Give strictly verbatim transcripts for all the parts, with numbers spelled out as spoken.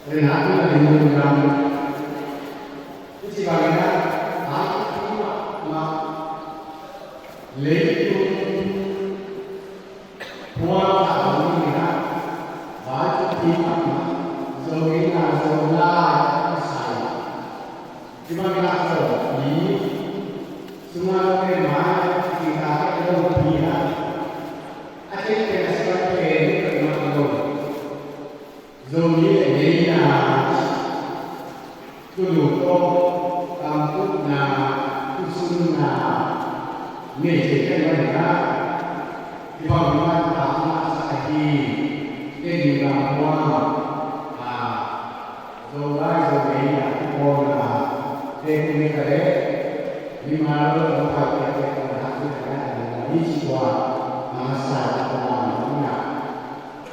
Tua hi a, tu-in a ding lungdam. Tua ci bangin a, a, leitung puak a om ding in a, vai thupi mahmah, Zo ngeina, Zolai kisai. Tua bangin a Zomi sungah pen mai, tua pen lopi a, a theih pen a sia pen pen mah lo. Zomi le ngeina, tu lungto, kamtukna, tusunna, nei thei ken mah hi a, i bang mah a masa ahi, ken i lam huam, a, Zolai Zo ngeina, tu pawlna, te tu ni ka le, mimal lo, lo ka te te ko na, tu ka na, ni ci tua, a masa, a masa, a masa.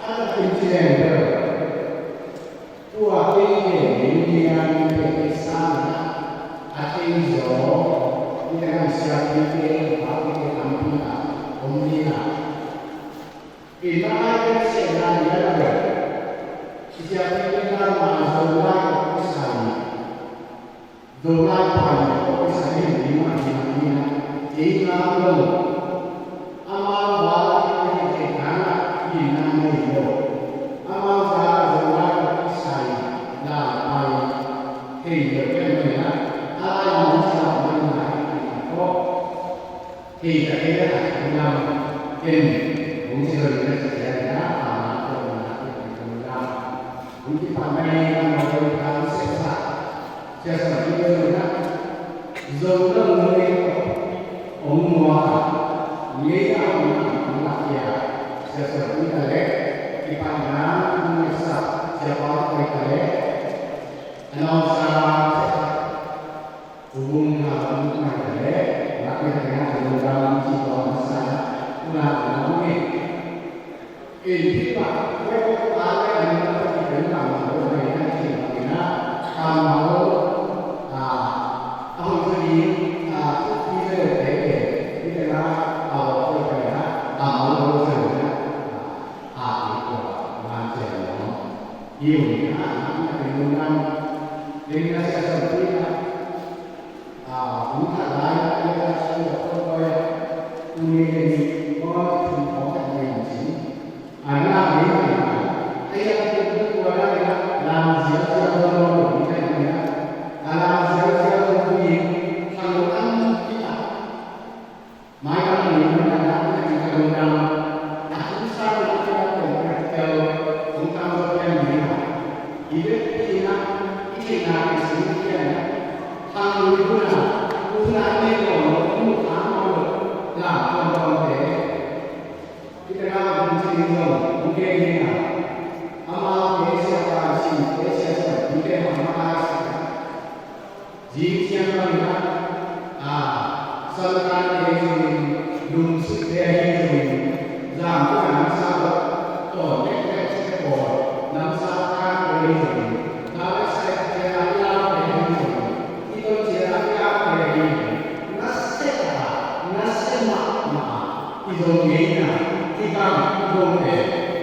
A takin ci leng bel, tua kei kei ding ding a, kei kei sang a, a kei zaw, i ka nang siapi kei, pa kei kei lampi a, om ding a. I na ai kei sian na ding a bel, i siapi kei na ma Zolai ko kisai. Zolai pai ko kisai hi ding mah hi mah hi na. Kei ngak lo. Amau val a kei kei ngak a hi na nei lo. Amau za Zolai ko kisai lai pai. Kei lo ken mah hi na. A lai a mong sa mah hi na hi na ko. Kei ka kei a kei lam ken hong ci zon na ci a na a na ko na kei ka lam. Hong ci pa na hi na ma zon ka sek sa. Sia sa kei zon na. Zon na hong kei ko. Hong mua ka. Ngei a hong na hong la kia. Sia sa kei ka le. Ki pa na hong sa. Sia pa kei ka le. Anong sa. Sia sa. Ubung na ubung na le, na pi na na ubung na ubung ci tua na sa na, una na ubung ni. In pi pa, we ko pa le, ani na pa ki pen na na ubung na na ci na pi na, ka ma lo, a, a hong sa ni, a, pi le le te ke, pi na, a lo ko ka na, a ma lo ko sa na, a, a, pi ko, na ci na, i ubung na, na pi na, pi na sa sa pi na, A, hong khat lai a, a, a, a, a, a, a, tuni le ni, Kawlgam thum khawng khat nei cin. A, na, ni, ni, na. A, a, a, a, a, a, lam ziau ziau lo lo lo ni, ni, ni, na. A, lam ziau ziau lo lo ni, thang lo an, ni, a. Mai kam ni, ni, na, na, na, ni, ka lo lam. A, thum sa, ni, ni, na, ni, na, ni, ka lo, hong kam lo, ni, ni, na. I bek pi na, i theihna pen sung i kian na. Hang lui bu na, bu na i nei lo, bu na lo, la kong kong te. I te na bu ci ding lo, bu ke ni na. Ama ke sia ka si, ke sia sa, bu ke ma ma ka si na. Zing siang bang na, a, Sangkante hi zongin, lungsitte hi zongin, zangkua namsa lo, tawn tektek site pawl, namsa kate hi zongin, thau le sai a ciang a i laute hi zongin, i ton ciang a i laute hi zongin, nasia a, nasia mahmah a, i Zo ngeina, i gam, i gomte,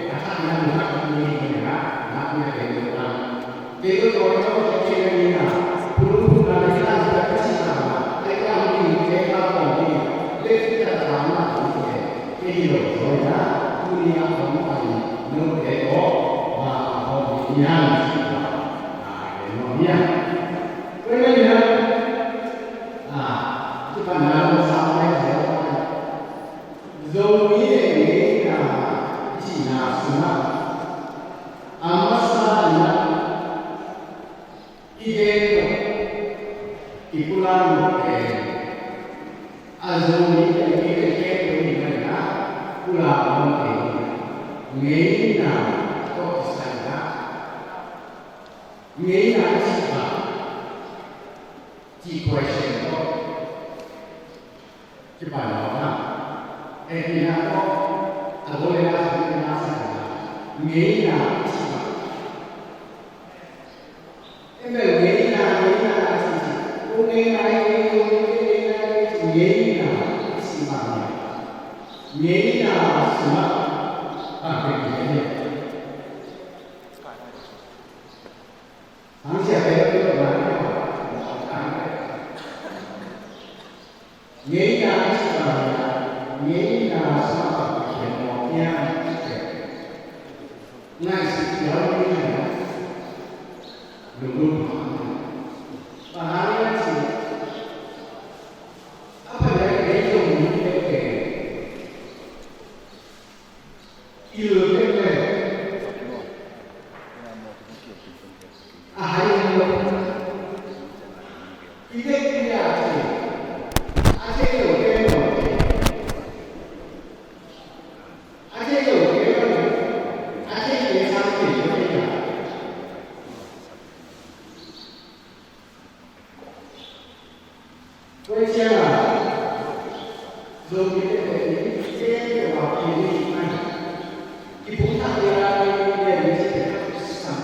a thak na, a thak na, a thak na, a thak na. Kei ko tawi tawi kei kei na ni na, pulung pulung na ni na, ni na ka si na na, ai ka ni kei ka tawi ni, le fi ka ta na ni kei, kei hi lo tawi na, tu ni a tawi na ni, no kei ko, ma a tawi ni yan si na, a kei no ni yan. Kei na ni na, a, tu pa na lo sa na ni ya. Zomi le ngeina i cihna sungah a masa in ah i gen loh, i pulak loh pen a Zomi le ngeina i gen loh hi manin ah pulak loh pen ngeina tawh kisai in ah ngeina i cih bang cih question tawh kipan mawk a, e, ngeina tawh a gol le a sung ngeina sa ngeina i cih bang. E bel ngeina, ngeina a cih cih. Ko ngeina, ngeina, ngeina, ngeina i cih bang. Ngeina sungah bang pen ngeina. A hai lo. I tek pi a ci. A thei lo pen lo. A thei lo pen lo. A thei pen sang pen lo. Tua ciangin Zomite pen i tek pi a pen i mai. I phung thak pen a pen i pen i ci pen a sang.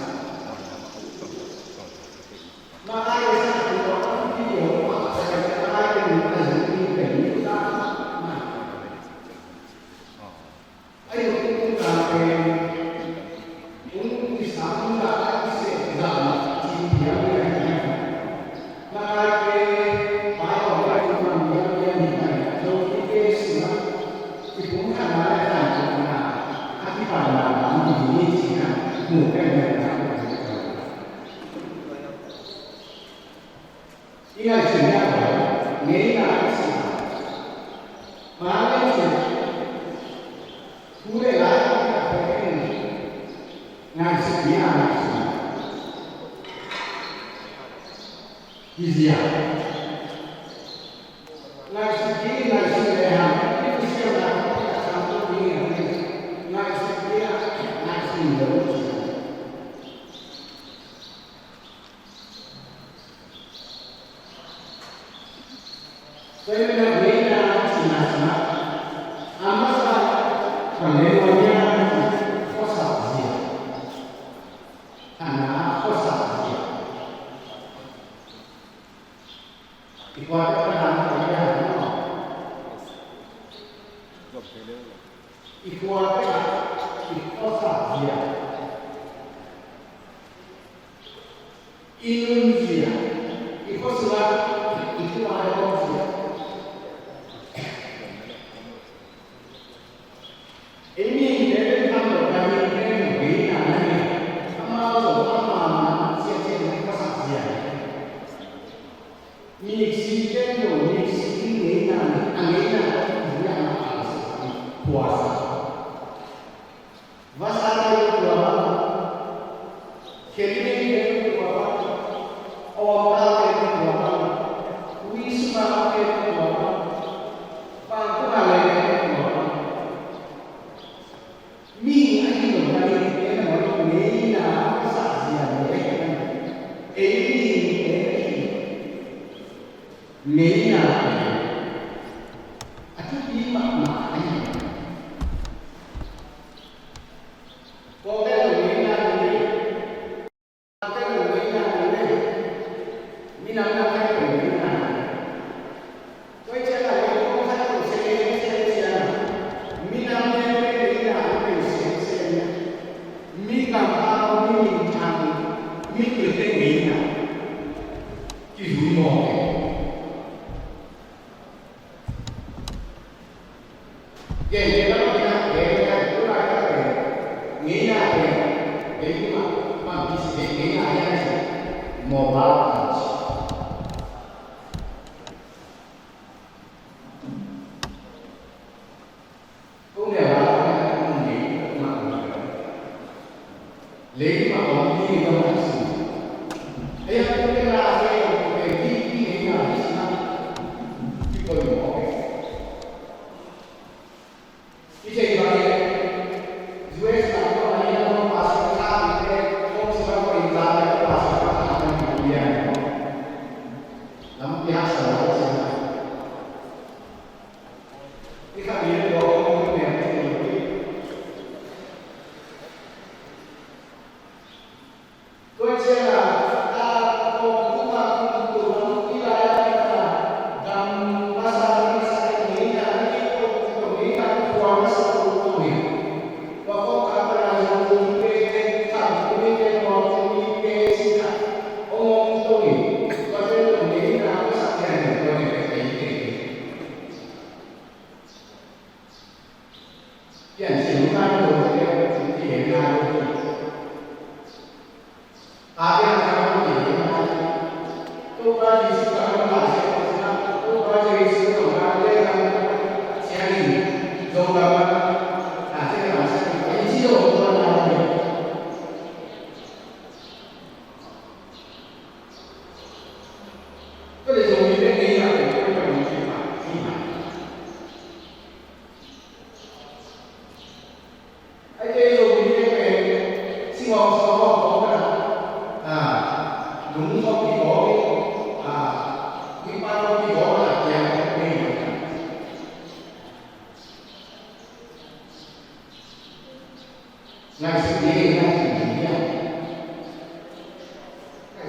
I ngaihsutna, ngeina i cih, mah i cih, thu le la i cih, ngaihsut ding a ngaihsut. Kizia. Ngaihsut ding, ngaihsut le hang, i kisiamna, ngaihsut ding a, ngaihsut ding a, ngaihsut lo. Tua ahih manin ngeina cihna sungah a masa panglenawnia khuasak zia. Hana khuasak zia. I khuate panan khuate a, i khuate a, i khuasak zia. I nun zia, i khua sungah, i khuate a om zia. Ei mihingte pen tham lo, ka mihingte pen ngeina na hi. Amau zong amau na ciahciah na khuasak zia. Miksi pen lo, miksi in ngeina na, a ngeina na, a ngeina na, a ngeina na, khuasak. Vasate tua bang, khemin tua bang, awmtate tua bang, wisumate tua bang, pangkunale tua bang. Mi a hi lo, na mi te na lo, ngeina a sak zia le, ei mi te na hi. Ngeina a thupi mahmah a hi. Kawlgam ngeina hi. Minam na khat peuh ngeina. Tua ciangin a leitung khat peuh semsem ciangin minam ngeina, ngeina peuh semsem. Mi kam a, mi minthang, mi tuite ngeina kizui mawk e. Gen, gen lam kina, gen, gen lam kina, ngeina, ngeina, ngeina, ngeina, ngeina, mobile. Leima om hi lo a si. Ei a tu te la se o pe hi hi ei a hi si na. Ki poi mo pe. Ki thei ba e. U S a ko a ni a ko pa si ka te ko si ba ko in ta te pa si ka ta ni a ni a. Lam pia sa lo si na. I kha mi ko ko mi ne ko. Tua ciangin a, a, kawm tung a, kum tung a, i lai a, i kha, gam masa, i masa, i ngeina, i kawm tung a, ngeina, kua masa tung a, ngeina. Tua kawm ka, ka la zong tung i pe, kha tung i pe, kawm tung i pe, si kha, ong ong tung i, tua ciangin ngeina, masa, ngeina, tua ngeina, ngeina, ngeina.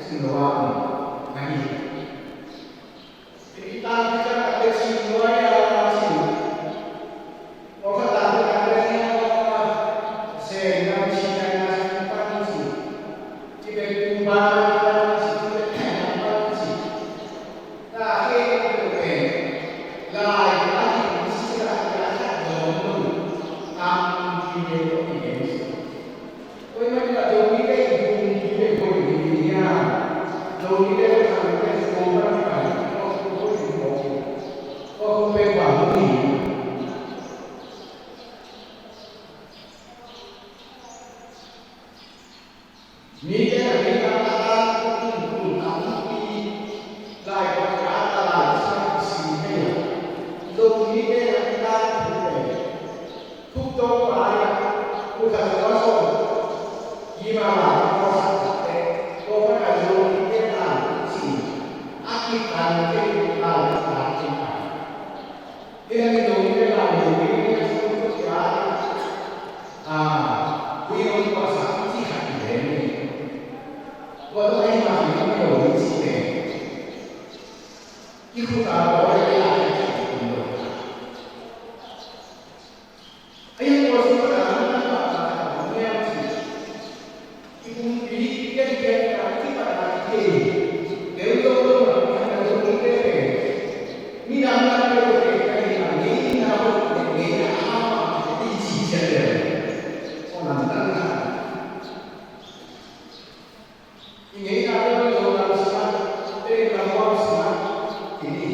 sin lo a om ahi. Pi ta pi ta ka te sin lo a ya sin. Ko ka ta ka te ni a se na sin na sin pa ni sin. Ci be tu ba ni pa ni sin, ci be na pa ni sin. Mite na mite a tangtung tung tampi lai kawk a ta lai sa kisim thei a. Zomite na tangtung pen thuk tawh pa a, thuk a tawh a sawm. Hih bang a tawh sa takte, tawh pa a Zomite tangtung cih a kitan thei lai sa kisim thei. Hih a Zomite tangtung cih a Ah, ui, ui, tua sa, i ci khat i ve ni. Tua tua i ma ni, i lo ni ci ve. I khu ta tua i la i ci i lo. Ai tua su ka na na na na na na ci. I kumpi, i a i a i a i pa na i ke. Teu lo lo na na na lo ni te. Mi na na te te te ka ni na ni na lo ni na a ma i ci ci a te. Ko na na na. I ngeina te lo lo na sa. Te na lo sa. Ini.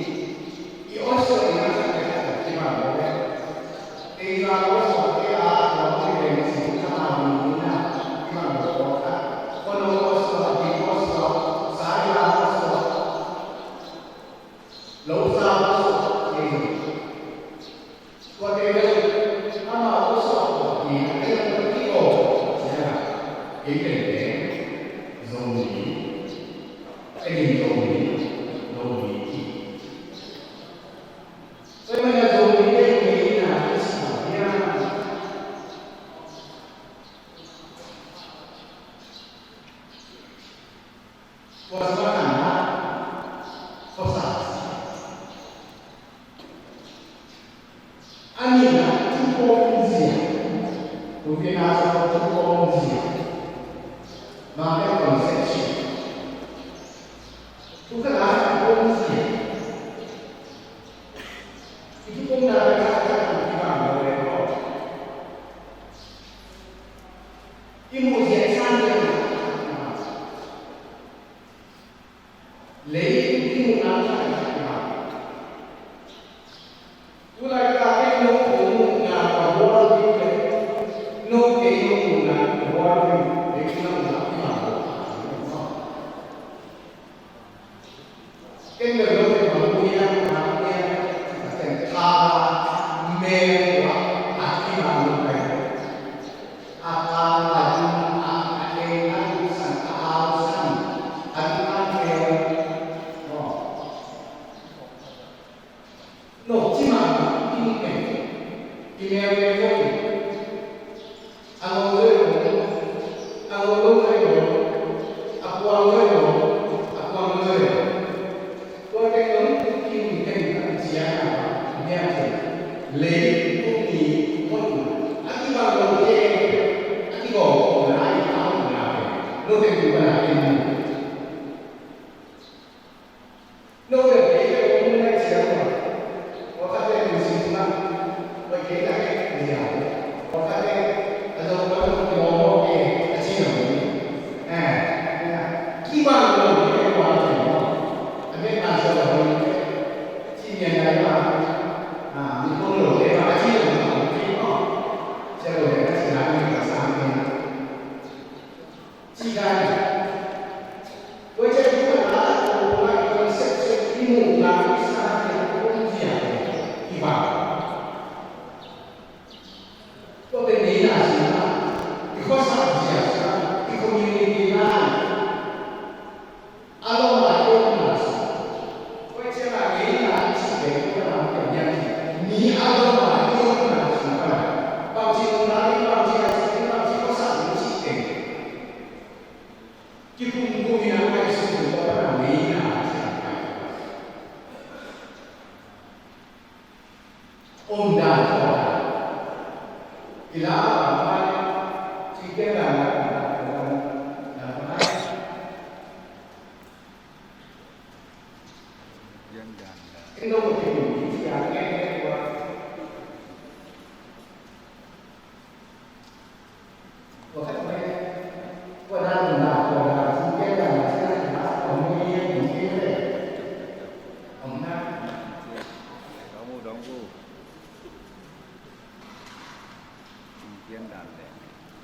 I oso i na sa te ka ki ma lo. Ei za oso te a lo ni le si ka ma ni na. Ki ma lo ko ka. Ko no oso, di oso, sa ya oso. Lo sa oso. Ei. Tua te bel amau tawh suak tawh ding a, ei lam tawh kik aw, ci a, ei pen pen Zomi, ei pen Zomi, Zomi ki. Tua ahih manin a Zomi te Zomi na i sa hiam? Tua sungah khanna, khuasa. A nihna, thupawm zia. Thupina sungah thupawm zia. Mate conception. Thukhatna thupawm zia. I thupawmna pen khat khat in kibang lo le maw. I muh zia san zia. Leitung i muhna khat khat kibang. Tulaitak in no muhna ka bual ding le no kei no muhna ka bual ding, leitung a muhna kibang. Ken bel no pen bang mu hiam, bang mu hiam, ken tha mel tua a kibang lo pen. A kal, a dum, a, a eng, a duksan, a hausan, a dum a mel. Aw. Nokci mahmah i mu pen, i mel pen zong, a ngol zong, a ngol zong, a puang zong, a puang zong. Tua teng dong i kim teng a ciang a, a biak ciang. Leitung i mawhna a kibang lo teng a kigawm khawmna a i tawpna pen lo teng tu pan a kim. Lo teng kei teng kong mun lai ciang a. Tua khat teng min sin tungah. Tua kei teng kei teng. Tua khat teng a zong tua zong kong mawh kei a ci lo. Eh, eh. Kibang lo kei teng kong mawh. A mek man sa lo. Ci nian lai ma. Ah, mi kong lo kei ma a ci lo ma. Ci lo kei a ci la mi ka sa mi. Ci lai. Tua ciang i khuasak a, tua i conception i muhna i sa zia, i om zia, i bang. Tua pen ngeina sungah, i khuasak zia sungah, i community lai. A lom a i omna sungah. Tua ciang a ngeina i cih pen tua lam pen ngiat hi. Mi a lom a i omna sungah. Bangci nunna ding, bangci a cih ding, bangci khuasak ding cih pen. Kikum Kum ina ngaihsun tua pana ngeina ciang pai. Omdan tawh i la pai, ci ken dan la pai.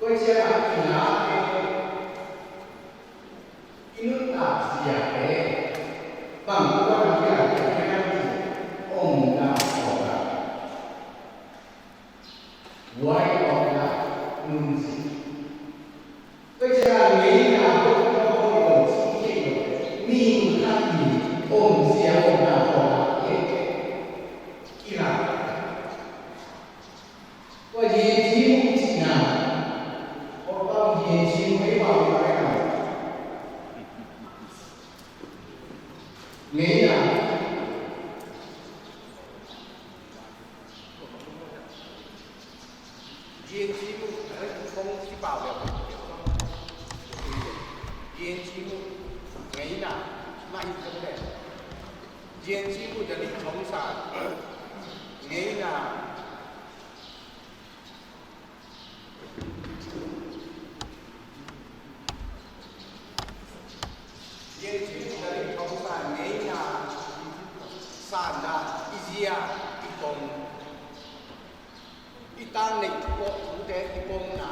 Tua ciangin i nuntakzia te bang tua bang kilang te hiam cih omdan tawh, word of life, nunzia. Tua ciangin ngeina tawh tawh tawh cih thei lo, mi khat in omzia omdan tawh kilang. Tua Yin Ci Mu i cihna, Pu Pau Yin Ci Mu i bang i bang i bang. Ngeina. Yin Ci Mu, eh, kong ci pau le. Yin Ci Mu, ngeina, ma in kong le. Yin Ci Mu, da li kong sa, ngeina. Yin Ci Mu, da li kong sa, ngeina, sanna, i zia, i kong. I tang nei kawh thute i pawmna.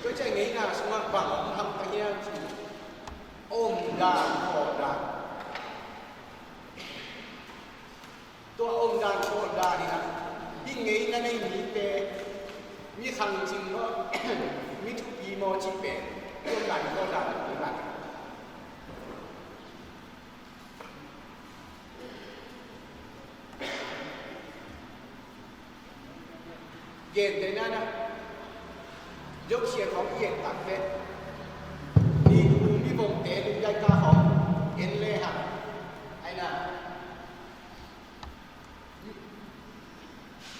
Tua ciang ngeina sungah bang om ham ka hiam cih, omdan, kawhdan. Tua omdan, kawhdan in ah, hih ngeina nei mite, mi khangcing maw, mi thupi maw cih pen, omdan, kawhdan, kawhdan. Gentehna-in ah, Joshua khawng i et tak teh, ni lu mi vomte lu daika khawng en le hang, ai na,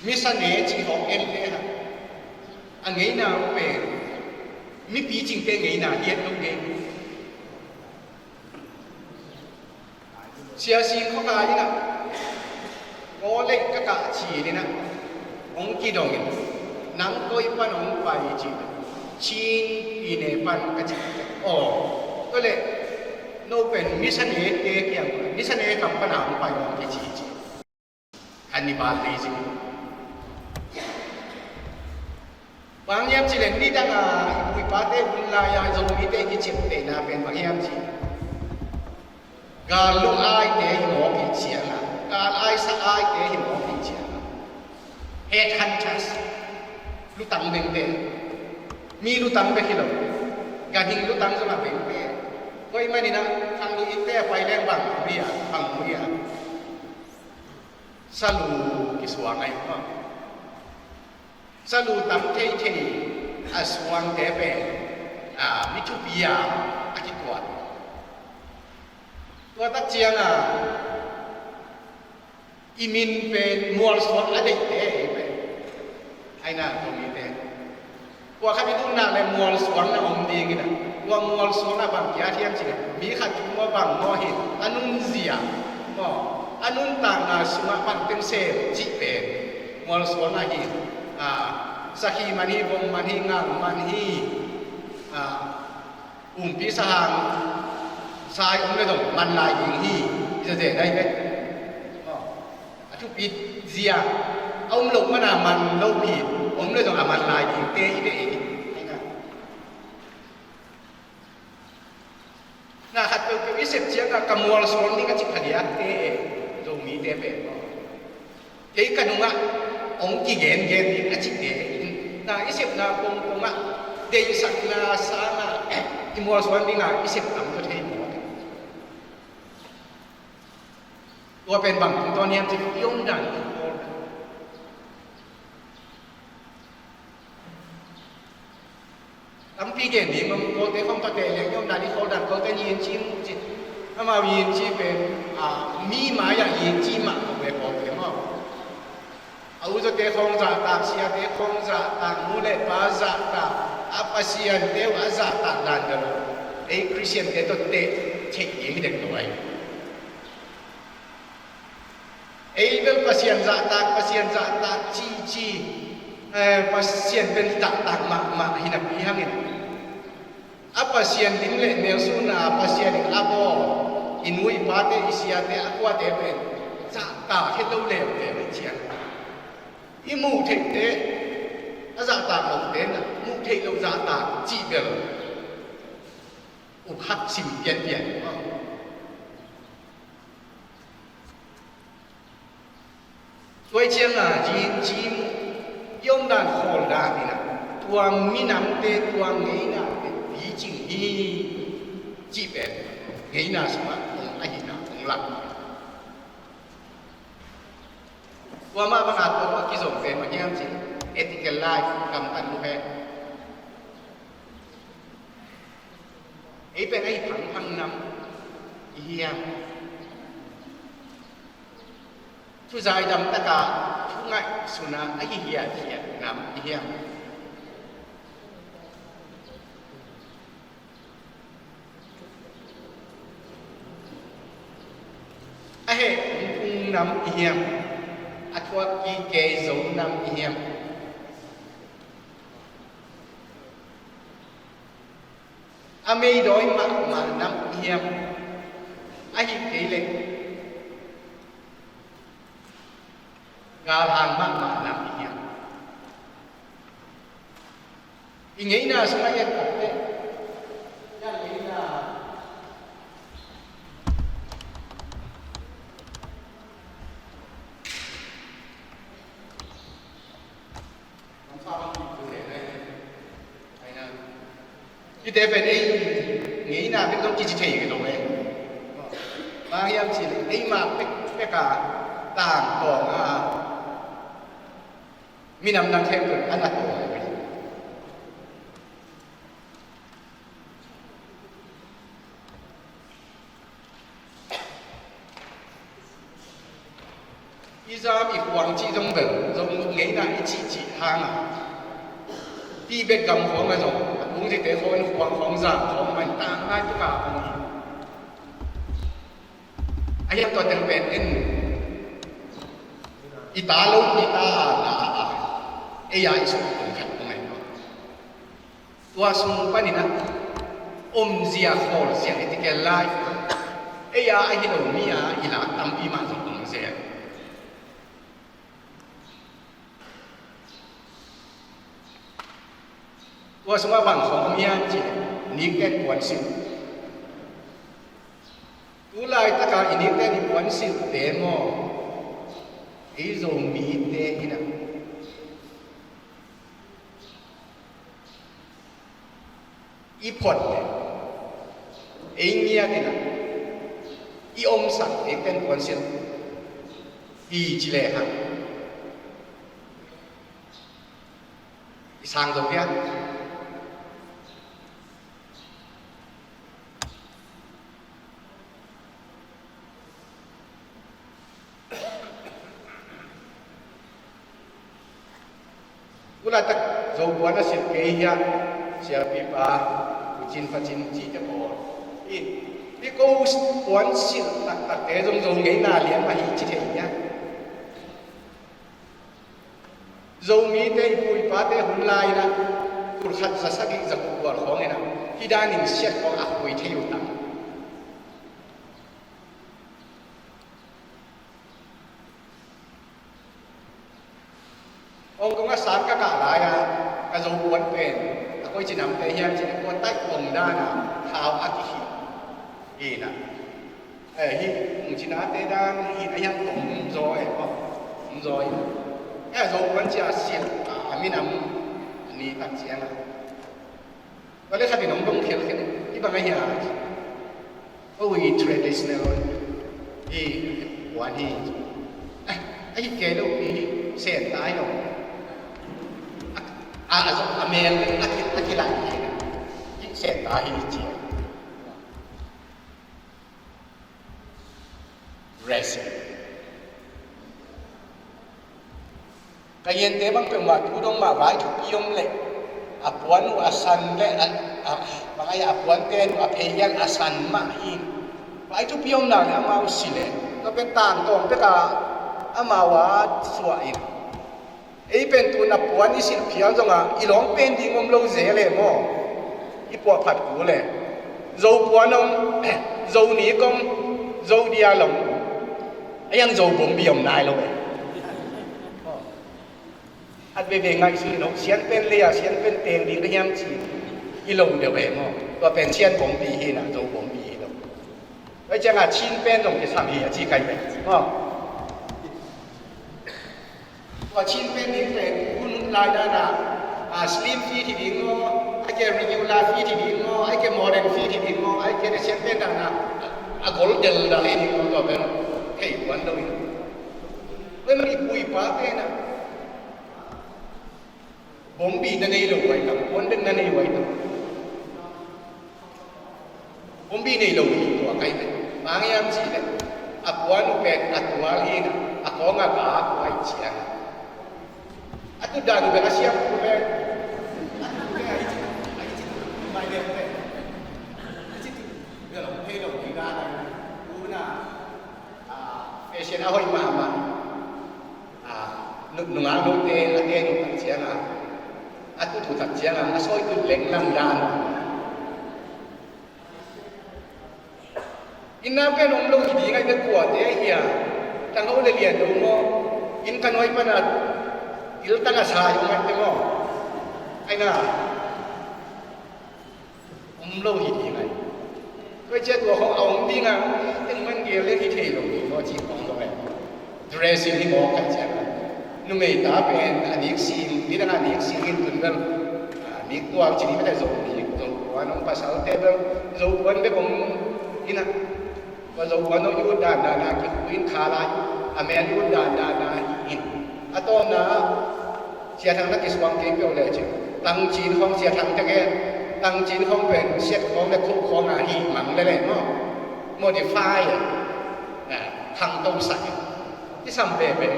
mi sane cih khawng en le hang, a ngeina uh pen, mi picingte ngeina hi et lo kei. Sia Sing Khua Kai in ah, Kawl lei ka kah ci-in ah, hong kidongin, nang koi pan hong pai ci, Chin pyine pan ka ci. Aw, tua leh, no pen mi sanete kiang, mi sane kam pan a hong pai hong kici ci. Khan i bal lei zing. Bang hiam cih leh nidang a i pu i pate hun lai-a Zomite i kiciamtehna pen bang hiam cih, gal lung aite hi mawk i ciang a, gal aisa aite hi mawk i ciang a, headhunters, lutang bengte, mi lutang bek hi lo, ganhing lutang zong a bengte. Tua ahih manin ah khang lu itte a pai leng bang om hi a, bang om hi a, salu kisuang ahi maw. Salu tam theithei a suangte pen, a, mi thupi a, a kituat. Tua tak ciang a, i min pen mualsuang a deihte ahi pen. Ai na, tua mite. Tua khat i tunna le mualsuang na om ding in ah. Tua mualsuang na bang kia thiam cih leh, mi khat thu maw bang maw hi, a nunzia maw, a nuntakna sungah pan teng sem cih pen mualsuang ahi. A, sakhi man hi, vom man hi, ngang man hi. A, umpi sahang sai om le zong man lai ding hi. I zazen ahi ve. Maw. A thupi zia, a um loh mana man lopi om le zong a man lai dingte i deih hi. Na khat peuhpeuh i sep ciangah ka mualsuang ding a cih phadiakte e, Zomite pen maw. Kei ka nungah hong kigengen ding a cihte in, na i sepna pongpongah deihsakna sangah i mualsuang dingah i sep tam tua thei maw. Tua pen bang tungtawn hiam cih i omdan i pawldan. Tampi gen ding maw, kote khong tate leng i omdan i kholdan kote yin ci mu ci. Amau yin ci pen, a, mi mai-ah yin ci mah ko ve kote maw. A u zawte khong zahtak, siate khong zahtak, nu le pa zahtak, a Pasiante uh a zahtak dan bel ei Khristiante tawh teh theih ding hi dek lo ai. Ei bel Pasian zahtak, Pasian zahtak cici, eh, Pasian pen zahtak mahmah hi napi hangin a Pasian lim le mel suna, Pasian in a bawl i nu i pate, i siate, a kuate pen zahtak het lo leuleu hi ciang i muh theihte a zahtak lote na muh theih lo zahtak cih bel uk hak sim pianpian. Tua ciangin yin ci mu, i omdan kholdan in ah tua minamte, tua ngeinate picing hi cih pen ngeina sungah hong ahihna hong lam. Tua mah bangah tua kizom pen bang hiam cih leh ethical life gamtat uh hen. Ei pen ahi phangphang nam i hiam? Thu zaidam takah thu ngaihsutna ahi hiathiat nam i hiam? A heh phungphung nam i hiam? A thuak kikei zo nam i hiam? A meidawi mahmah nam i hiam? Ahih kei leh galhang mahmah nam i hiam? I ngeina sungah i et tak teh, i ngeina Hite pen ei ngeina bek zong kici thei hi lo e. Bang hiam cih leh ei mah pekpek a tangtawng a minam dang khempeuh a na tawng hi. I zam i khuang cih zong bel, zong ngeina i cihcih hang a, Tibet gam khuang a zong a kungzite khawng in khuang khawng zam khawng man tang ngai tuk a hong hi. A hiam tua teng pen en i ta lo i ta a na a ei a i suk a kung khat kung ai. Tua sung panin ah omzia khawlzia ethical life ei a ahi lo mi a i lak tampi mah zong om zel. Tua sungah bang khawng om hiam cih leh nikten puansilh. Tu laitakah i nikten i puansilhte maw, ei Zomite in ah i phot le ei ngiat in ah i omsak nikten puansilh hi ci lehang i sang zo hiam? Tu laitak Zopuan a silh kei hiam? Siapipa, Pu Cin, Pa Cin cihte pawl in, hih ko puan silh taktakte zong Zo ngeina lian mah hi ci thei hiam? Zomite i pu i pate hun lai-in ah tulkhat za sagih za kua khawng in ah hih danin siat khawng a khui thei uh tam. Hong Kong a sang ka kah lai-a ka Zopuan pen a koici namte hiam cih leh kua taih kong dan a thau a kikhih hi in ah. Eh, hih hong cinate dan hi a hiang tong zaw eh, maw? Tong zaw hi. Eh, Zopuan ci a silh a minam a ni tak ciang a. Tua leh khat in hong dong khelkhel, hih bang a hia? Ui, traditional. Hih puan hi. Eh, a hih kei lo, hih sen tai lo. A, a, a mel a ki, a kilat hi. ta hi ci. Resin. Ka yente bang peuhmah tu dong mah vai thupi om leh a puan uh a san leh a, a, bang ai a puante uh a phei lian a san mah hi. Vai thupi om nak leh amau si leh tua pen tangtawng pek a amau a suah in. Ei pen tu na puan i silh phial zongah i lawng pen ding om lo zel e maw? I puahphat kul e. Zo puan om, zo nik om, zo dial om. Ei ang zo bombi om nai lo e. At veve ngaihsun in hok sian pen lei a sian pen teng ding ka hiam ci. I lo deuh e maw? Tua pen sian bombi hi na, zo bombi hi lo. Tua ciangah Chin pen zong kisam hi a ci kai pen maw? Tua Chin pen ding pen hun lai dana, a, slim fit hi ding maw, ai ke regular fit hi ding maw, ai ke modern fit hi ding maw, ai ke Asian pen dana a gol del dal hi ding maw, tua pen thei kuan lo hi. Tua man i pu i pa pen a bombi na nei lo wai tam, puan bek na nei wai tam. Bombi nei lo hi tua kai pen. Bang hiam cih leh a puan uh pen a tual hi na, a kawng a gak uh ai ciang. A tu dan uh pen a siam uh pen. Fashion a hoih mahmah. A, nu-, nungak note a ten uh tak ciangin a, a tut uh tak ciangin a sawi tut lenglang dan. Inn ah pen om lo hi ding ai te kuate hi a, tang ho le lian lo maw? Inn ka nuai pan a il tang a sa hi om ai te maw? Ai na. Om lo hi ding ai. Tua ciah tua khawng a om ding a, teng man gel le hi thei lo ding maw cih khawng zong ai. Dressing hi mawk khat ciang a, numei ta pen a nik sing, nidang a nik sing in tun bel, a, nik tuak cih ni mete zo nik, zo puan om, pasalte bel zo puan bek om in a. Tua zo puan om i ut dandan a kikhu in kha lai, a mel i ut dandan a hi in. A tawpna ah Sia Thang na kisuang kei peuh le cin. Tangcin khawng Sia Thang teng e, tangcin khawng pen siat khawng le khuh khawng a hih mang le le maw? Modify e. A, khangto sak e. Kisam veve.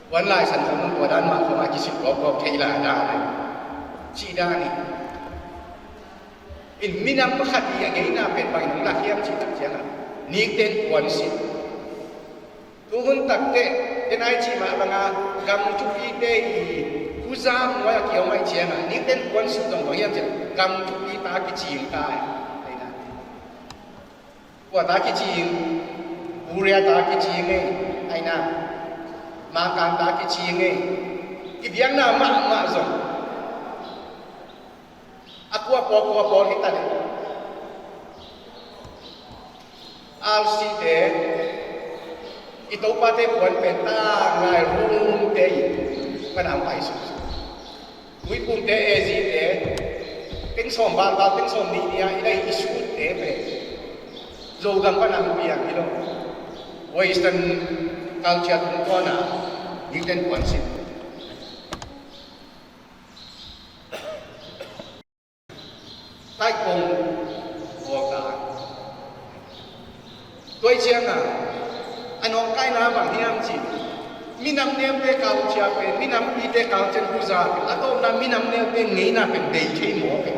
Puan lai san khawng tua dan mah khawng a kisit gawpgawp thei lai dan e. Cih dan e. In minam pakhat i a ngeina pen bang in hong lak hiam cih tak ciangin nikten puan sit. Tuhun takteh, den ai cih mah banga gam thupite i huza muai a kiom ai ciangin nikten puan sit zong bang hiam cih gam thupi ta kicing ta e. Kua ta kicing, Korea ta kicing e, ai na, Mangkang ta kicing e, i biakna mahmah zong. A kua pawl, kua pawl hi ta le. R C te, i topate puan pen tang lai rumte i, ka nang pai suk. Tuiphumte, A Z te, teng sawm balbal, teng sawm nih nih a i daih i sutte pen Zogam pan a piang hi lo. Western culture tungtawn a nikten puan sit. Taih kong buak ta. Tua ciangin a nawngkaina bang hiam cih, minam neute culture pen, minampite culture huza pen, a tawpna minam neute ngeina pen bei thei maw pen.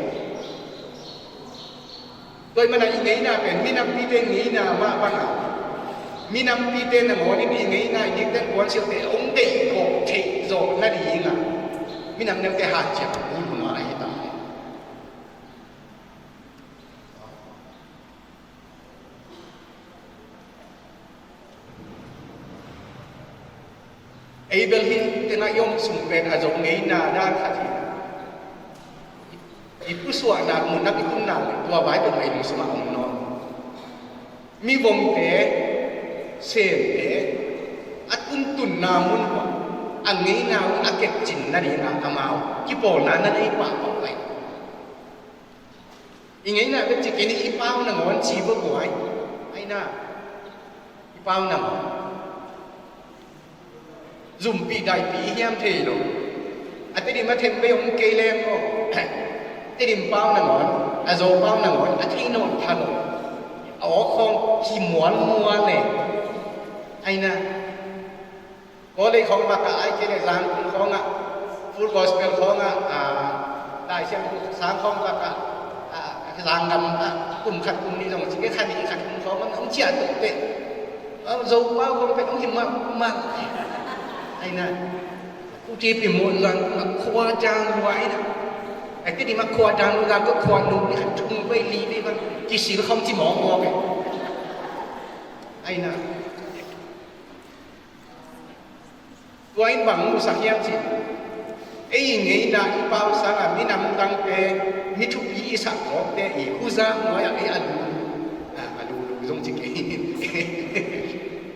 Tua ahih manin i ngeina pen minampite ngeina mah bangin, minampite nangawn in i ngeina i nikten puan silte hong deih khawh theih zawh nadingin minam neute hanciam bulhuna ahi ta. Ei bel hih tengah i om sung pen a zong ngeina dan khat hi. I pusuahna mun nak i tunna le tua vai pen ei lungsungah om nawn. Mivomte, semte, a tuntunna mun uh a ngeina uh a kepcin nadingin amau kipawlna na nei pahpah lai. I ngeina bek ci kei ni i pau nangawn ci bawk uh ai. Ai na. I pau nangawn. Zumpih daihpih i hiam thei lo. A Tedim a them bei om kei leng maw, Tedim pau nangawn, a Zo pau nangawn a thei nawn pha lo. A awk khawng hi mualmual le. Aina Kawlei khawng bakah ai kei le Zangkong khawngah, Full Gospel khawngah, a, Laisiangtho sang khawng bakah, a, Zanggam ah kum khat kum nih zong ci kei, kha nih kha thum khawng hong ciah tuh teh. Zo pau khawng pen hong hi mahmah. Aina Pu T P Muan Zang ma khua dang lua ina. Ai Tedim a khua dang lua, ko khua nung ni khat thum vei li vei bang kisil khawng ci mawkmawk e. Aina Tua in bang musak hiam cih, ei i ngeina i pau sangah minam dangte, mi thupi i sak mawkte i huzak nuai-ah ei a lu, a, a lulu zong ci kei.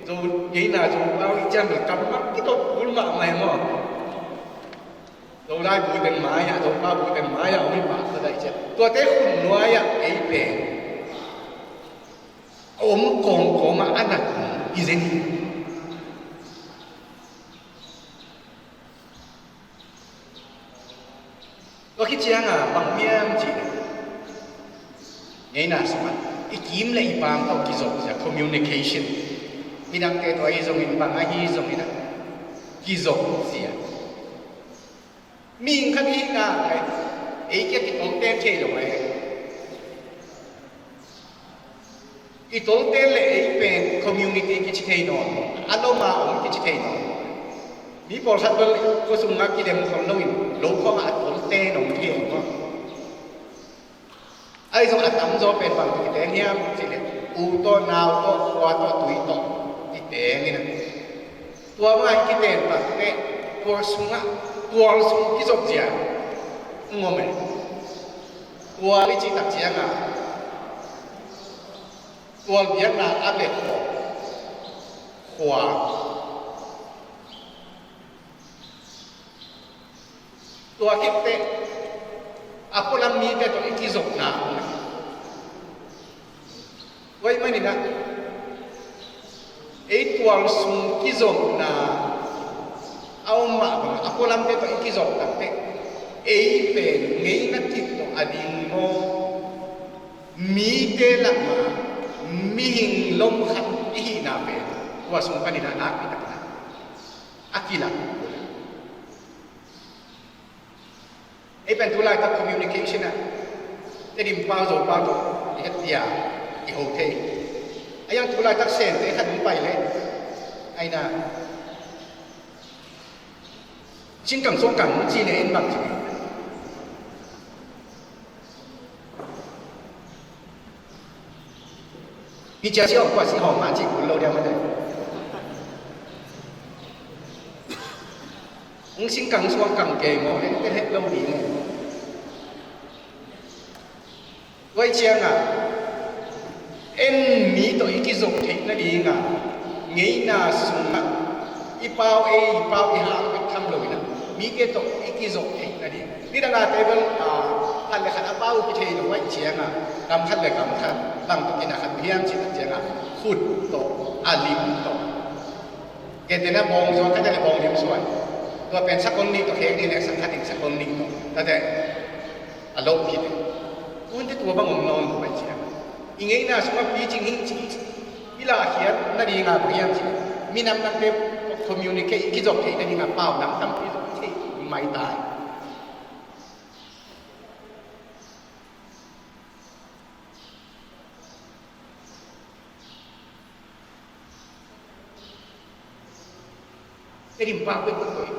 Zo ngeina Zo pau i ciang bel kam mak kitawp kul mahmah e maw. Zo lai bu teng mai-ah, Zo pau bu teng mai-ah om i pau sa daih ciang, tuate khun nuai-ah ei pen a om kawmkawm ah a nat hi zen hi. Tua khit ciangah bang hiam cih leh, ngeina sungah i kim le i paam tawh kizop zia communication. Midangte tawh ahi zongin, bang ahi zongin ah kizop zia. Mihing khat i hihna le ei kiang kitolten thei lo e. I tolten le ei pen community kici thei nawn, a lom a om kici thei nawn. Mi pawlkhat bel khua sungah kidem khol loin lo khawngah a tolten om thei maw. Ahi zong a tamzaw pen bang tawh kiteng hiam cih leh, u tawh, nau tawh, khua tawh, tui tawh kiteng in a. Tua bangah i kiten takteh, tual sungah, tual sung kizop zia ngom e. Tual i cih tak ciangah, tual biakna a bek khawng khua. Tua khit teh a pualam mite tawh i kizopna om e. Tua ahih manin ah ei tual sung kizopna a om mah bang a pualamte tawh i kizop takteh ei pen ngeina kip tawh a ding maw, mite lakah mihing lom khat i hihna pen tua sung panin ah nakpi takin ah a kilak. Ei pen tu laitak communication ah Tedim pau Zo pau tawh i het dia i ho thei. A yang tu laitak Sente khat hong pai leh, aina Singkang Suangkang ci ne en bang ci ne. Hi cia si hong kua si hong ma ci kul lo dia ma dai. Hong Singkang Suangkang kei maw, en te het lo ding e. Tua ciangah en mi tawh i kizop theih nadingah ngeina sungah i pau ei i pau i hang bek tham lo inah mite tawh i kizop theih nading. Nidang a table, ah, khat le khat a pau kithei lo ahih ciangah gam khat le gam khat bang tawh kinah khat hiam cih tak ciangah khut tawh, a lim tawh. Gentehna bawng zuan khat le bawng lim zuan. Tua pen sakol nih tawh khek nih le sak khat in sakol nih tawh. Tate a loh khit. Tuate tua bang om nawn lo ahih ciang i ngeina sungah picing hing cih i lahkhiat nadingah bang hiam cih minam nangte communicate i kizop theih nadingah pau nam tampi zong i thei maitai. Tedim pau peuhpeuh tawh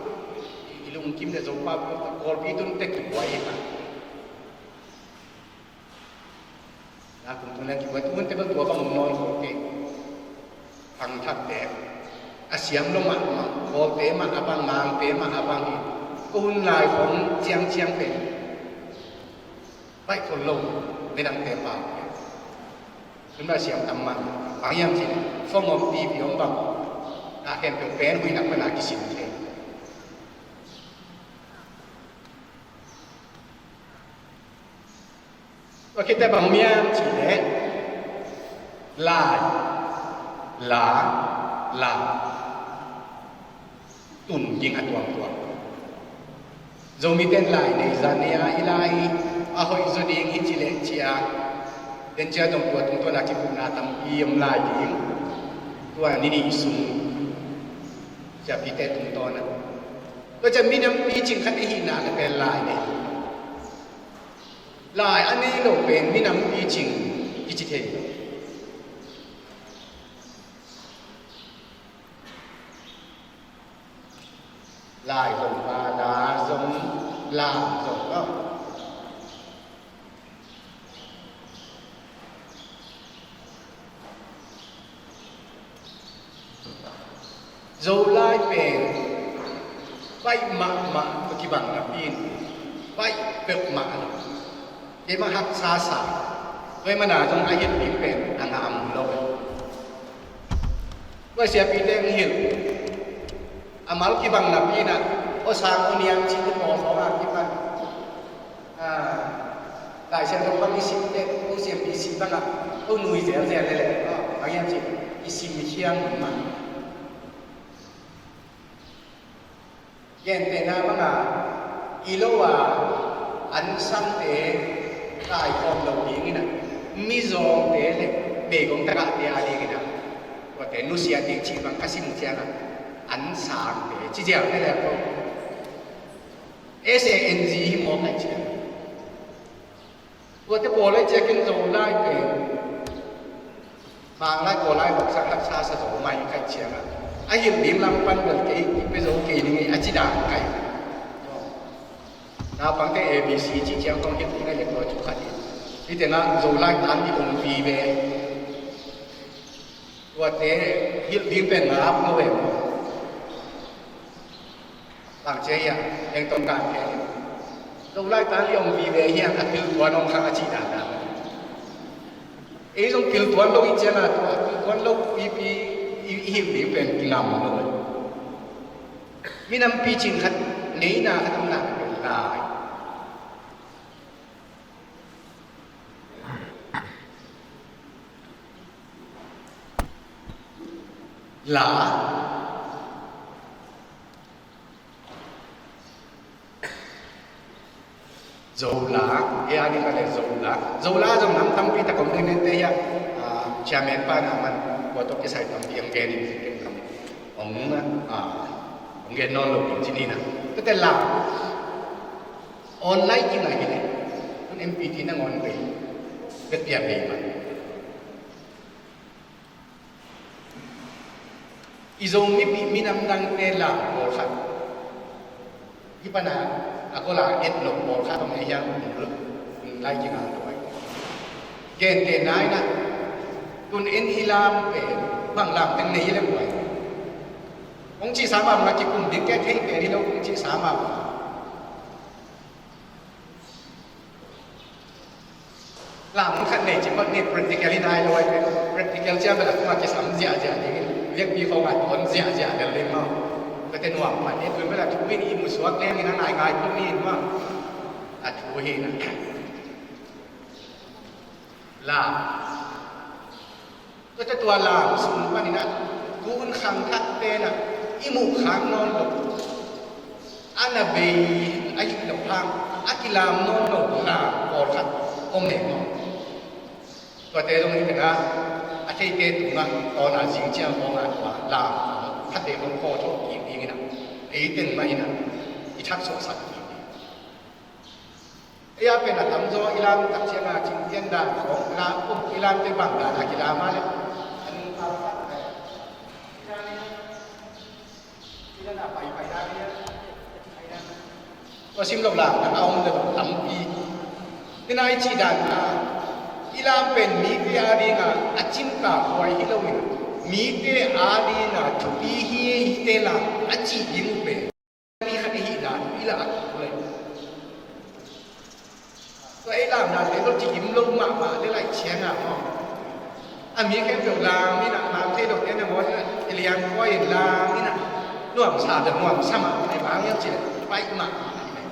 i lungkim le Zo pau peuhpeuh tawh Kawlpi tun tek kibuai hi ta. Na kum tung leng kibuai tun tek tua bang nawn kho kei. Pangthakte a siam lo mahmah, Kawlte mah a bang, Mangte mah a bang hi. Ko hun lai khong ciangciang pen baih khol lo, midangte pau. Tun a siam tam man, bang hiam cih leh phone om, T V om bang, a khempeuh pen huihnak pan a kisin thei. Tua khit teh bang om hiam cih leh lai, la, la tun ging a tuamtuam. Zomite in lai nei zan nei a, i lai a hoih zaw ding hi ci leh ci a, den ci a zong tua tungtawn a kipupna tampi om lai ding. Tua ni nih sung siapite tungtawn a, tua ciang minam picing khat i hihna leh pen lai nei. Lai a nei lo pen minam picing kici thei. Lai zong, la zong, la zong, oh. Zolai pen baih mahmah tawh kibang napi in baih peuhmah lo. Keimah haksa sa, tua ahih manin zong a hilh ding pen a ngah om lo. Tua siapite hong hilh a mal kibang napi in ah, aw sang aw niam cih te pawl khawng a kipan. Ah, Lai Siangtho bang i sim teh, ko siampi sim bang ah ko nui zelzel lel leh, ah, bang hiam cih i sim khiang mah. Gentehna bang a, i lo a ansangte kaikhawm lo ding in ah, mizawngte leh meigong tagahte a ding in ah, tuate nusia ding cih bang ka sim ciang ah, ansangte ci ziau te leh ko. S A N G hi mawk ai ciang. Tuate pawl ai ciangin Zolai pen Manglai Kawlai bangsak haksa sa zo mai kai ciang a, a hilh ding lam pan bel kei i pe zo kei ding hi a ci dan kai. Naupangte A B C ci ciang kong hilh ding a leh tua cu khat hi. Hih teng ah Zolai tan i ong vive. Tuate hilh ding pen ngap lo em. Bang ci hiam, eng tawh kan khe. Zolai tan i ong vive hiam, a pil tuan ong khang a ci dan dan. Ei zong pil tuan lo i ciang a, tua pil tuan lo pipi i, i hilh ding pen kingam lo. Minam picing khat neihna khat om nak pen lai. La. Zola, e a ding a leh Zola. Zola zong nam tampi tak om ding nen te hiah, ah, chairman pa na man, kua tawh kisai tampi hong gen in, hong, ah, hong gen nawn lo ding ci ni na. Tua te la online kina hi leh, tun M P T nangawn bei bek pia bei mah. I Zomi pi minam dangte la pawlkhat, hih pan a a gol a et lo pawlkhat om ei hiam, lai kinga tuai. Gentehna in ah, tun en i lam pen bang lam teng nei le buai. Kong cihsa mahmah, kikum ding kei thei pen hi lo, kong cihsa mahmah. Lam khat nei ci mah ni, practical hi nai lo ai. Practical ciang bel a kuma kisam ziahziah ding in, vekpi khawng a tuan ziahziah lel ding maw. Ka te nuam pah ni, tun bel a thu in i musuak leng in a ngaingai pah ni in maw. A thu hi na. Lam. Tua, tua, tua lam sung panin ah, tun khangthakte in ah i muh khak nawn lo, a na bei ahih loh hang a kilam nawn lo lam pawlkhat om ne maw. Tuate zong hih teng ah a theite tungah tawn a zing ciang khawng ah tua lam khatte khawng khaw thawh kik ding in ah, ei teng mah in ah i thak suahsak kik ding. Ei a pen a tamzaw i lam tak ciang a, cingtian dan khawng la um, i lam te bang dan a kilam a leh, a nung pau tak leh, i dan a pai pai dan, tua sim lo lam tak a om le lo tampi. Tua i cih dan a, i lam pen mite a ding a a cimtak huai hi lo in, mite a ding a thupi hi, hi te lam a cih ding uh pen mi khat i hihna i lah a kul leh. Tua ei lamnate tawh ci-im lo mahmah leh laih ciang a maw, a mi khempeuh lam in ah, lam thei lote nangawn in ah kilian kua in lam in ah nuamsa bel nuamsa mah in ah, bang hiam cih leh baih mahmah in ah.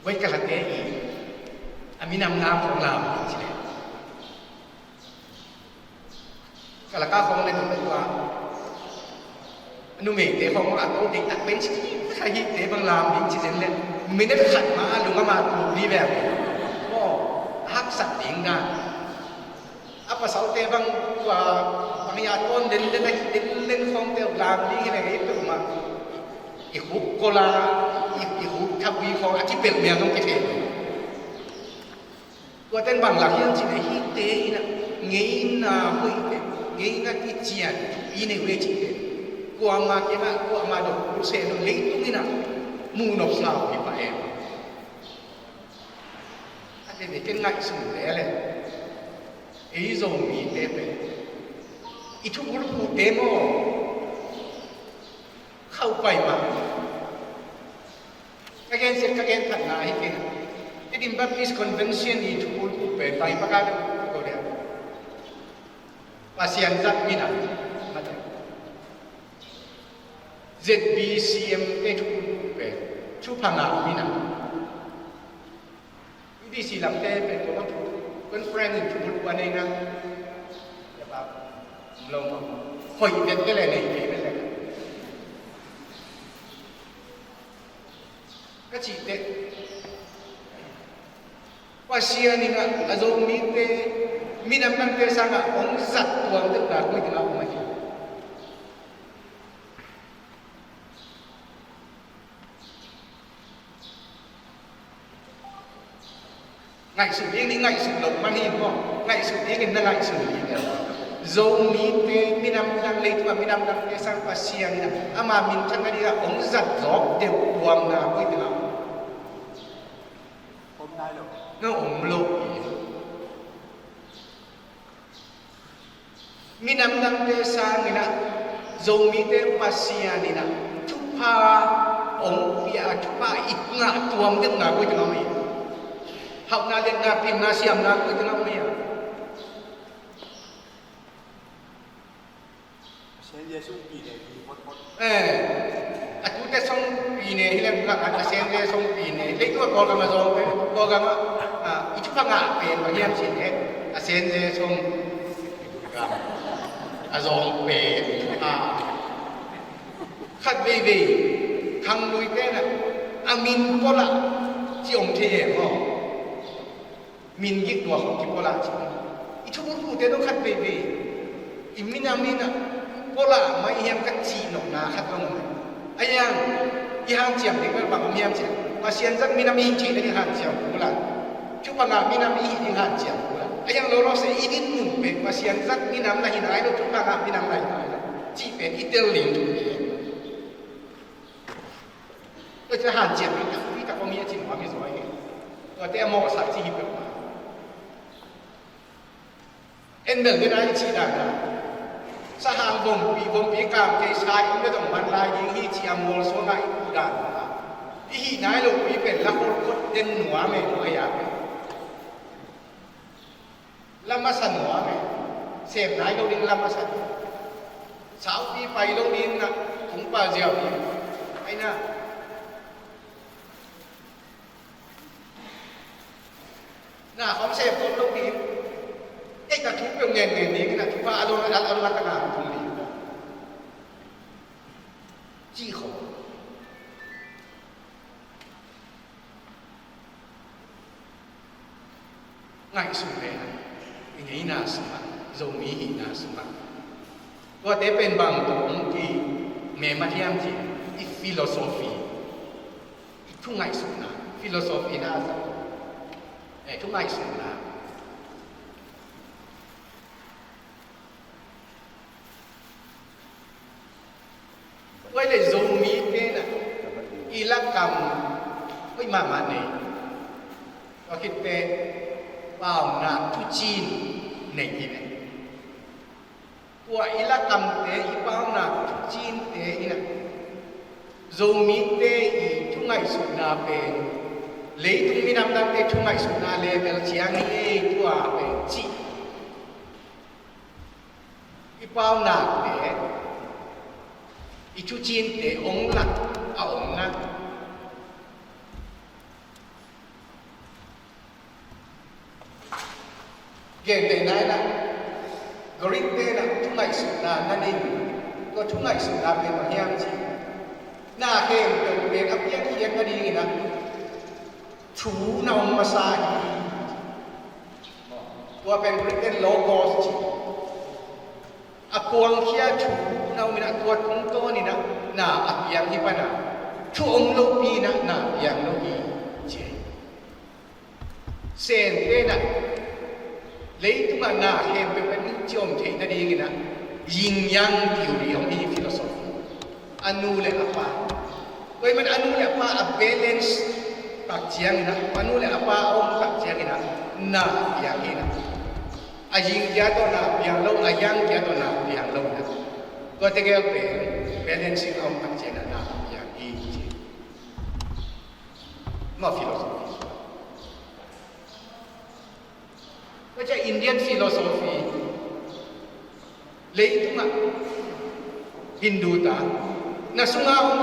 Uai, ka late i a minam lam khawng lam in ci leh. Ka laka khawng le nung tua Numeite khawng a to ding tak pen ci, a hihte bang lam ding ci zen leh, minute khat mah a lung amah tuk ding ve. Aw, a haksa ding dan. A pasalte bang tua bang a tawn den den a hi den den khawngte uh lam ding hi leh, ei peuhmah i khuk kola, i, i khuk thawi khawng a kipelh mial dong kithei. Tua ten bang lak hiam cih leh, hihte in ah ngeina hoihte, ngeina kician i nei uh e cih teh, kuamah kiangah kuamah dong uh se lo, leitung in ah muh nopsa uh hi pah e. A tete ken ngaihsun lel e, ei Zomite pen i thukulpute maw, khauh pai mah. Ka gen siat ka gen khatna hi kei. Tedim Baptist Convention i thukulpu pen bang i paka deuh ko dia, Pasian zat minam, Z B C M te thukulpu pen thupha ngah minam. U B C lamte pen tua bang thu, conference in thukul tua nei na. Tua bang om lo maw. Hoih vet te le nei kei vet le ka cih teh, Pasian in ah a Zomite minam dangte sangah hong zat tuam deuhna koi tengah om ahi. Ngaihsut ding, i ngaihsut loh man hi maw? Ngaihsut dingin na ngaihsun ding. Zomite minam dang, leitungah minam dangte sang Pasian in ah ama minthanna dingah hong zat zawk deuh tuamna koi tengah om nai lo. Na om lo hi. Minam dangte sangin ah Zomite Pasian in ah thupha hong pia, thupha i ngah tuam deuhna koi tengah om hi. Hauhna, liatna, pilna, siamna koi tengah om hi. Pasian Jesu pi ne pi phot phot. Eh, a tute song pi ne hi leng ka, a Pasian Jesu song pi ne. Leitung a Kawlgam a zong pen, Kawlgam a, ah, i thupha ngah pen bang hiam cih leh, a Pasian Jesu song a zong pen, ah, khat veivei khangluite in ah a min pua lah ci om thei e maw? Min gik tua khong kipua lah ci. I thukulpute dong khat veivei i minam in ah pua lah mah i hiam ka cih nopna khat dong om. A hiang i hanciam ding bel bang om hiam cih leh, Pasian zat minam i hi cih leh i hanciam kul a, thupha ngah minam i hi ding hanciam kul a. A hiang lawlaw se i dinmun pen Pasian zat minam na hi nai lo, thupha ngah minam na hi nai lo cih pen i tel ding thu hi. Tua ci hanciam ding tampi tak om hi a ci nuam hi zaw hi. Tuate a mawhsak ci hi peuhmah. En bel bena i cih dan a, sahang vompi, vompi kam kei sa i om le dong man lai ding hi ci a mual suang a i puh dan a, i hih nai lo pi pen la khol khot den nuam e, nuai a pen. Lam a sa nuam e. Sem nai lo ding lam a sa. Saupi pai lo ding na, tung pa ziau ding. Ai na. Na khom sem khom lo ding. Ei ka thu peuh ngen ngen ding na, thu pa a lo na, a lo na ta nga tung ding. Ci khom. Ngaihsut le i ngeina sungah, Zomi hihna sungah, tuate pen bang tawh hong kimem a hiam cih, i philosophy, i thu ngaihsutna, philosophy na a zat, eh, thu ngaihsutna. Tua hi leh Zomite na i lakam hoih mahmah nei. Tua khit teh paunak thucin nei hi ve. Tua i lakamte, i paunak thucinte in ah Zomite i thu ngaihsutna pen leitung minam dangte thu ngaihsutna level ciang hi ei, tua pen cih. I paunakte, i thucinte hong lak a om na. Gentehna in ah, Greek-te in ah thu ngaihsutna na nei, Tua thu ngaihsutna pen bang hiam cih, na khempeuh pen a piankhiat nadingin ah thu na om masa hi. Tua pen Greek ten logos ci. A puangkhia thu na om in ah tua tungtawn in ah na a piang hi pan a, thu om lopi in ah na piang lo hi ci. Sente in ah leitungah na khempeuh a nin ciam theih nadingin ah yin yang theory om hi, philosophy. A nu le a pa, tua ahih man a nu le a pa a balance tak ciangin ah, a nu le a pa a om tak ciangin ah na a piang hi in ah, a yin kia tawh na a piang lo, a yang kia tawh na a piang lo in ah, tua tegel pen balancing a om tak ciangin ah na a piang hi ci. Amau philosophy. Tua ciang Indian philosophy, leitungah Hindu ta, na sunga om,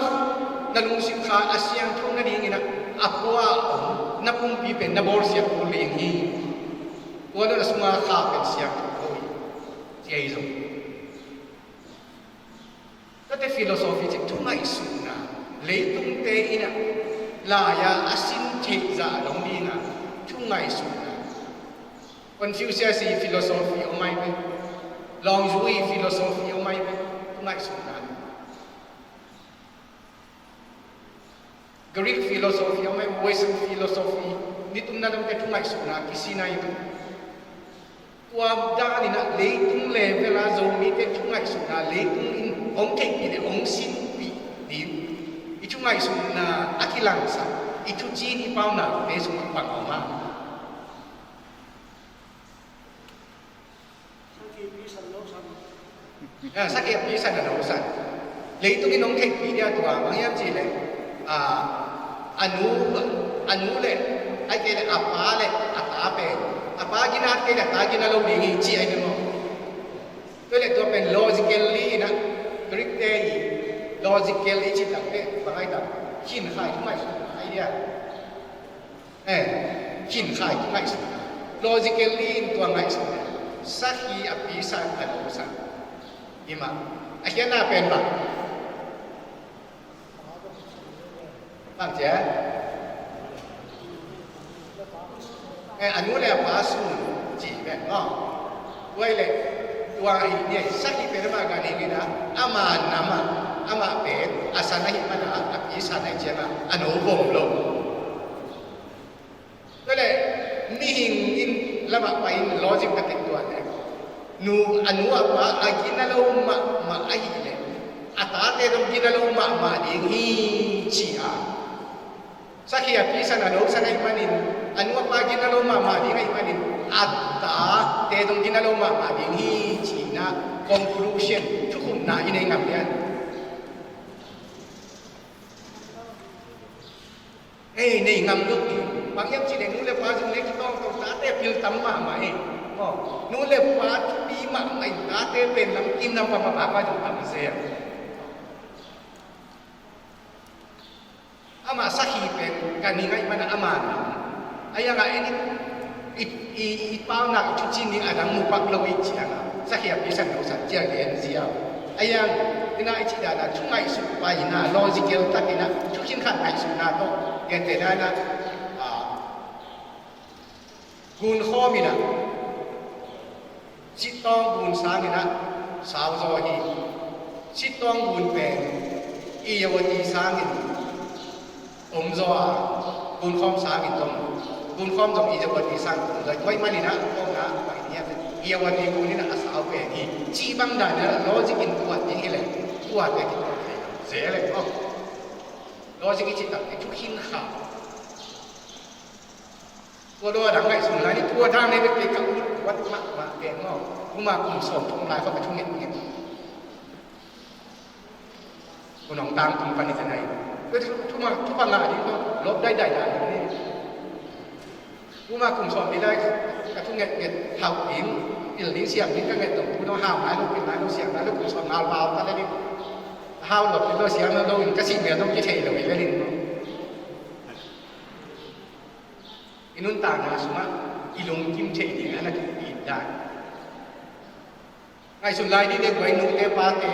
na lungsim kha a siangtho nadingin ah a pua a om na pumpi pen na bawlsiat kul ding hi. Tua lo na sunga kha pen siangtho hi ci ahi zong. Tuate philosophy cih thu ngaihsutna, leitungte in ah lai-a a sin theih zah dong dingin ah thu ngaihsutna. Confucius i philosophy om ai ve, Lao Tzu i philosophy om ai ve, thu ngaihsutna. Greek philosophy om ai, Western philosophy, nitumna dongte thu ngaihsutna kisin ai ve. Tua dan in ah leitung level a Zomite thu ngaihsutna, leitung in hong theihpih le hong sinpih ding, i thu ngaihsutna a kilangsak, i thucin i paunakte sungah bang om a? Sakhi a pi san a lo san. Leitung in hong theihpih dia tua bang hiam cih leh, a, a nu, a nu le, ai kei le a pa le a ta pen, a pa gina kei le a ta gina lo ding hi ci ai ve maw. Tua le tua pen logically in ah, Greek te i logical i cih tak pen bang ai tak, khin khai thu ngaihsutna ai dia. Eh, khin khai thu ngaihsutna. Logically in tua ngaihsutna. Sakhi a pi san a lo san. Hi mah. A khiatna pen bang. Bang cia. Eh, a nu le a pa sun ci pen maw. Tua hi le, tua hi ni, sakhi pen amah gan hi ni na, amah nam ah, amah pen a san ahih man a, a pi san ahih ciangin a no vom lo. Tua le, mihing in lamah pai in logic ka tek tuan le, nu, a nu a pa a gina lo mahmah ahih le, a tate dong gina lo mahmah ding hi ci a. Sakhi a pi san a lo san ahih manin, a nu a pa gina lo mahmah ding ahih manin, a tate dong gina lo mahmah ding hi ci na, conclusion, thukhupna i nei ngam lian. Ei, nei ngam lo ding. Bang hiam cih leh nu le pa zong nei kitawngtawng, tate pil tam mahmah ei. Aw, nu le pa thupi mahmah in, tate pen lam kim lam pam a, pa zong tam zel. Amah sakhi pen ka ning ahih manin amah nam. A yang a en in i, i, i paunak i thucin ding a dang mu pak lo i ciang a, sakhi a pi san lo san ciang gen ziau. A yang ina i cih dan a thu ngaihsut pai ina, logical tak ina thu khin khat ngaihsutna tawh gentehna ina, a, gunkhawm ina, Sittawng gun sang ina sau zaw hi. Sittawng gun pen Irrawaddy sangin om zaw a, gunkhawm sangin zong, gunkhawm zong Irrawaddy sangin om zaw. Tua ahih manin a kawmna pai ni a, Irrawaddy gun ina a sau pen hi. Cih bang dan ina logic in tuat ding hi leh, tuat ding hi leh, zel leh maw. Logic i cih tak hi, thu khin kha. Tua lo a dang ngaihsun lai ni, tua dang nei bek kei ka ut vat mahmah pen maw. Kuma kum sawm thum lai kha ka thu ngetnget. Kun hong tang tung pan i te nai. Tua thu, thu ma, thu ma ngah ding tua, lop daidai lai ni. Kuma kum sawm ni lai ka thu ngetnget hau ding, pil ding siam ding ka nget dong, thu dong hau lai lo, pil lai lo, siam lai lo, kum sawm ngal pau ta le ding. Hau lo, pil lo, siam lo, in ka sih mel dong kithei lo i le ding. I nuntakna sungah i lungkim theih ding a na thupi dan. Ngaihsun lai dih le, guai nute pate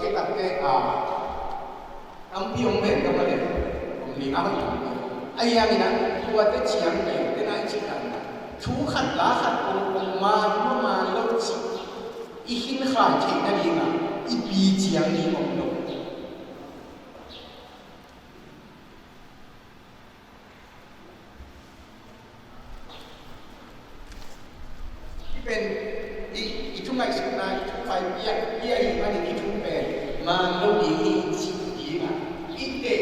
khit takte a, tampi om ven ka mah le, om ning a hoih tampi. Ahi hangin ah tuate ciang pen, tena i cih dan, thu khat la khat kong kong man maw man lo cih i khin kha theih nadingah i pi ciang ding om lo. Hih pen i, i thu ngaihsutna, i thu pai piak, piak ahih manin hih thu pen man lo ding hi cih dingah i teh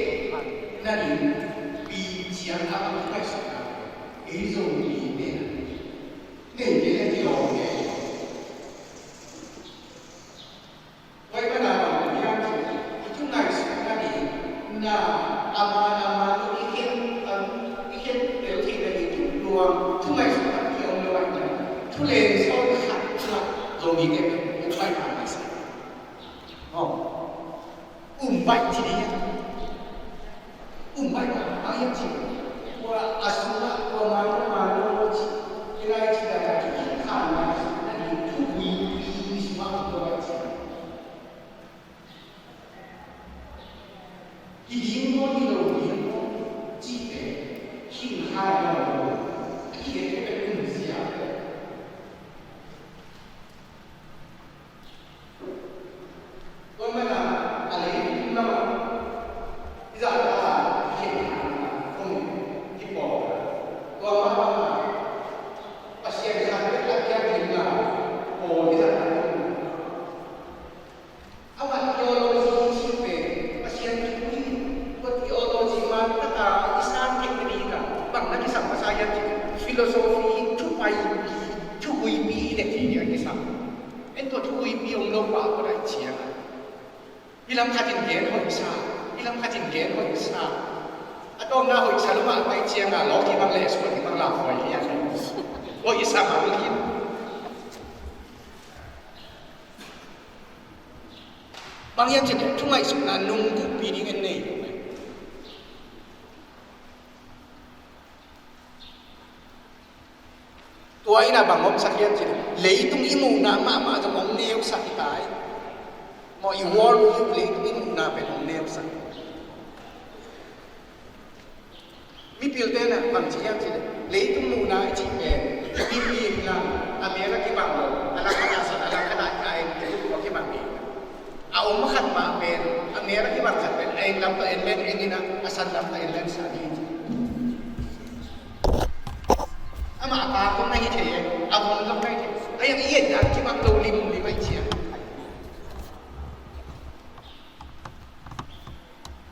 nading pi ciang a bang thu ngaihsutna pen ei Zomite in nei kei leh i lawm kei. Tua ahih manin bang hiam cih leh i thu ngaihsutna ding na, a man a man lo i khen, i khen tel theihna ding thu luang, thu ngaihsutna pi om lo ahih manin thu len sawn khat ciang Zomite pen hong pai ta masa. Aw, Um baih ci ding. Um baih mah, a hiam ci. Tua a sungah tua mah, tua mah, tua ci. Kei lai ci dah, ci khan mah, na ding thubuipi sungah tua ci. Hi ding maw, hi lo ding maw, cihte khin kha lo. A kigen pen um zia. Tua mana a lei lam i zahtak a khin kha lo. Tua mah Pasian khat peuh a kiang ding a pawl i zahtak. Amah theology cih pen Pasian thu hi. Tua theology man taka i san theih ding a bang na kisam masa hiam cih leh philosophy hi, thupai, thuhuipi i deih theih ding a kisam. En tua thuhuipi om lo pa kua daih ciang a, hih lam khat in gen hoih sa, hih lam khat in gen hoih sa. A tawpna hoih sa lo mah pai ciang a lawki bang le sua ki bang la hoih hiam. Hoih sa mang hi. Bang hiam cih leh thu ngaihsutna nunggulhpi ding en nei. Tua in a bang omsak hiam cih leh leitung i muhna mahmah zong hong neusak hi ta hi. Maw, i world view, leitung i muhna pen hong neusak. Mipilte na bang ci hiam cih leh leitung muhna i cih pen mipi in la a mel a kibang lo, a lam khat a san, a lam khat a ngai, tua kibang hi. A om khat mah pen a mel a kibang khat pen a en lam tawh en len en in a, a san lam tawh en len san hi. Amah a pa kong na hi thei e, a vung zong na hi thei. A yang i et dan kibang lo limlim a i ciang.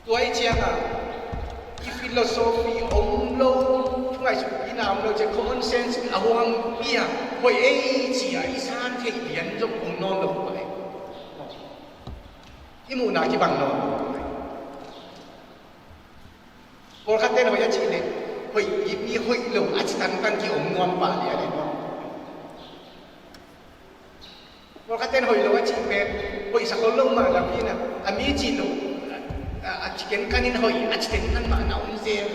Tua i ciang a i philosophy om lo, thu ngaihsutpihna om lo ciang common sense a huang pia, hoih ei ci a i san theih lian zong om nawn lo pai. I muhna kibang nawn lo pai. Pawlkhat ten hoih a cih leh hoih pipi, hoih lo a ci tangtang ki om nuam pah lian e maw. Pawlkhat ten hoih lo a cih pen hoih sa khol lo mah lam hi na, a mi cih lo a, a ci kenkan in hoih a ci kenkan mah na om zel.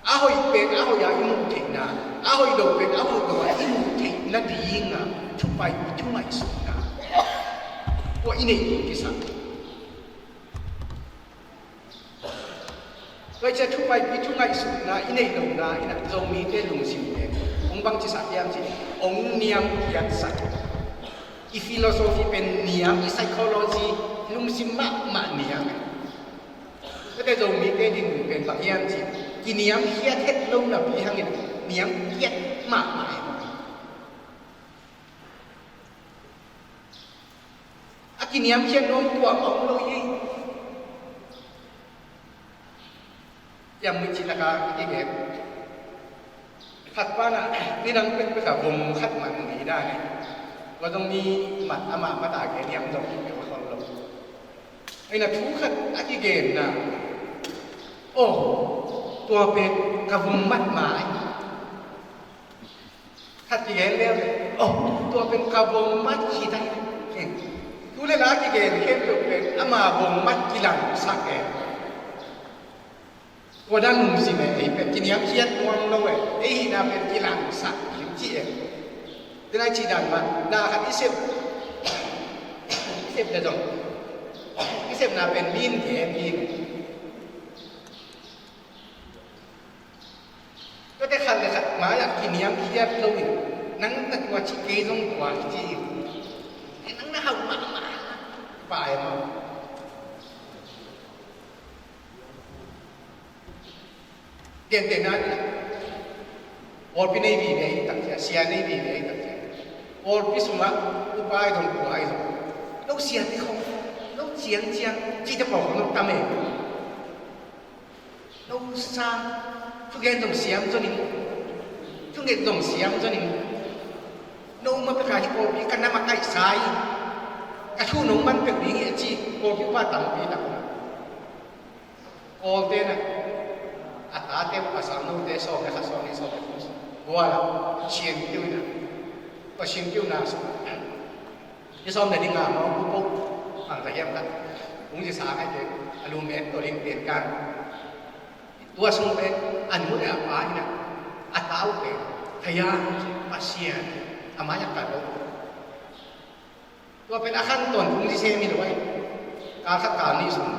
A hoih pen a hoih a i muh theihna, a hoih lo pen a hoih lo a i muh theih nading a thupai, thu ngaihsutna tua i neih ding kisam. Tua i ciah thupaipi thu ngaihsutna i neih lohna in a Zomite lungsim pen hong bang cisak hiam cih leh hong niamkhiatsak. I philosophy pen niam, i psychology, i lungsim mahmah niam. Tuate Zomite dinmun pen bang hiam cih leh kiniamkhiat het lo napi hangin niamkhiat mahmah hi. A kiniamkhiat nuam tuam a om lo hi. Hiam mi cih laka i gen khat pa na, ni dang pekpek a vom khat man ni dan e. Tua zong mi mat ama mat a gen hiam zong i pek a khol lo. Ai na thu khat a kigenna. Oh, tua pen ka vom mat mai. Khat kigen leu, oh, tua pen ka vom mat hi ta hi. Tu le la kigen khempeuh pen ama vom mat kilangsak e. Tua dan lungsim e, ei pen kiniamkhiat nuam lo e, ei hihna pen kilangsak hi ci e. Tua nai ci dan mah, na khat i sep, i sep le zong, i sepna pen min gen hi. Tuate khat le khat mai-ah kiniamkhiat loin, nang na tua ci, kei zong tua ci in, nang na hauh mahmah, pai maw. Gentehna in, pawlpi nei vive i takcia, sia nei vive i takcia, pawlpi sungah upa i zong, kua i zong, no sia ti khong, no ciangciang cite pawl khong no tam e. No sa, thugen zong siam zon in, thunget zong siam zon in, no ma peka hi pawlpi ka nam a kaihsa hi, ka thu nong man pek ding hi a ci pawlpi upa tampi tak. Pawlte na a tate uh pasal note sawm le khat, sawm le sawm le khat gual a cian kiu in a, Pasian kiu na sawm. Ni sawm le ni nga maw, kupo, bang za hiam khat, kungzi sang ai ke, a lu met to ling pen kan. Tua sung pen a nu le a pa hi na, a tau pen, thaya, Pasian, a mai a ka lo. Tua pen a khan ton kungzi sem hi lo ai. Kal khat kal nih sung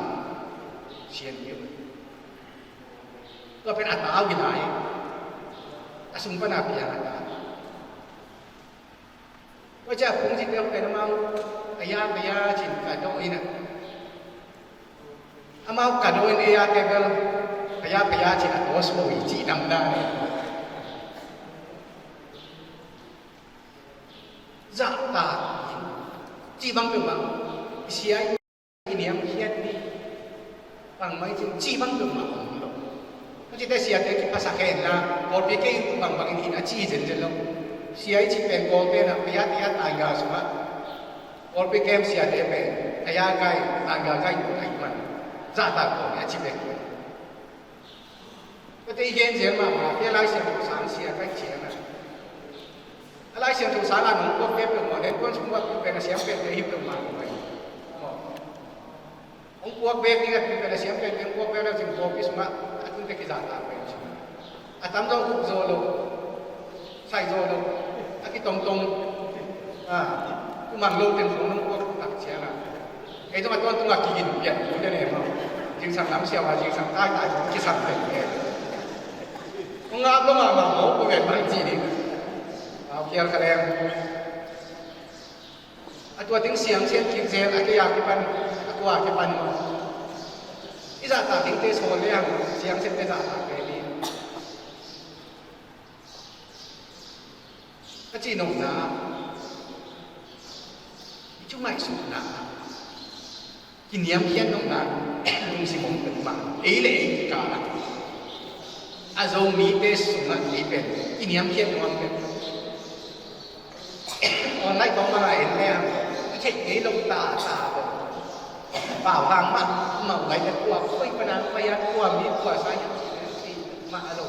sian hi lo. Tua pen a tau hi lai. A sung pan a piang a tau. Tua ciah kungzi peuh pen amau, kaya, kaya, cin ka dawh in a. Amau ka dawh in, eia te bel, kaya, kaya, cin a taw suah uh hi cih dam dan. Zahtak in, cih bang peuhmah, i sia i niamkhiat ni, bangmah i cih, cih bang peuhmah om lo. Ka cihte siate kiphasak hen la, pawlpi kei in bangbang in hin a ci zenzen lo. Sia i cih pen Kawlte na, pia tia tanggal sungah. Pawlpi kem siate pen, a ya gai, tanggal gai, gai man. Zahtak kawm a ci pen. Tua te i gen zel mahmah, i a Lai Siangtho sang sia ka hih ciangin a, a Lai Siangtho sang a nong puak pen peuhmah, len kuan sung uah pen a siam pen te hi peuhmah lo mai. Maw. Hong puak bek ding a pen pen a siam pen pen puak bek le zing pawlpi sungah a tun te kizahtak pen sungah. A tam zong uk zo lo. Sai zo lo, a kitongtong, a, kumang lo teng khong nong puak tak ciang a. Ei zong a tuan tung a kigin pian tu te ne maw. Zingsang lam siau a, zingsang tai tai zong kisam teng ne. Kong ngap lo mahmah maw, ko ven bang ci ding. Au kial kha leng. A tua ding siangsiat kik zel, a kei a kipan, a kua a kipan maw. I zahtak dingte sawl le ang, siangsiat te zahtak te ni. A cih nopna, i cu ngaihsutna, kiniamkhiat nopna, lungsim om peuhmah, ei le ei kikal ah. A Zomite sungah ei pen, kiniamkhiat nuam peuh. Online kong mah en le ang, i theih ngei lo ta ta lo. Pau hang mah, mah lai le kua, koi pan a pai a kua mi kua sa hiam cih mah a lo.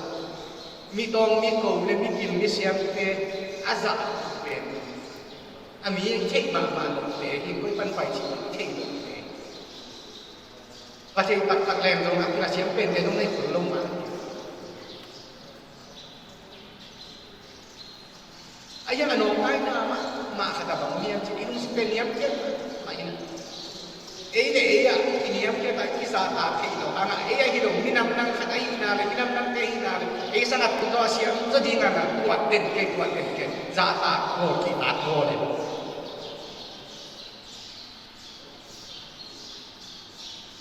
Mi tawng, mi ko le mi gil, mi siamte a zah pen a mi theih mahmah lote hi, koi pan pai cih theih lote. Va theih taktak leng zong a siam pente zong nei khol lo mah. A hiang a nawngkaina mah, mah khat a bang hiam cih i lungsim pen niamkiat mah hi na. Ei le ei ah i niamkiat ah i zahtak theih loh hangah ei ahi lo minam dang khat ahihna le minam dangte ahihna le ei sang a tung tawh a siam zaw ding a na kuat den kei, kuat den kei, zahtak gawl, kihtak gawl le.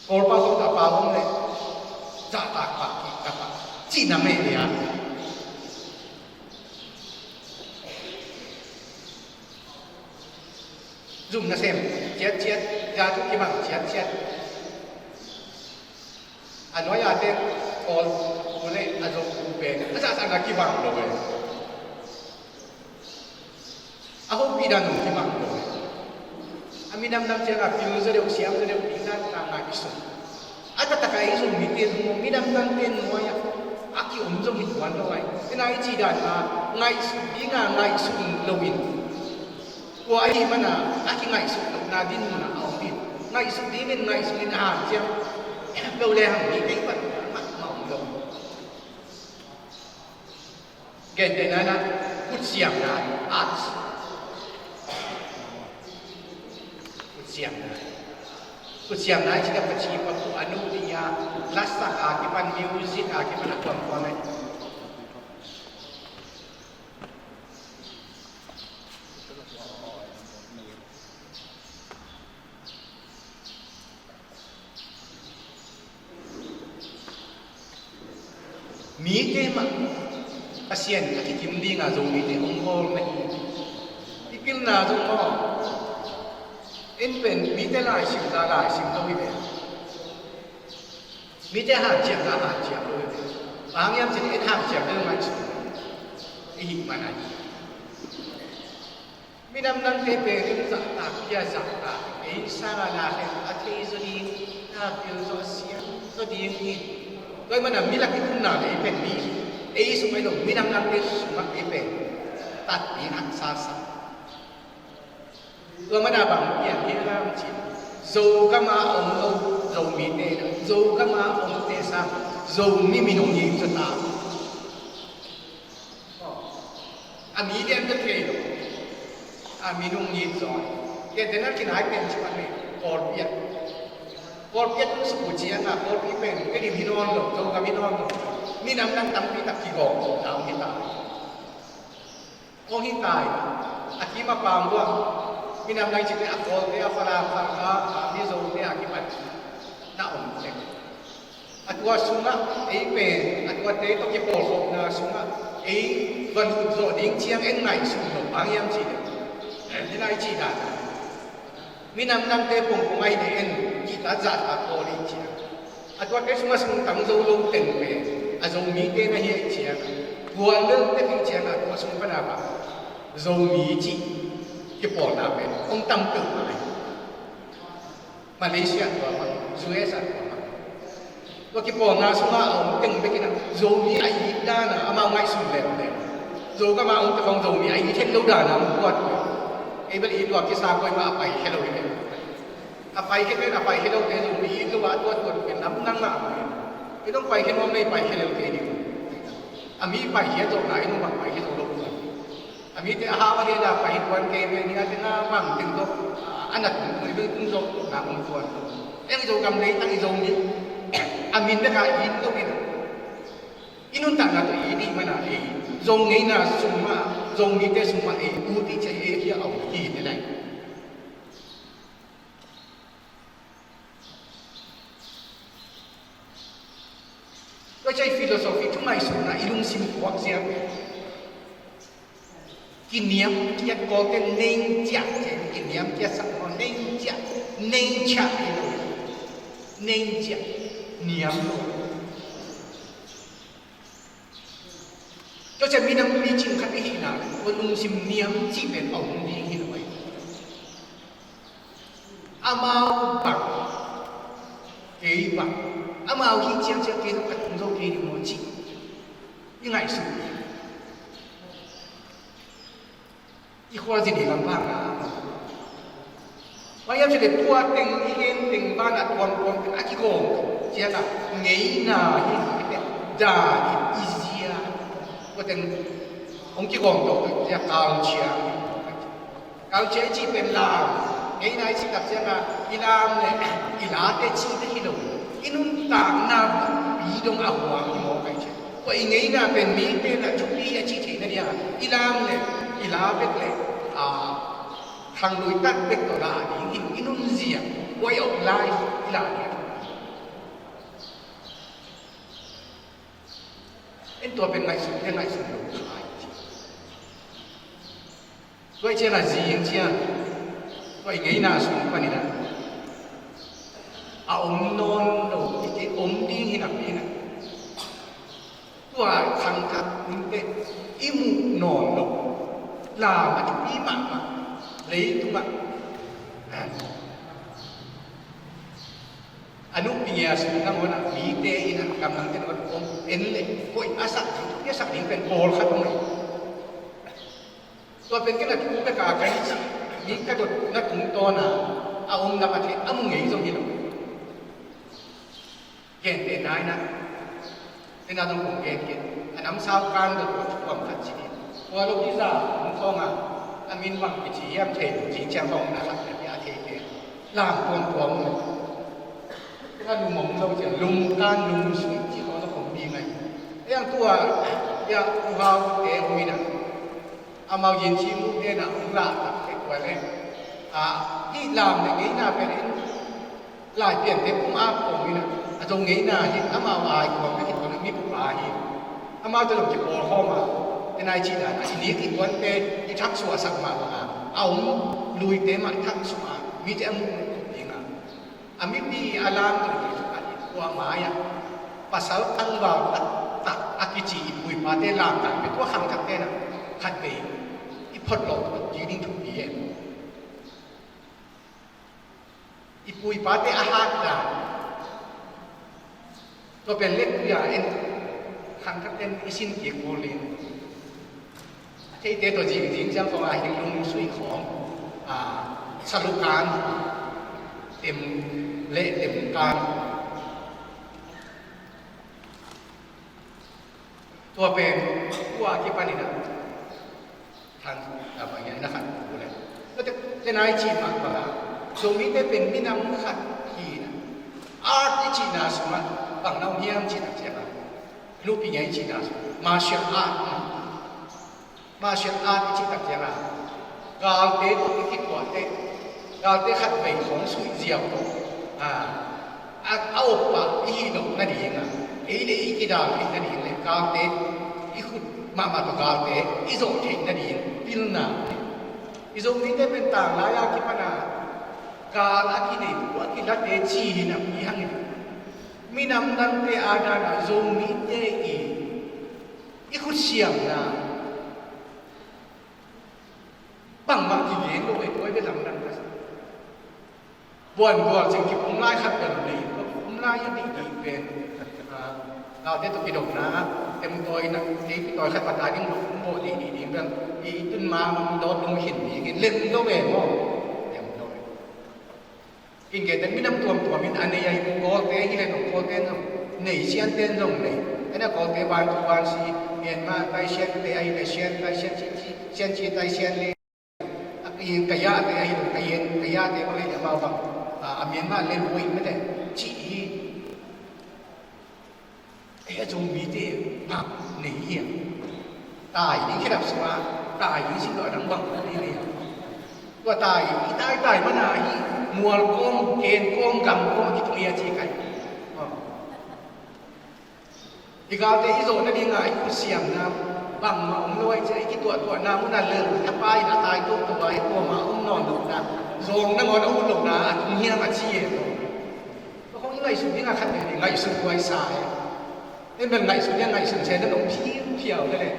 Kawlpau zong tapa om le zahtak pah kihtak pah cihna meh le ah. Zum nasem ciatciat, za thu kibang ciatciat. A nuai a te Kawl u le a Zo u pen a zahzah na kibang lo e. A hopih dan zong kibang lo e. A minam dang ciang a pil zaw deuh, siam zaw deuh ding dan ka ngaihsun. A taktak a ei Zomite zong minam dangte nuai ah a ki-om zong hi tuan lo ai. Tua i cih dan a ngaihsut ding a ngaihsun lo in, tua ahih man a a kingaihsut lohna dinmun ah a om hi. Ngaihsut ding in ngaihsun in a hanciam lo le hang mi kei pan mahmah om lo. Gentehna in ah, kutsiamna, arts. Kutsiamna. Kutsiamna i cih leh Pasian pa pu a nu ding a, lasak a kipan, music a kipan a kuamkuam e. Mite mah Pasian a kikim ding a Zomite hong bawl na hi. I pilna zong maw, en pen mite laisim ta laisim lo hi ve. Mite hanciam ta hanciam lo hi ve. Bang hang hiam cih leh en hanciam deuh ngaihsun i hih man ahi. Minam dangte pen zahtak, pia zahtak, ei sang a na khen a thei zaw ding, na pil zaw a siam zaw ding hi. Tua ahih manin mi lak i tunna le ei pen mi, ei sung ahi lo minam dangte sungah ei pen tat ding haksa sa. Tua mana bang pian hiam cih, Zogam a om lo Zomite, Zogam a omte sang Zomi min hong it zaw ta. A mi lian bek thei lo. A min hong it zaw. Kei te na kinai pen ci pan le, Kawlpi ah. Kawlpi ah tung suk ciang a, Kawlpi pen Tedim hi nawn lo, Zogam hi nawn lo. Minam dang tampi tak kigawm na hong hi ta. Hong hi ta in a, a kim a pam lua. Minam dang cih te a Kawlte, a Falam, Khalkha, a Mizote a kipan na om tek. A tua sungah ei pen, a tuate tawh kipawlkhopna sungah ei va lut zawh ding ciang en ngaihsun lo bang hiam cih leh, ni lai cih dan a, minam dangte pongpong ahi leh en, kihtak zahtak pawl i cih a, a tuate sungah sungtang zo lo teng pen a Zomite na hi ahih ciang, gual lel tek ahih ciang a, tua sung pana bang Zomi cih kipawlna pen hong tam peuhmah hi. Malaysia tua mah, U S a tua mah. Tua kipawlna sungah a om teng bekin a Zomi a it dan a amau ngaihsun lemlem. Zogam a om te khawng Zomi a it het lo dan a om tuat. Ei bel i tua kisa koi mah a paikhia lo hi ve. A paikhia pen a paikhia lote Zomi it lo a tuat tuat pen lam nang mah a om hi. I dong paikhia nuam lei paikhia lo kei ding. A mi paikhia zawhna i dong bang paikhia zo lo tuat. A mite a hau a lian a pai hi tuan kei ve, nia te na bang teng tawh a na tung tung tung zawh na om tuan. Eng Zogam leitang i Zomi a min bek a it lo in a, i nuntakna tawh i it i hih man a ei Zo ngeina sung mah, Zomite sung mah ei ut i cih ei hi a om hi te lai. Tua ciang philosophy thu ngaihsutna i lungsim puak ziau. Kiniamkiat Kawlte neng ciah ciah, kiniamkiat sak maw, neng ciah, neng ciah hi lo. Neng ciah, niam lo. Tua ciang minam picing khat i hihna, tua lungsim niam cih pen a om ding hi lo ahi. Amau bang, kei bang, amau hih ciangciang kei zong ka tung zo kei ding maw cih i ngaihsut. I khualzin i lam bang a, bang hiam cih leh tua teng i gen teng ban a tuamtuam teng a kigawm ciang a, ngeina hi lo i pen dan in i zia. Tua teng hong kigawm tawh ciang culture. Culture i cih pen lam, ngeina i cih tak ciang a, i lam le i late cih bek hi lo. I nuntakna buppi dong a huam hi mawk ahi ciang. Tua i ngeina pen mite na thupi a cih theihna ding a, i lam le i la bek le, a, khanglui tak bek tawh la ding hi lo, i nunzia, way of life i la ding a thupi. En tua pen ngaihsun, en ngaihsun lo kha i ci. Tua i ciang a zing ciang, tua i ngeina sung panin a, a om nawn lo, i ci om ding hi napi in a. Tua khangthak hunte i muh nawn lo, lam a thupi mahmah, leitung ah. A nupi ngia sung nangawn ah mite in a gamdangte nangawn om en leh koih a sak ding, thupi a sak ding pen pawlkhat om ahi. Tua pen ken a thu bek a ka hi ci, mi ka dot na tungtawn a, a om lam a thei a mu ngei zong hi lo. Gentehna in a, ken a dong kong gen kei, a namsau kan dot tua thu bang khat ci hi. Tua lo hi za hong khawng a, a min bang kici hiam thei lo, ci ciang bang na khat na pia thei kei. Lam tuamtuam lo. Ken a lum om lo ciang, lum kan lum sui ci khawng lo om ding ahi. Hiang tua, hiang uhau te om in a. Amau yin ci mu te na hong lah tak te tua le. A, hih lam le ngeina pen in Laipiante pum a pawng in a, a Zo ngeina hi, amau ai kuang a hi tuan a mi pupa hi. Amaute lo kipawlkhawm a, te nai cih dan a, i nik i puante i thaksuahsak mah bang a, a om luite mah i thaksuah a, mite a muh ding a. A mipi a lam dong hi thu khat hi, tua mai ah pasal tangval taktak a kici i pu i pate lam kan pe tua khangthakte na khat vei i photlawh ding ding thupi e. I pu i pate a hat dan tua pen let tua en khangthakte in i sin kik kul ding. A theite tawh zingzing ciang khawng a hi ding lungsui khawng, a, Salukan, tem le tem kan. Tua pen kua kipanin a thang a bang hian a khat ku le. Tua te, te nai ci mah bang a, Zomite pen minam khat hi na. Art i cihna sungah bang na om hiam cih tak ciangah, nupi ngai i cihna sungah martial art, martial art i cih tak ciangah, galte tawh i kituahte, galte khatvei khawng suih ziau tawh, a, a, a oppah i hih loh nadingah, ei le ei kidal theih nading le galte, i khut mahmah tawh galte i zawh theih nading pilna. I Zomite pen tanglai a kipan a gal a kinei, thu a kilate ci hi napi hangin, minam dangte a dan a Zomite i, i khutsiamna bangmah kigen lo e, tua i bia lamdang ka sa. Buanbual cing kipum lai khat bel nei, kipum lai a dih dih pen, ah, galte tawh kidopna, tem tawi na, kei pi tawi khat pata ding lo, kum bawh dih dih ding bel, i tun ma dawt lung khin ding in, lem lo e maw? Lem lo e. Ken kei ten minam tuamtuam in a nei ahi, Kawlte hi le nong Kawlte in zong nei, Siante in zong nei. Ena Kawlte van tu van si, Myanmar tai Siante ahi le Sian tai Sian ci, ci, Sian ci tai Sian le. A pi ka yate ahi le, ka yen, ka yate ko le amau bang. A, a Myanmar le lui mete, ci hi. Ei a Zomite mah nei hi a. Tai ding khedap sungah, tai ding sim lo a dang bang nei nei a. Tua tai, i tai tai mana hi, mual kawm, ken kawm, gam kawm, a kitung hi a ci kai. I galte i zawh nadinga i khutsiamna bangmah om lo ahih ciang i kituahtuahna munah lel thapai in a tai toto a i kuamah om nawn lohna, zawng nangawn a ut lohna a tung hiam a ci e. Tua khong i ngaihsut dingah khat nih ngaihsut huai sa e. En bel ngaihsut dingah ngaihsut se na nong phiu phiau le le.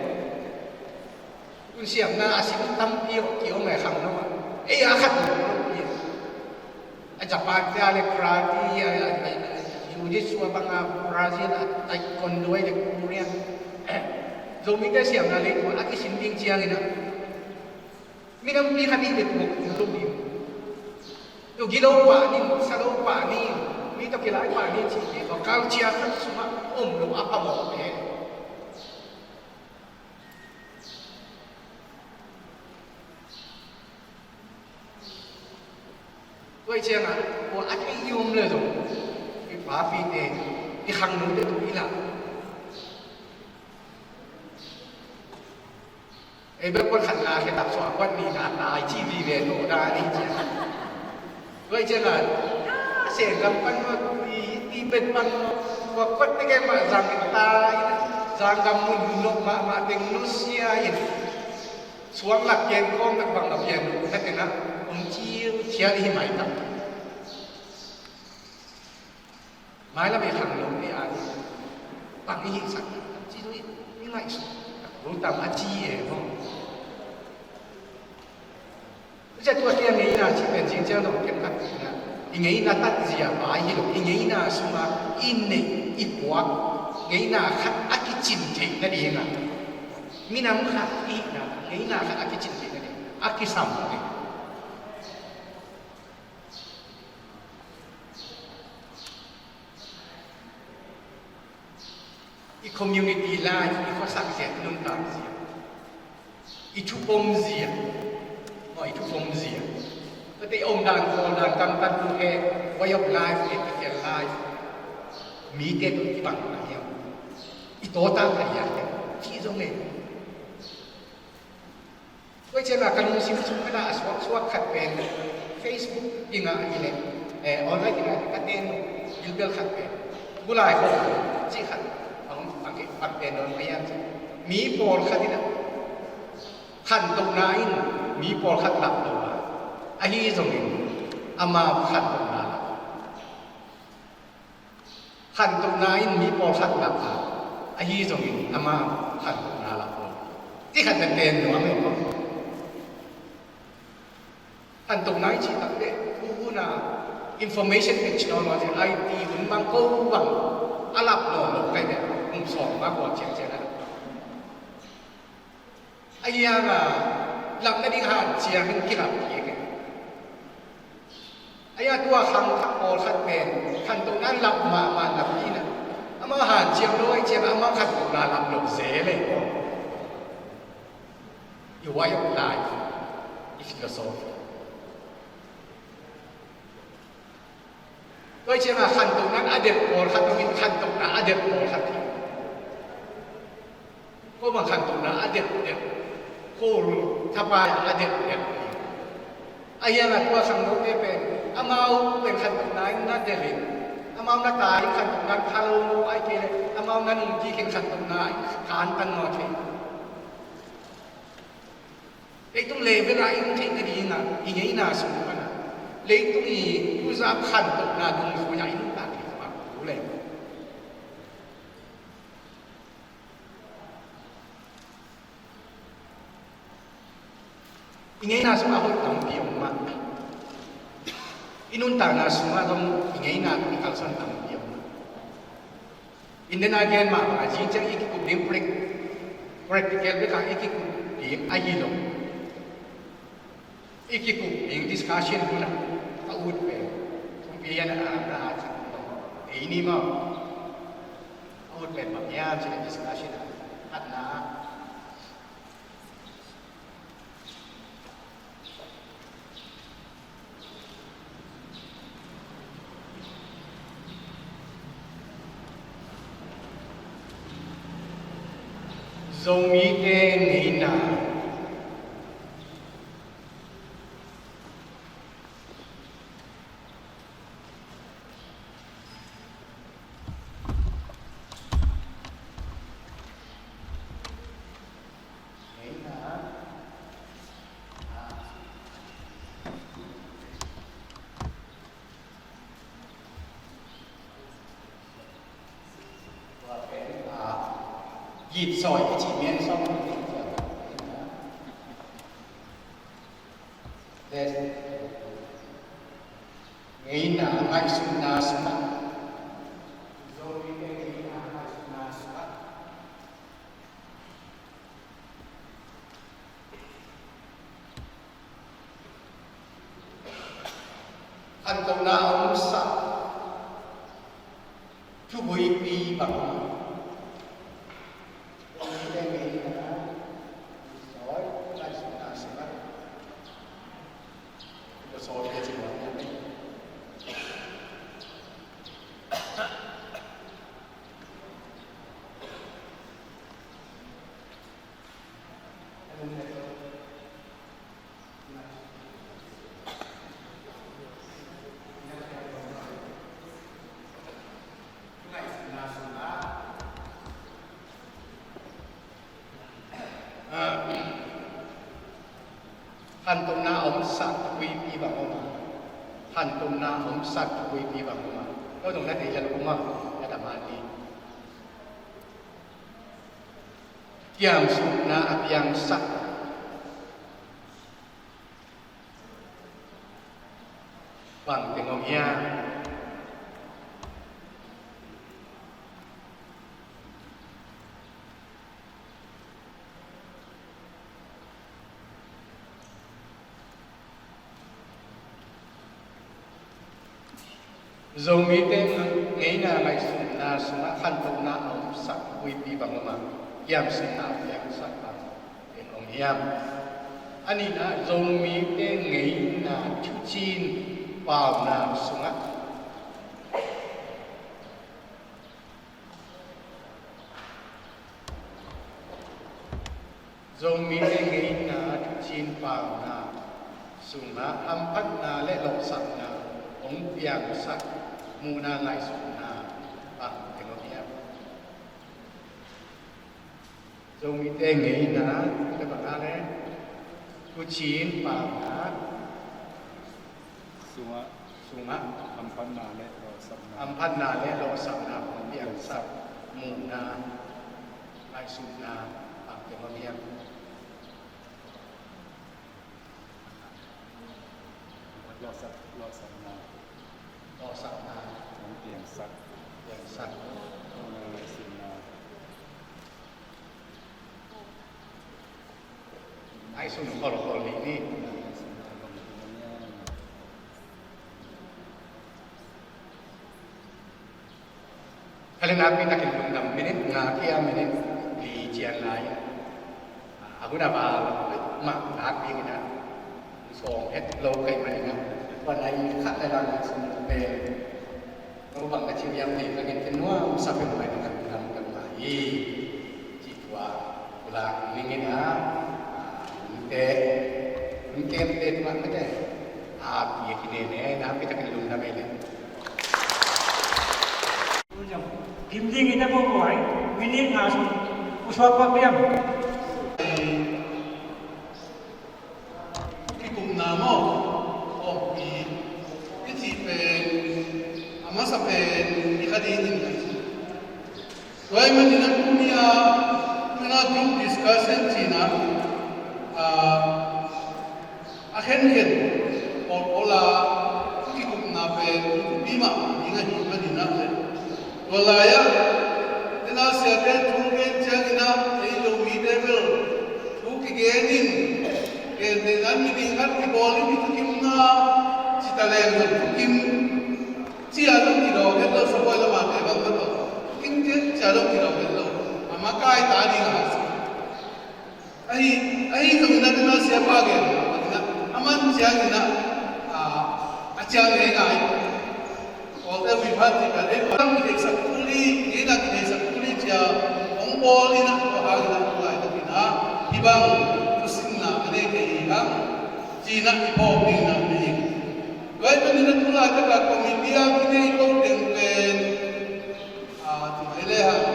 Tunsiamna a sim tampi ki om e khangno ah. Ei a khat lo lo pi. A Japan te a le karate, a, a, a, a, jiu-jitsu a bang a Brazil a, taekwondo a le Korea. Zomite siamna le tua a kisim ding ciangin a. Minampi khat i le tua lo pi. Tu gilo pah nin, salo pah nin, mi tawh kilai pah nin ci pi. Tua culture khat sungah om lo a phamawh pen. Tua ciangah, kua a thei i om le zong, i papite, i khangnote tu i lah. Ei bek kuan khat na khe tak suah kuan ni na tai ci vive no da ni ciangah. Tua ciangah, a, Sengam pan maw, i, i bet pan maw, tua kuat teke mah zang ta in, Zanggam mun hun lok mahmah teng nusia in, suang lak ken kawm lak bang lak pian na tengah om ciu cial i hi mai tak. Mailam i khang lo i a ni bang i hihsak ci tu i ngaihsut. Tua tam a ci e maw. Tua tua tia ngeina cih pen zing ciang zong kem khat cihna, i ngeina tatzia pai hi lo, i ngeina sungah i neih i puak ngeina khat a kicin theih nadingah, minam khat i hihna ngeina khat a kicin theih nading a kisam hi. I community life, i khuasak zia, i nuntak zia, i thupom zia, maw, i thupom zia. Tua te i om dan, khawl dan, kamtan tu he, way of life, ethical life. Mite tu i bang na hiam. I tawtak na hiam. Ci zong e. Tua ciangah ka lungsim sung khatah a suaksuak khat pen Facebook dingah hi leh, eh, online dingah ka ten bilbel khat pen gulai khawh cih khat bang, bang, bang pen dawn ka hiam cih. Mi pawlkhat inah khantohna in mi pawlkhat lap lo a, ahi zongin amau khantohna lap. Khantohna in mi pawlkhat lak a, ahi zongin amau khantohna lak lo. Ti khat pen pen nuam e maw. Khantohna i cih tak teh, tu hun a information technology, I T hun bang ko bang a lap lo lo kai teh, kum sawm ma kua ciang ciang a. A hiang a, lap nading hat ciangin kilap kik e. Tua khangthak pawlkhat pen khantohna lap mahmah napi-in ah, amau hanciam lo ahih ciangin amau khantohna lap lo zel e. Your way of life is philosophy. Tua ahih ciangin khantohna a delh pawlkhat om in, khantohna a delh pawlkhat hi. Ko bang khantohna a delhdelh, ko thapai a delhdelh hi. Ahi hangin tua khangnote pen amau pen khantohna in na delh in, amau na tai in khantohna in pha lo, ahih kei leh amau na nungkik in khantohna in kantan nawn thei. Leitung level ah i nung theih nadingin ah i ngeina sung pan ah leitung i tuzap khantohna dungzui ah i nuntak theih mah tu leh. I ngeina sungah hoih tampi om mah. I nuntakna sungah zong i ngeina tawh i kalsuan tampi om mah. Inn dena gen mah bangin zing ciang i kikup ding prac-, practical bekah i kikup ding ahi lo. I kikup ding discussion hunah a ut pen kumpi hian a na a cak lo. Ei ni maw? A ut pen bang hiam cih leh discussion a khatna. Zomite ngeina. Gitsawi i cih mian sawm. Ngeina ngaihsutna sungah. Zomite ngeina ngaihsutna sungah. Khantohna a omsak thubuipi bang. Khantohna a omsak thubuipi bang om a. Khantohna a omsak thubuipi bang om a. Tua zong na thei lel om a, na dam a ni. Kiamsukna a piangsak bang teng om hiam? Zomite ngeina ngaihsutna sungah khantohna a omsak thubuipi bang om a, kiamsukna a piangsak bang teng om hiam? A nihna, Zomite ngeina thuciin pauna sungah. Zomite ngeina thuciin pauna sungah hamphatna le lawhsapna hong piangsak muhna ngaihsutna bang teng om hiam? Zomite ngeina le bang a le thuciin pauna sungah, sungah hamphatna le lawhsapna, hamphatna le lawhsapna hong piangsak muhna ngaihsutna bang teng om hiam? Lawhsak, lawhsakna. Lawhsakna. Hong piangsak. Piangsak. Muhna ngaihsutna. Ngaihsun kholkhol ni ni. Khalina pi takin lungdam minit nga kia minit li cian lai. A hun a val mah nak ding ina sawm het lo kai manina. Panai khat lai lang sum pen. Ko bang ka ciu yam ni ka ngin kin nuam sa pen mai na kan kan mai. Ci tua. Ula ningin a, nte, nte, nte, nte, nte, a, pia kine ne, na pita kine lum na mele. Kim ding ina mo kuai, minit nga sum, uswa pa piam. Kikupna mo, oh, i, i ci pen, a masa pen, i ka ding in. Tua ahih manin a tuni-a, tuna group discussion cihna, ah, a khenkhen pawlpawl a kikupna pen thupi mah ding ahih manin a, tua lai-ah tena siate thu gen ciangin a, ei Zomite bel thu kigen in, gentehna in miding khat kibawl in i thukimna ci ta leng zong thukim cia zong kidawk het lo, sabuai lamate bang bang lo. Kim ciat cia zong kidawk het lo. A makai ta ding a hak si. Ahi, ahi zong ina ding a siapa gen. Ina, a man ciang ina, a, a ciang ngai ngai. Kawlte hui phat ci ka dei. Kawlte hui theisak tuli, ina ki theisak tuli cia. Hong bawl ina, kawhang ina, kawhang ina, kawhang ina. Hi bang, thusinna ka nei kei hi hang. Ci ina, i phawk ding ina, nei. Tua ahih manin a tu laitak a committee a kinei ko teng pen, a, tu mai le hang.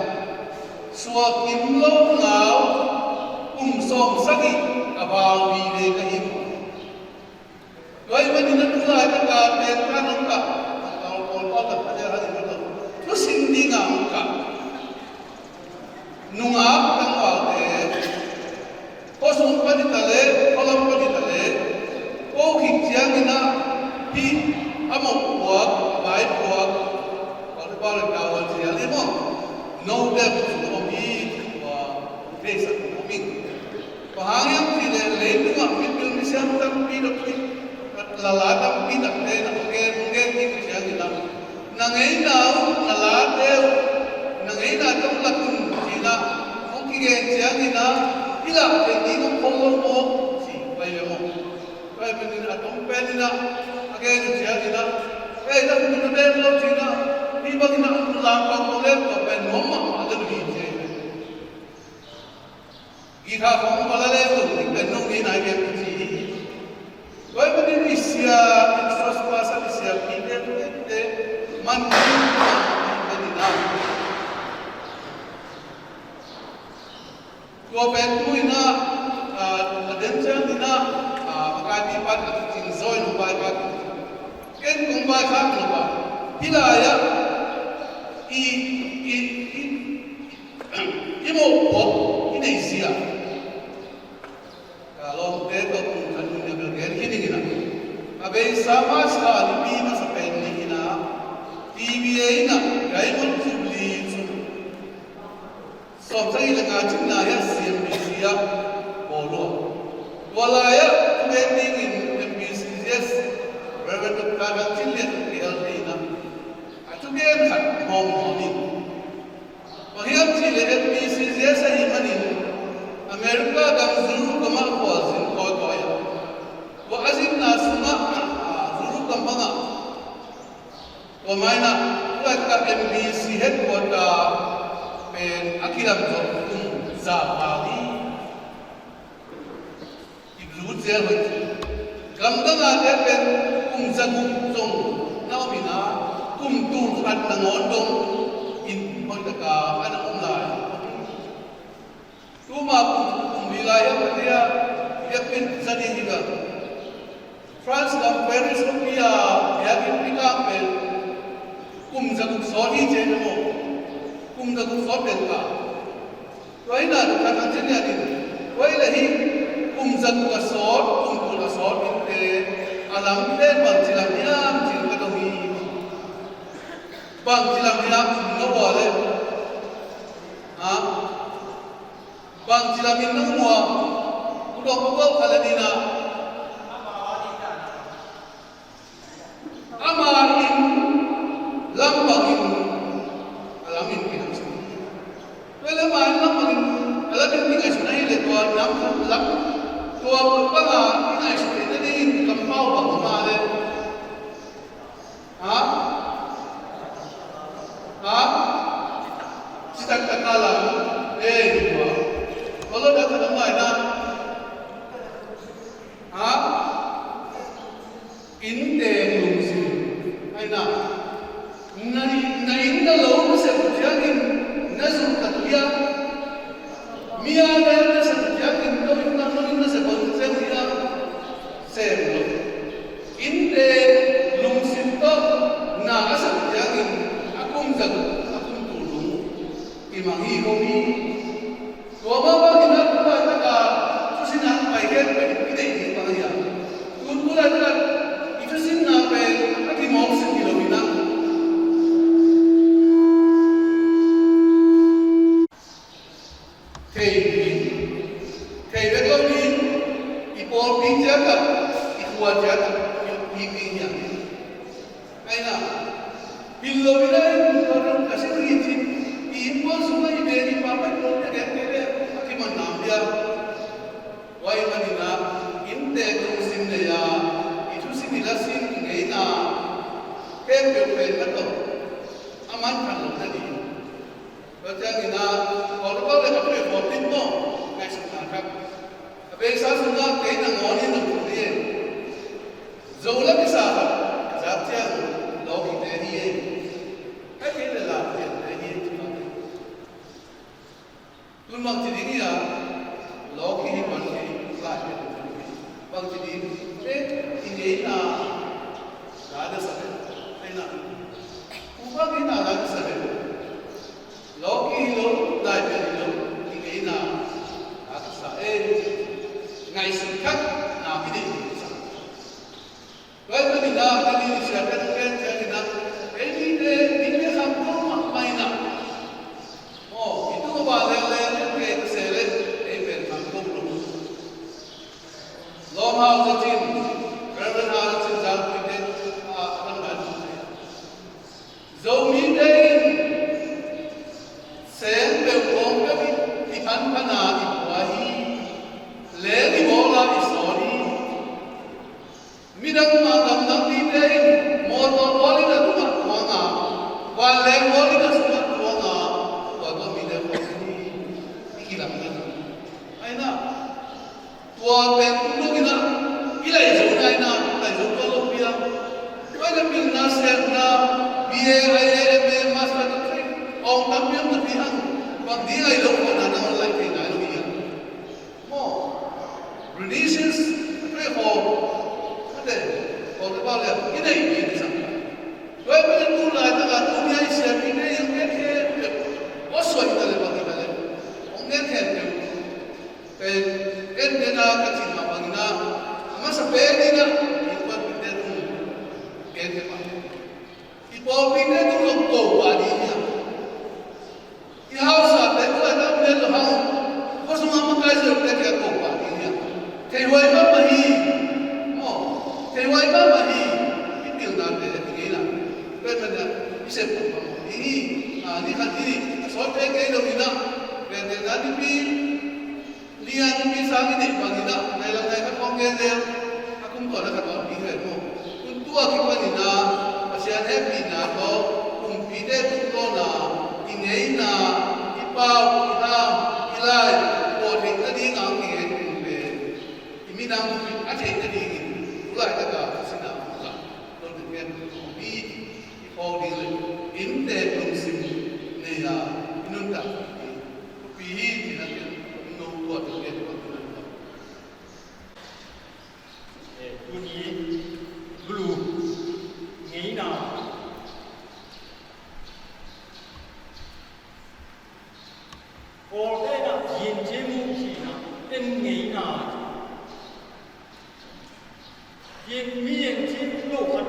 Suak kim lo ngau, kum sawm sagih a val vive ka hi. Tua ahih manin a tu laitak a pen ka nong kah, a, a, a, a, a, a, a, a, thusim ding a hong kah. Nungak tangvalte, khuasung pan hi ta leh, khualam pan hi ta leh, ko khit ciangin a, hih a mawh puak, a vai puak, kuate pau le tau a cial hi maw? Note khuasung om hi, tua, theisak om hi. Bang hang hiam cih leh, leitungah mipil misiam tampi tak hi, lala tampi takte na gen, gen ding ciangin a, na ngeina uh, na late uh, na ngeina tawh lak un ci-in a, hong kigen ciangin a, i lak theih ding hong khol lo maw, ci pai ve maw. Pai pen in a tawm pen in a, a gen uh ciangin a, ei, na hun na beng lo ci-in a, hih bangin a, lam bang lo leh tua pen nuam mahmah lel uh hi ci hi. Guitar khong bala le zong ding pen nong nei nai ve ci hi. Tua ahih manin i sia, i sos masa i sia pite, pite, man ni, man ni na. Tua pen tu ina, a, a den ciang ina, a, makati pan a cing zoi nong pai pan. Ken kong pai khak nong pai. Hi lai ah, i, i, i, I mawhpuak i neih zia. Ka lawmte tawh kum khat nun a bel gen khin ing ina. A beisa masa nipi masa pen ni ina. T V A ina Diamond Jubilee sum sawm sagih le nga cinna hi a C M B C ah bawl uh a. Tua lai ah thugen dingin M B C Z Reverend Doctor Kal Cin Lian K L T ina. A thugen khat hawm hawm in. Bang hiam cih leh M B C Z ahih manin America gam Zulu gamah khualzin kawikawi a. Tua a zinna sungah, ah, Zulu gam bangah. Tua mah inah, tua ka M B C headquarter pen a kilam zawh kum za val hi. Kip lut zel hoih. Gamdang a te pen kum za guk zong na om ina, kum tul khat nangawn dong in hoih taka a na om lai. Tuma kum, kum li lai hiam a tia, biakinn za ding hi ga. France gam Paris khuapi a biakinn pi kang pen kum za guk sawt hi cia hi maw. Kum za guk sawt pen ka. Tua hi na, Doctor Kal Cin Lian in, tua hi leh hih kum za guk a sawt, kum kul a sawt in te, a lam pen bangci lam hiam cin ka dong hi. Bangci lam hiam na ua leh? Ha? Bangci lam in na um ua? Ku dong ku gol kha leh ni na. Ama in lam bangin a lam in Innteek lungsim, aina, na, na inn na lo na sep uh ciangin na zuk tak hiam? Mi a na na sep uh ciangin no inn na, no inn na sep uh ciangin hiam? Sem lo. Innteek lungsim tawh na a sep uh ciangin a kum zat, a kum tul lung kimang hi ko hi. Tua mah bangin a tu laitak a thusin a pai khempeuh i deih ding bang hiam? Tu, tu laitak a i thusinna pen a kimawk sin hi lo in a, thei ding, thei bek lo ding, i pawlpi ciat ah, i khua ciat ah i pi ding hiam? Aina, pil lo in a, in tua dong ka sin hi cin, i innkuan sungah i beh i pa pai pawl te gen te le a kiman nam dia. Tua ahih manin a, innteek lungsim nei a, i thusin i lasin i ngeina khempeuh pen na tawh a man phan lo na ding. Tua ciangin a, Paul le Paul le ka tuih khawm ding maw, ngaihsutna thak. A beisa sungah kei nangawn in nong thum hi e. Zo la kisa khat zat ciang lawkite hi e. Ka kei le la piante hi e, ci mah hi. Tun bangci ding hi a, lawki hi man kei lai piante hi. Bangci ding, eh, i ngeina la na sa le, aina. Upa ngeina la na sa le. Lawki hi lo, laipian hi lo, i ngeina a kisa e, ngaihsut khat na i neih ding kisa. Tua ahih manin a, ka ni ni sia pen pen ciangin a, ei mite, mite khangto mahmah in a. Aw, i tung a vanleng leng in kei ka se leh, ei pen khangto lo. Lawm hau zacin, Reverend hau zacin zalpuite, a, a dang dan. Zomite in seng peuh kawng peuh i, i phanphan a i pua hi. Leng i bawl a i sawn hi. Midang mah gamdang mite in mawtaw bawl in a tungah tuang a, vanleng bawl in a sungah tuang a, tua tawh mite kawng hi. I kilang na. Aina. Tua pen tung dong in a, i lai zo nai na, lai zo tua lo pia. Tua le pilna siatna, B A, I A, M A, master degree, ong tam piang na pi hang, bang di ai lo ko na na ong lai thei nai lo hi a. Maw, Renaissance, tua ko, tua te, ko te ba le, i nei ni sa. Tua pen tu lai ta ka tu ni ai sia pi ne, i ong ne the, ong suai ta le bang ta le, ong ne the, Pen, ken ken a ka cih mah bangin a, a masa pen in a, innkuan pite tung gen te pah. I pawlpite tung lo ko pah ding hiam? I hausate tung a dam den lo hang, ko sung a makai zeu te kia ko pah ding hiam? Thei huai mahmah hi. Maw, thei huai mahmah hi. I pilnate i ngei na. Pen pen a, i sep mahmah hi. A, ni khat hi ni, a sawt pen kei lo in a. Pen pen a ni pi. Lian mi sang i neih bangin a, nai lam nai khat khawng gen leng, a kum tawh na khat tawh ding ven maw. Tun tua kipanin a, Pasian hehpihna tawh, kumpite tungtawna, i ngeina, i pau, i ham, i lai, puah theih nading a hong kigen kum pen, i minam a theih nadingin, tu laitak a, a sina, a, tawh ding pen, mi, i phawk ding le, innteek lungsim nei a, i nuntak ding. Thupi hi, ci-in a kiang, no tua te kiang, tua te kiang. Eh, tuni, bulu, ngeina. Kawlte na, yin ci mu ci na, en ngeina. Yin mi yin ci lo khat,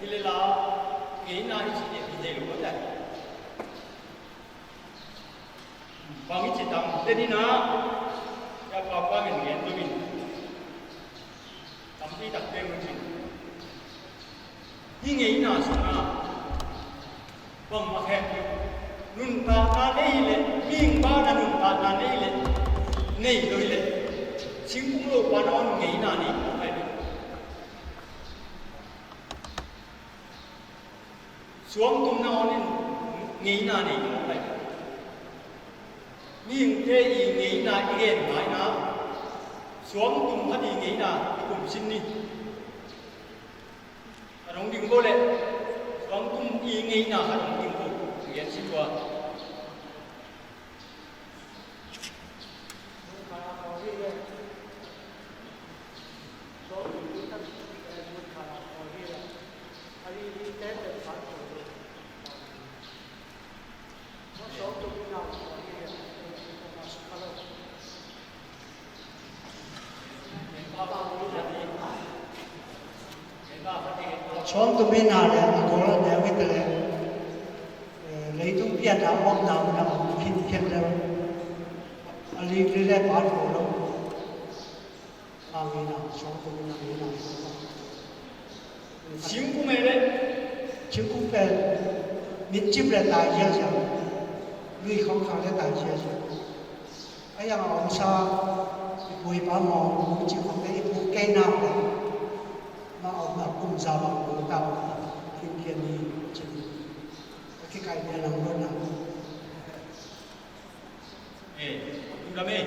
hi le la, ngeina i ci, i ci lo khat. Bang i ci tam te ni na, ya pa pa ngen ngen tu min. Tampi tak te mun cin. Hi ngeina sung a. Bang ma khen. Nuntakna nei le, ming ba na nuntakna nei le. Nei loi le. Singkung lo pa na on ngeina nei. Suang tum na on in ngeina nei. Mihingte i ngeina i gen ngaina, suang tum khat i ngeina i kum sin ni. Hong ding ko le, hong kum i ngeina khat hong ding ko. Ngen si tua. Suang tum in a le a kawl a neu hi ta le, eh, leitung pian a om na mun a om khinkhian le a lik li le pa tho lo. A ngeina, suang tum in a ngeina. Singkung e le. Singkung pen mitcip le tai ziahziah. Lui khawng khang le tai ziahziah. A yang a omsa i pu i pa maw, mitcip khawng le i pu kei nak le. Ma om a kum za bang pu ta. Khinkhian ni cin. A kikai ni a lang lo na. Eh, kum dam e.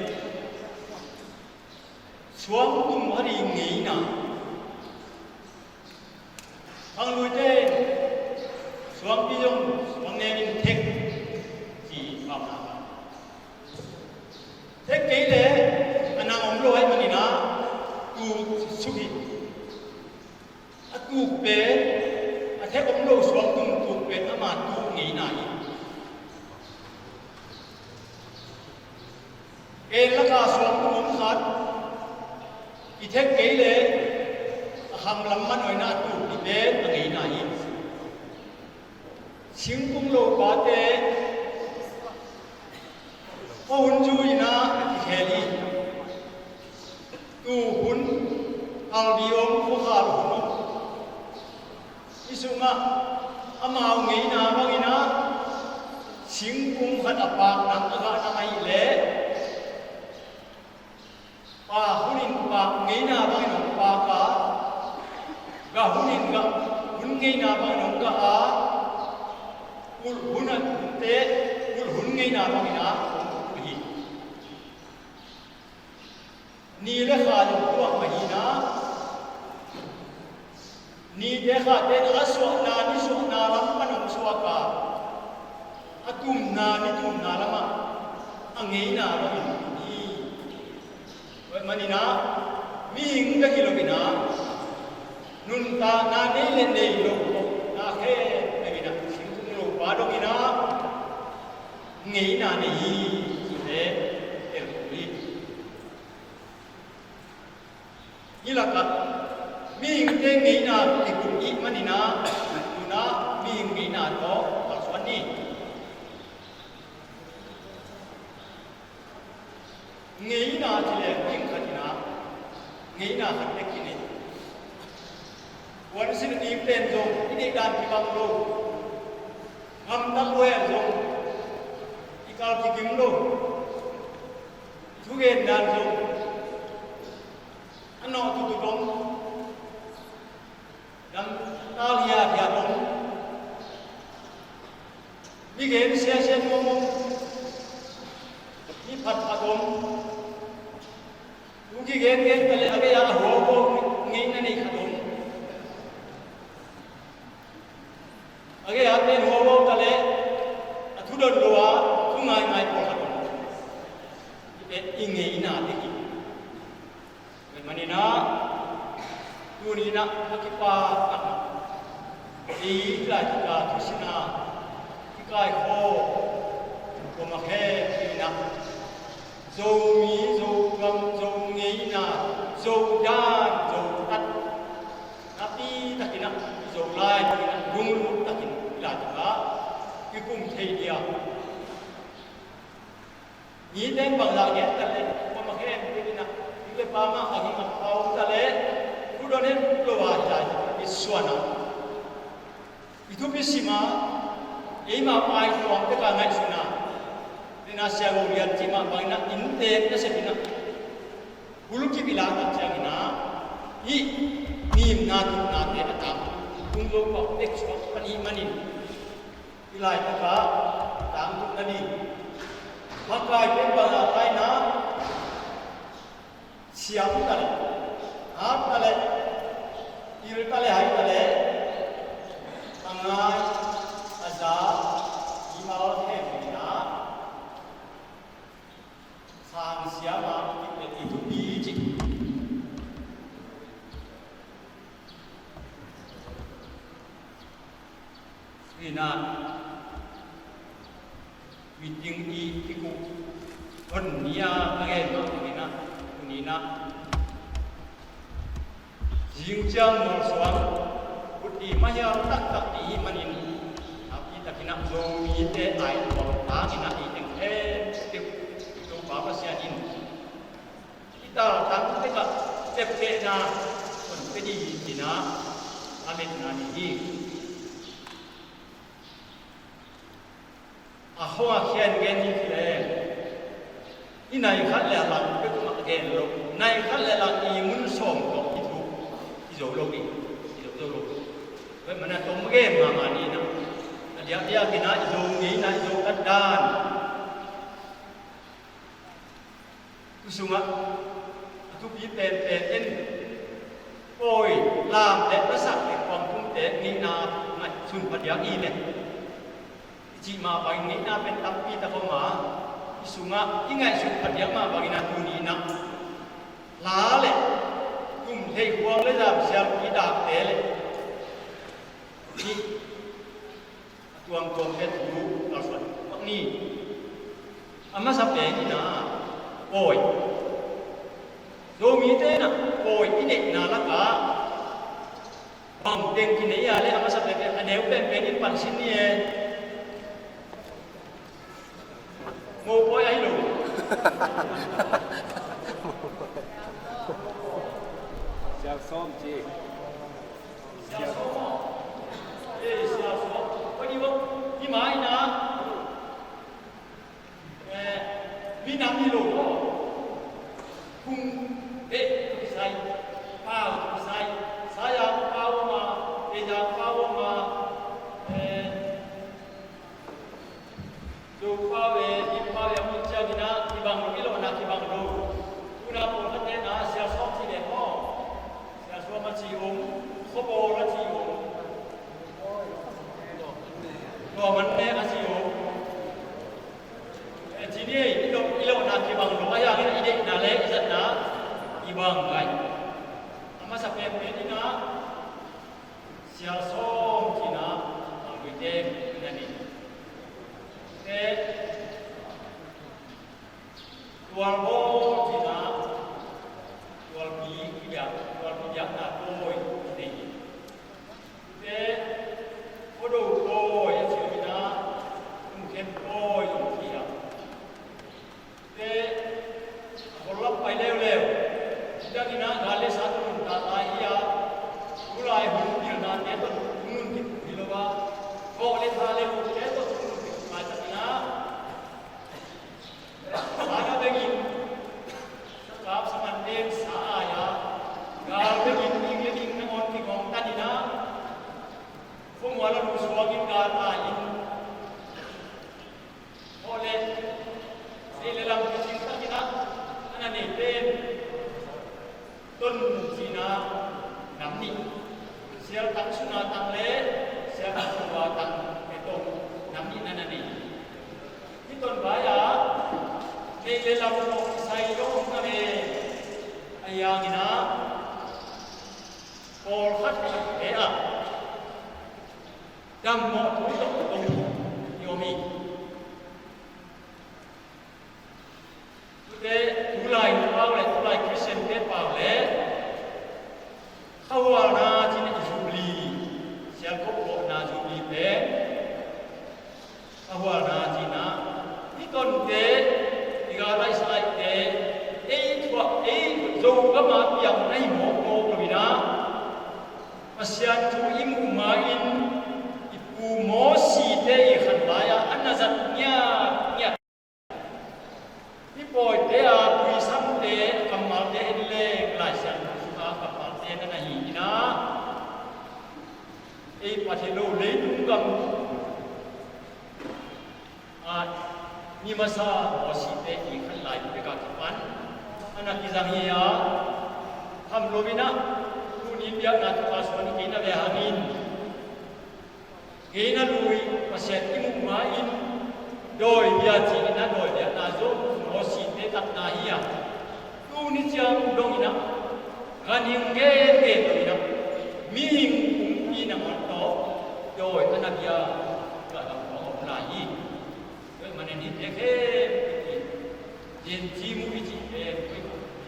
Suang tum a ri ngeina. Khangluite suangpi zong suang nengin thek ci pamna. Thek kei le a nang om lo ahih manin a tuk suk hi. A tuk pen a thek om lo suang tum tuk pen ama tuk ngeina hi. Ken laka suang tum om khat i thek kei le a khang lam man hoihna a tuk dih pen a ngeina hi. Singkung lo pate khuahun zu in a kikhel hi. Tuk hun, halbi om, khuakhal hun om. Hi sungah amau ngeina bangin a singkung khat a pak nang a gah nang ahih leh pak hun in pak ngeina bangin hong pak a, gah hun in gah hun ngeina bangin hong gah a, kulh hun a hunte kulh hun ngeina bangin a hong kulh hi. Ni le kha zong tuak mah hi na. Nite khate in a suahna ni suahna lam pan hong suak a, a tumna ni tumna lamah a ngeina lo in hi. Tua ahih manin a mihing bek hi lo in a nuntakna nei le nei lo na khempeuh in a singkung lo pa dong in a ngeina nei hi. Cihte telkul hi. Hih lakah mihingte ngeina kikum ihih manin a, tuna mihing ngeina tawh kalsuan ni. Ngeina ci le mihing khat in a ngeina khat bek kinei. Puansilh a dingte in zong i deihdan kibang lo. Gamtat lua in zong i kal kikim lo. I thugen dan zong a nawh tutut om, damtal hiathiat om, mi gen siasia nuam om, mi phatphat om, thu kigen gen ta le a gei-a a huauhuau ngeina nei khat om. A gei-a ten huauhuau ta le a thudon lo a thu ngaingai pawlkhat om. Hih pen i ngeina te hi. Tua ahih manin a tuni in a a kipak takah ei hih laitak a thusinna kikaikhawm kuamah khempeuh in a Zomi, Zogam, Zo ngeina, Zo dan, Zo tat napi takin a Zolai takin a lunglut takin hih laitak a kikum thei dia. Mite in bangzah gen ta leh kuamah khempeuh in a nu le pa mah bang hi mah a om ta leh thudon het lo a hih lai i suan a, i thupi sim a, eimah paisuang tek a ngaihsun a, nena siago lian cih mah bangin a inntek nasep in a bulkip i lak tak ciangin a hih ngimna tutnate a tangtung zo pah tek suak pan hih manin hih laitak ah tangtun na ding. Makaite in bangzah ta in a siam ta leh, hat ta leh, pil ta leh, hai ta leh, Tuni-in ah, meeting i kikup hun ni-a a gen mah bangin ah, tuni-in ah zing ciang mualsuang, kut i mahial taktak i hih manin, nakpi takin ah Zomite aituak hangin ah i teng khempeuh Topa Pasian in i taltang tekah teptehna hong pia ding hi ci-in ah lametna nei hi. A khawng a khian gen hi leh, i nai khat le a lang peuhmah gen lo, nai khat le a lang i mun sawm tawh i thu i zo lo ding, i zo zo lo. Tua ahih manin ah tom gen mahmah ni in ah, a diakdiakin ah i Zo ngeina, i Zo khat dan, tu sungah a thupi penpen in pawi, lam le lasak le kuangthumte ngeina ngaihsun phadiak hi leh, i cih mah bangin ngeina pen tampi tak om a, i sungah i ngaihsut phadiak mah bangin ah tuni-in ah hla le tum theih khuang le zam sialpi dakte le hih a tuamtuamte thu kalsuan pak ni. A masa pen in ah pawi, Zomite in ah pawi i neihna lakah bang teng kinei a leh a masa penpen a neu penpen in pansin ni e. Mopawi ahi lo. Sialsawm ci. Sialsawm. Eh, sialsawm. Pawi ni bang. Ni mai na. Eh, minam hi lo maw? Kung beh kisai, pau kisai, Saya pau om a, Teja pau om a, eh, Zo pau e, Dim pau e, a mun ciangin ah kibang lo, i lawhna kibang lo. Tuna pawlkhatte na sialsawm ci leh maw? Sialsawm a ci om, khuabawl a ci om. Lawman ne a ci om. Eh, ci ni ei, i lawh, i lawhna kibang lo, a hiangin i deihna le i zatna kibang ngai. A masa penpen in ah sialsawm ci-in ah a luite na nei. Eh, tualbawl ci-in ah tualpi biak, tualpi biakna tawi nei. Te, Khuado pawi a ci om in ah, Kum Khen pawi zong ci a. Te, a bawllam pai leuleu. Cidang in ah gal le sa tawh nuntak lai hi a, tulai hun pilnate tawh tun nuntak hi lo a, kawh le tha le lukte tawh tun nuntak lai tak in ah, sa na bengin, sakap saman ten sa ai a, gal bengin ing le ing nangawn kigawng tan in ah, khuamual a lusuangin gal ai in, aw le, sei le lam kicing takin ah a na nei pen, Tonbua ci-in ah nam nih, Sial Tang Sung a tang le Sial Tang Tua tang, e tong nam nih na na nei. Hih tonbua ah neih le lam tawh kisai dong na ve. A hiangin ah pawlkhat te ah dammawh thu tawh tong i om hi. Tute, tulai pau le tulai Khristiante pau le khahualna ci-in i Jubilee, sialkop bawhna Jubilee pen khahualna ci-in ah, i tonte, i gal laih sa laihte, ei thuak, ei Zogam a piang na hi mawkmawk lo-in ah, Pasian thu i muh ma-in, i pu Mosite i khan lai-ah a na zat ngiatngiat. Hih pawite a tuisamte, kammalte en leng Lai Siangtho sungah kammalte na na hi in ah, ei phat hi lo leitung gam ah, ni masa Mosite i khan lai bek a kipan a na kizang hi a, tham lo-in ah, tuni biakna tawh kalsuan i kei na ve hangin, kei na lui Pasian i muh ma-in, dawi bia ci-in ah dawi biakna zong Mosite tatna hi a, tuni ciang dong in ah, ganhing genge lo-in ah, mihing kumpi nangawn tawh dawi a na bia ka gamkuang om lai hi. Tua ahih manin hihte khempeuh in Gen Z mu i cih pen tua hi.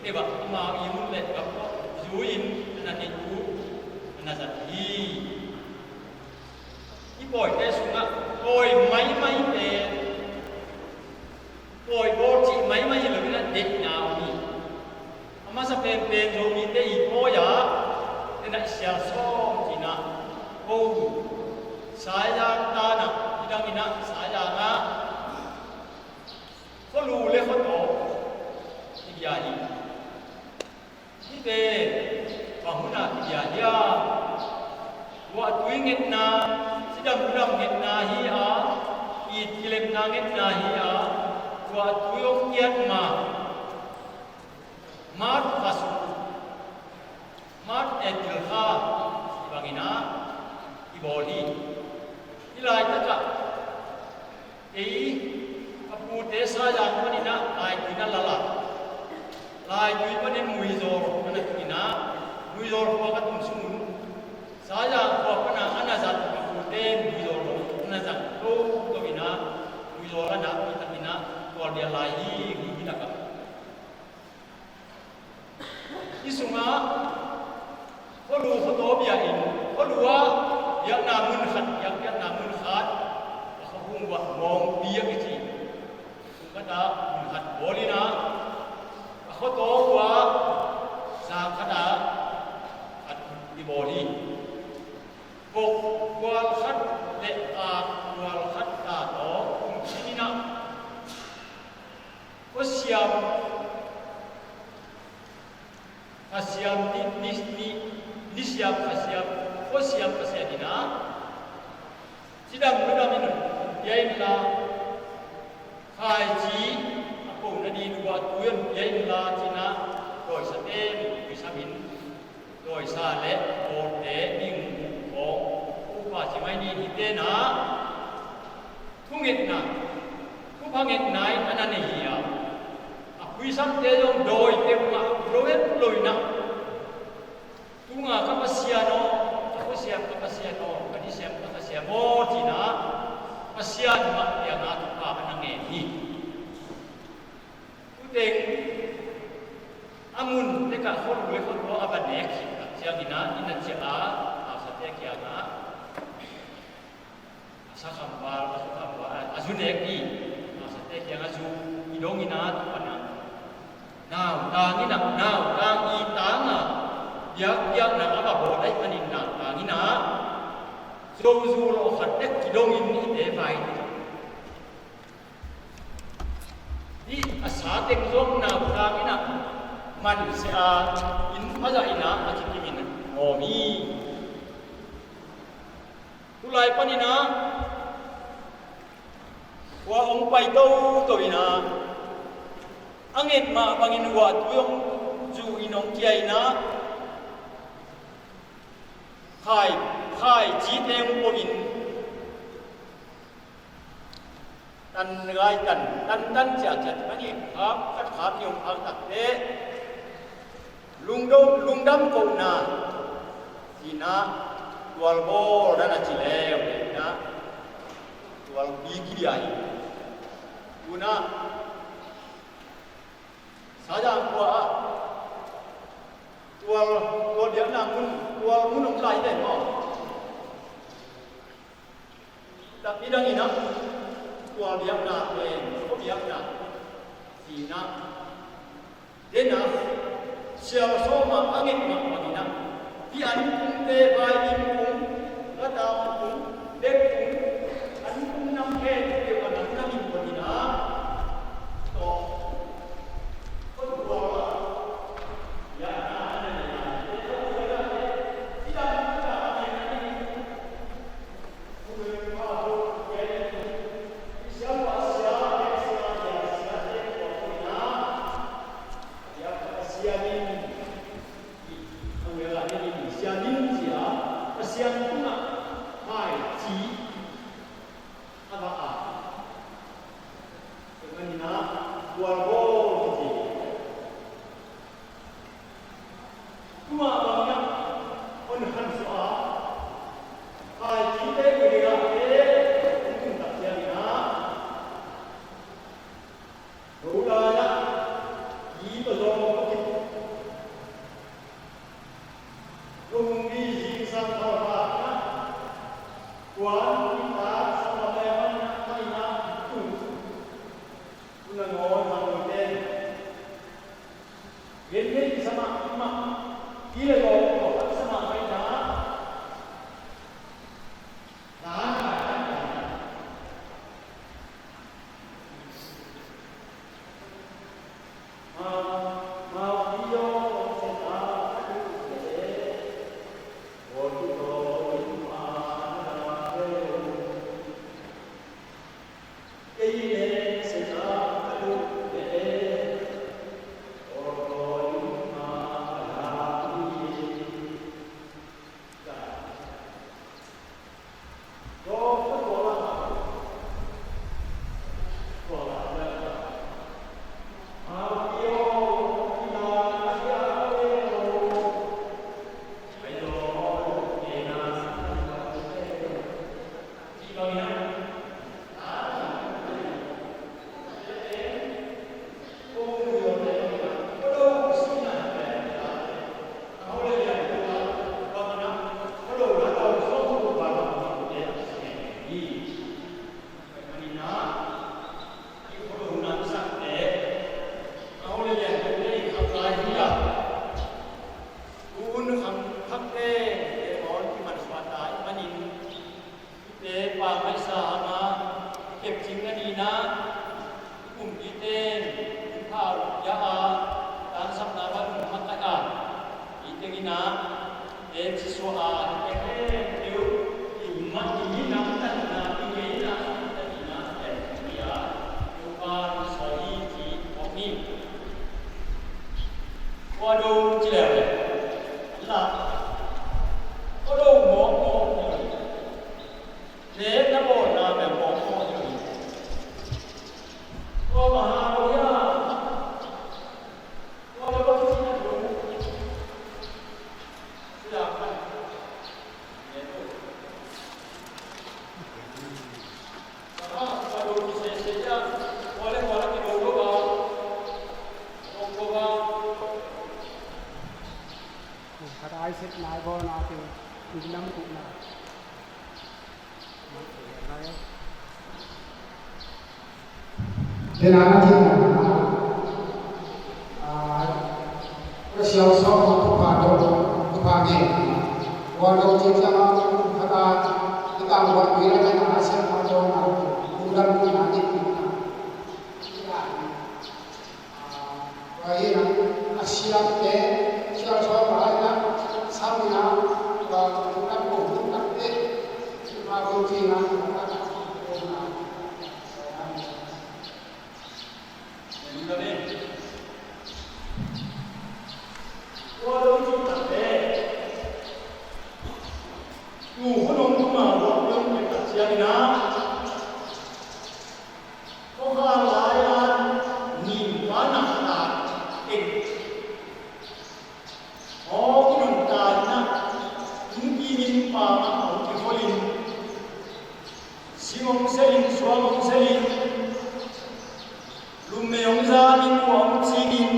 Tua bang amau i mun le gamkuang zui-in a na neih uh a na zat hi. I pawite sungah pawi maimai pen, pawi bawl cih maimai hi lo in a deihna om hi. A masa penpen Zomite i pawi ah, tena i sial sawm cihna, ko Saizang tanah, i dang in a Saizang ah, khualu le khuataw i bia hi. Hihte bang hun a kibia hiam? Guahtui ngetna, cidam ludam ngetna hi a, it kilemna ngetna hi a, guahtui hong kiat ma, March kha sung, March, April kha i bangin a i bawl hi. Hih laitakah kei, ka pute Saizang panin a laitui na lal a, laitui panin Muizawl a na tun in a, Muizawl khua ka tun sung un, Saizang khua pan a a na zat ka pute Muizawl a na zat toto in a, Muizawl a na kitakin a, tual bia lai hi, hi, hi takah. Hih sungah khualu khuataw bia in, khualu ah biakna mun khat, biak, biakna mun khat, a khuahung uah Mawngpi a kici, sung khat ah mun khat bawl in a, a khuataw uah zang khat ah khat i bawl hi. Kok kual khat le aak kual khat ta tawh kum khin in a, khuasiam, khasiam, ni, ni, ni, nisiam, khasiam, khuasiam, khasiam in a, cidam ludam in pia inla, khaici a ko nading uh ah tui in pia inla ci-in a, dawisate in tui sam in, dawisa le kawlte ding uh khawng upa ci mai ni. Hihte in a, thungetna, thupha ngetna in a na nei hi a, a phuisamte zong dawite uh ah lo het lo in a, tunga ka Pasian aw, ka khuasiam ka Pasian aw, ka nisiam ka Pasian aw ci-in a, Pasian mah kiangah thupha a na ngen hi. Tuteng a mun tekah khualu le khuataw a va nek khit tak ciangin a, inn a ciah a, hausate kiangah a sakham val, a sakham val, a zu nek hi. Hausate kiangah zu i dong in a, tu pan a nautang in a, nautang i tang a, biakpiakna a va bawl ahih manin nautang in a, zo zu lawh khat tek kidong in i te vai hi. Hih a sa teng zong nautang in a man seh a, inn pha zah in a, a kikim in ngawm hi. Tulai panin a khua hong pai toto in a, a nget mah bangin guahtui hong zu in hong kia in a, khai, khaicite hong pom in, tan gai tan, tan tan ciah ciah, a nih khap khat khap nih hong khak tak teh, lungdam, lungdam kohna ci-in a, tual bawl dan a ci leuleu in a, tual bi kibia hi. Tu-in a Saizang khua ah tual, tual biakna mun, tual mun om lai hi ve maw. Tapi dang in a, tual biakna pen, khua biakna ci-in a, den a, sial sawm a a nget mah bangin a, hih an kungte, vai in kung, gata kung, bek kung, an kung nam khempeuh a nam nam in kong in a, tawh, khua tual a, biakna a na nei a, Tena na cih na, a, ka sial sawm, ka pa dong, ka pa nge. Wan dong cih ciang a, ka ta, ka ta buat pi la ka na sial pa dong a, undang pi na ni pi na. Tua hi a, a siate, sial sawm lai na, sam hi a, tua, tua ko, tua te, tua ko ci na, tua ko na. Tua lo ci na te. Tu ko nong tu ma lo, tua te ka cia na. Khuakhal lai-a nin pa nak ta eng. Aw, i nuntakna in kimin pa mah hong kiholhin, sim hong selhin, suang hong selhin, lummei hong zanin, kua hong cingin,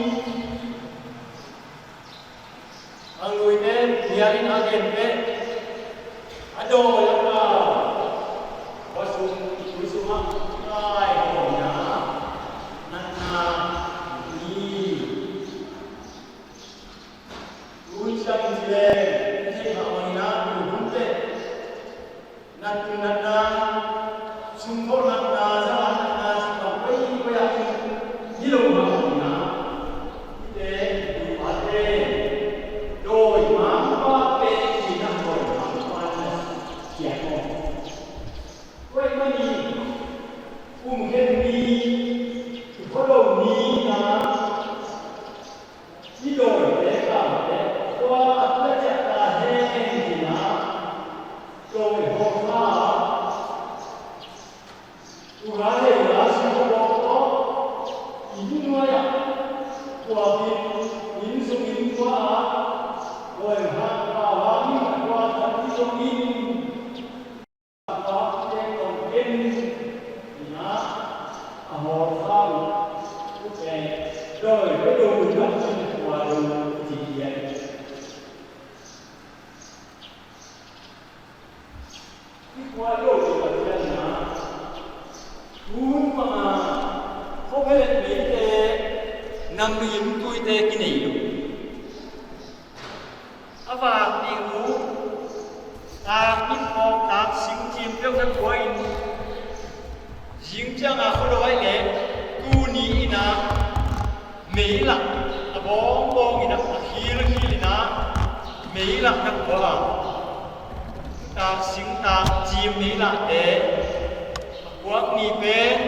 a luite nialin a gen peh, a dawi a kau, va sung, tui sungah kai hawmna natna ni. Tui ciangin ci leng, i theih mah bangin ah, tu hun teh natna, sumkholh natna, za natna, cih bang koikoi ah hi lo mah bangin ah, hihte, tu pate, dawi mangpa pen, ci-in ah dawi mangpa na ciah maw. Tua ahih manin kum khen ni, i khuado ni-in ah, i dawite, kaute, tua a tua ciah ta hen, ci-in ah, dawi hawlkha, tua hei la, singkawng tawh, inn nuai-ah, tua inn, inn sung inn tua-ah, dawi hawlkha, tua hang in, tua hang in, tua hang in, tua hang in, ina, a hawlkha uh, uh pen, dawi, dawi, dawi, dawi, dawi, dawi, i kua lo i Pasian na. Tun panga, khawphelet meite, na mim tuite kinei lo. A vak ding uh, tak mit phawk, tak sing cim peuh na tua in, zing ciang a khuado ahih leh, tuni in ah, meilak, a bawngbawng in ah, a khilkhil in ah, meilak na kua a, tak sing tak cim meilakte, a kuak ni pen,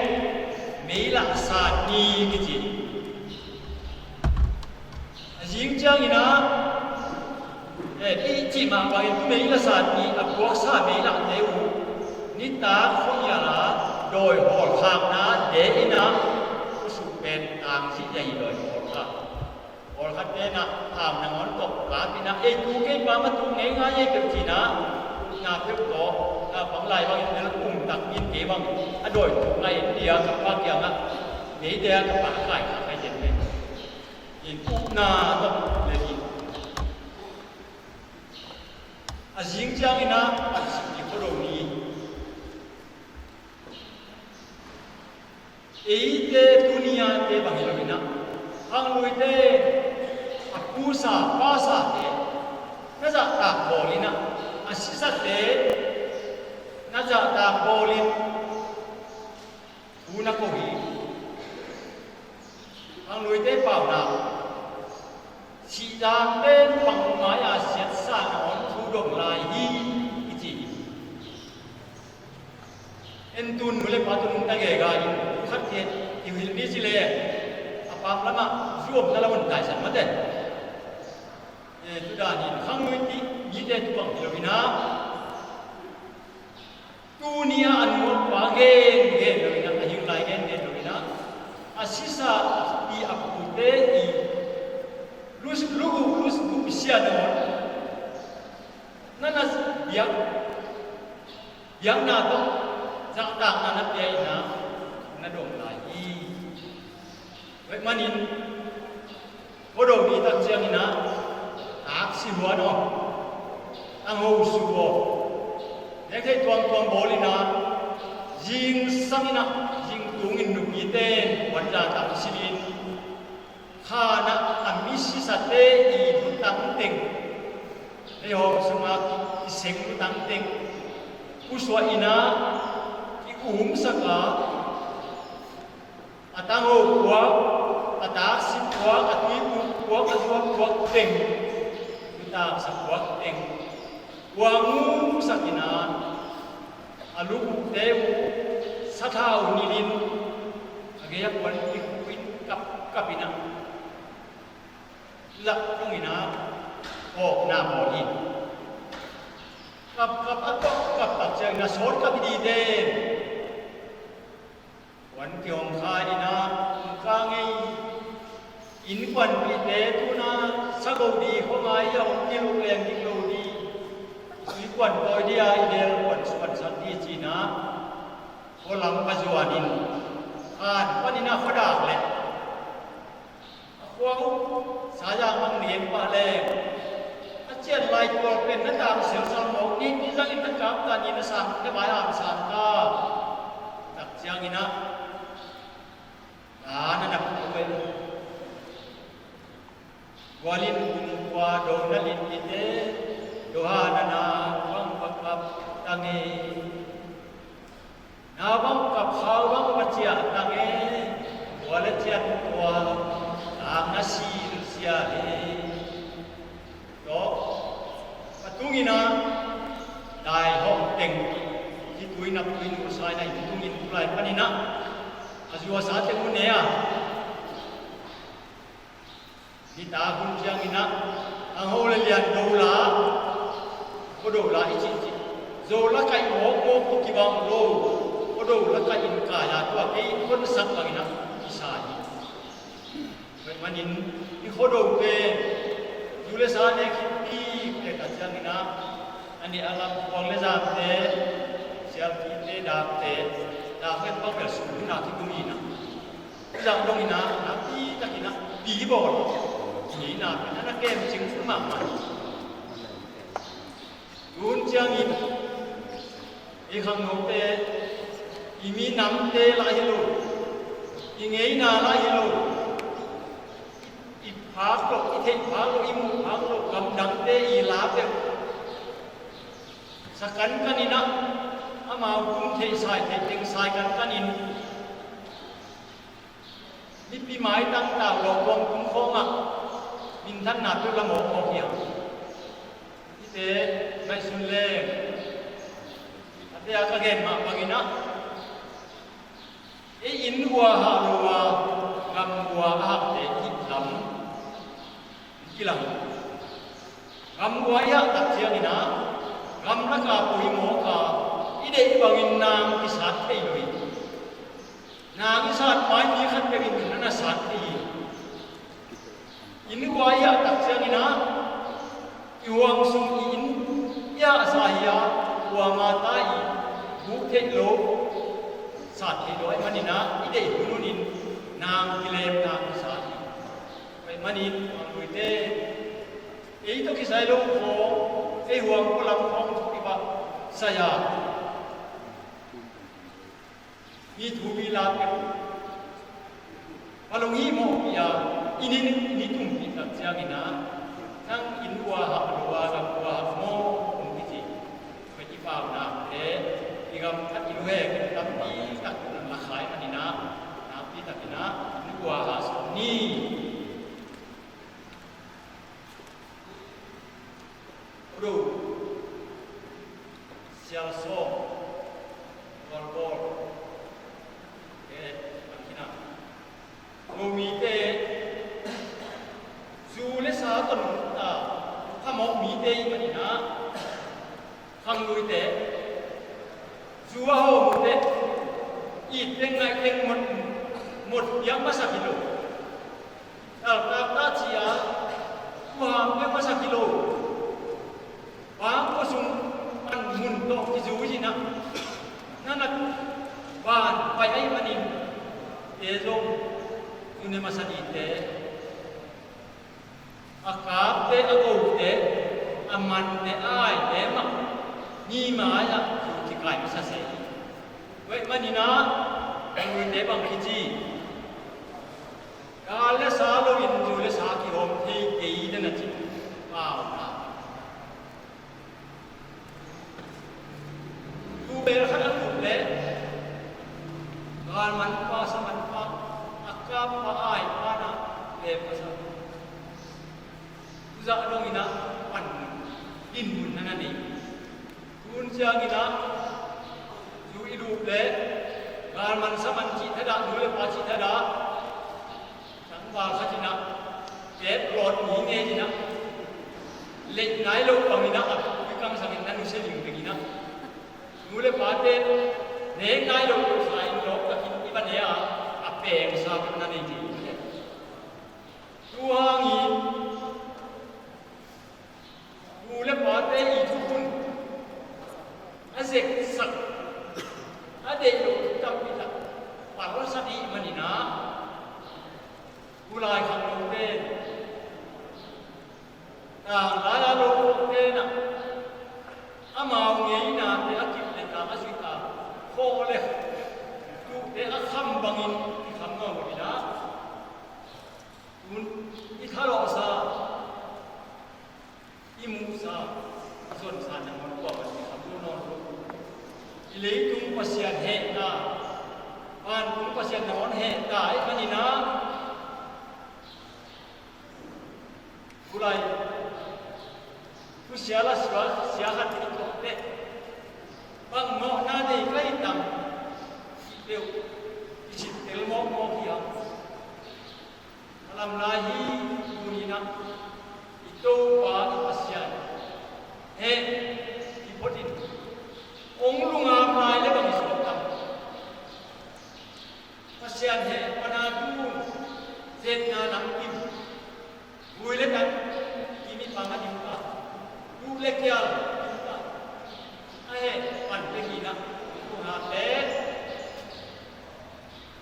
meilak sat ni kici. A zing ciangin ah, eh, i cih mah bangin tu meilak sat ni a puaksa meilakte uh, nitak khuahial a dawi hawlkhaknate in ah, khusuk pen tangzih ahi dawi hawlkhak. Hawlkhatte in ah, hau nangawn tawh kap in ah, ei tu kei pa mah tu ngeingai ei peuh ci-in ah, upna peuh tawh, a pang lai bangin, el kum tak in kei bang, a dawi tu ngai in dia ka pa kiangah, ngei dia ka pa a kaikhak ngai den pen. In upna tawh le ding. A zing ciangin ah, a sik i khuado ni. Eite tuni a te bang hi lo in ah, khangluite, a pusa, pasate, na zahtak bawl in ah, a sisate, na zahtak bawl in, thu na ko hi. Khangluite pauna, sihzangte pang mai-a siatsa nangawn thu dong lai hi, i ci hi. En tun nu le pa tun nungta gega in, khat khat i hilh ni ci le, a pak lamah zuamna la hun taisan mate. Eh, tu dan in khangluite, mite tu bang hi lo in ah, tuni a a nuampa gen gen lo in ah, a hing lai gen gen lo in ah, a sisa i a pute i lus-, lugu, lusgu i sia nangawn, na na biak, biakna tawh zahtakna na pia in ah, na dong lai hi. Tua ahih manin, khuado ni tak ciangin ah, aksi huan aw. Tangho su aw, nek thei tuamtuam bawl in ah, zingsang in ah, zingtung in nupite puanza tang sin in, khan ah a misisate i lutang teng, hei hawm sungah i seng lutang teng pusuah in ah, i umsak a, a tangho puak, a taksi puak, a tuibuuk puak, a zua puak teng, i taksa puak teng, puak ngumsak in ah, a lubukte uh sathau nilhin, a gei a puan kikhuin kapkap in ah, zak tungin ah kawkna bawl hi. Kapkap a kawkkap tak ciangin a sawt kap hi dide. Puan kihong kha in ah, inn ka ngei, innkuanpihte tuna sago di khuangai a hong kiluk leng dik lo di. Sui kuan tawi di a i del kuan suan san di ci-in ah, khualam ka zuan in, khan panin ah khuadak leh a khua uh, saya mang ning pah leng, a cian lai tual pen na tang silsal mawk ni, ni zangin na kap ta ni, na sang na bai am sang ta. Tak ciangin ah, ta na nak tu eh. Gualin kum kua do na lin kite, do ha na na bang pakap tange. Na bang kap khau bang paciah tange, tua le cian tua, tang na sil sia le. Tua, a tungin ah, dai hawk teng, hi tui nap tui nu sai na hi tungin tulai panin ah, a zuasa teng un ne a. Nitak hun ciangin ah, a ho le lian do la, khuado la i cihcih, zo la kaih mawkmawk tawh kibang lo, khuado la kaih in kai a tua kei in konsak bangin ah kisa hi. Tua manin i khuado pen zu le sa ne khit pi pek a ciangin ah, a nih a lam puang le zamte, sialpite, dakte, dak pen bang bel sum hina kikum hi na. Zang dong in ah, nakpi takin ah, pi bawl. Pi na pen, na kem cing mahmah. Tun ciangin, i khangnote, i minamte lah hi lo, i ngeina lah hi lo, i phak lo, i theih phak lo, i muh phak lo, gamdangte i la peuh. Sa kankan in ah, amau tung theih sai theih teng sai kankan in, mipi maitang tau lawm bawm tung khawngah minthanna peuh la mawkmawk hiam? Hihte ngaihsun leng, a te a ka gen mah bangin ah, ei inn ua hah lo a, gam ua a hakte hih lam kilang. Gam ua i hah tak ciangin ah, gam lak a poi mawk a, i deih bangin nang kisat thei lo hi. Nang i sat mai mi khat peuh in na na sat thei hi. Inn ua i hah tak ciangin ah, i huang sung i inn i hahsa hi a, kuamah ta i buk theih lo, sat theih lo ahih manin ah, i deih hun hun in nang kilem, nang kisat hi. Ahih manin, a luite, ei tawh kisai lo khawng, ei huang khualam khawng tawh kibang sai a, mi thu mi la peuh, a lung hi mawh pi a, i ni, i ni tum pi tak ciangin ah, nang inn ua hah lo a, gam ua hah maw, kong kici. Tua i paunakte, i gam khat i luhek in tampi tak nang la khai manin ah, nakpi takin ah inn ua hah sawm ni. Ru, sial sawm, bawlbawl, eh, a khinam. Zomite, zu le sa tawh nungta, phamawh mite i hih manin ah, khangluite, zu a hawm uh teh, it teng ngaih teng mot, mot piak masak hi lo. Taltak ta ci a, kuham piak masak hi lo. Bangkua sung pan mun tawh kizui in ah, na na ban pai ahih manin, te zong, tu ne masa dite, a kapte, a gote, A mante a aite mah mi mai-ah kikai masa se hi. Tua ahih manin ah, a nuite bang kici, gal le sa loin zu le sa kihawm thei kei den a cih pau na. Tuu bel khat a lut leh galmanpa, samanpa, a kappa, a aipa na lem ka sa. Tuzah dongin ah pan dinmun na na nei. Tun ciangin ah zu i lut leh galman saman cih thadah, nu le pa cih thadah, tangval khat in ah, tet lawt mi ngen in ah, leh nai lo bangin ah, a pi kang sangin na nusia ling ding in ah, nu le pate nek nai lo sa in lawp takin i va ne a, a pengsa pen na nei ding. Tua hangin nu le pate i thukhun a zeksak, a deih loh tampi tak palsa dih manin ah, tu laikhak lo pen, tanglai a lo pen ah, amau ngeinate a kip le ta a zuih a, khawh le tuhte a kham bangin i kham nawn lo in ah, tun i thalawhsa, i muhsa, i zonsa nangawn kuamah in i kham lo nawn lo. I leitung Pasian hehna, vantung Pasian nangawn hehna ahih manin ah, tu lai thusia la sia, sia khat i tuak teh, bang mawhna nei ka hi tam, i peuh i cih tel mawkmawk hi a. A lam lai hi. Tuni in ah i Topa i Pasian heh i phot in, hong lungam lai le bang i suak tam? Pasian heh pan a tun zetna lam kim, vui le tan kim i pang a ding ta, duh le kial kim ta, a heh pan pek in ah, hong lungam le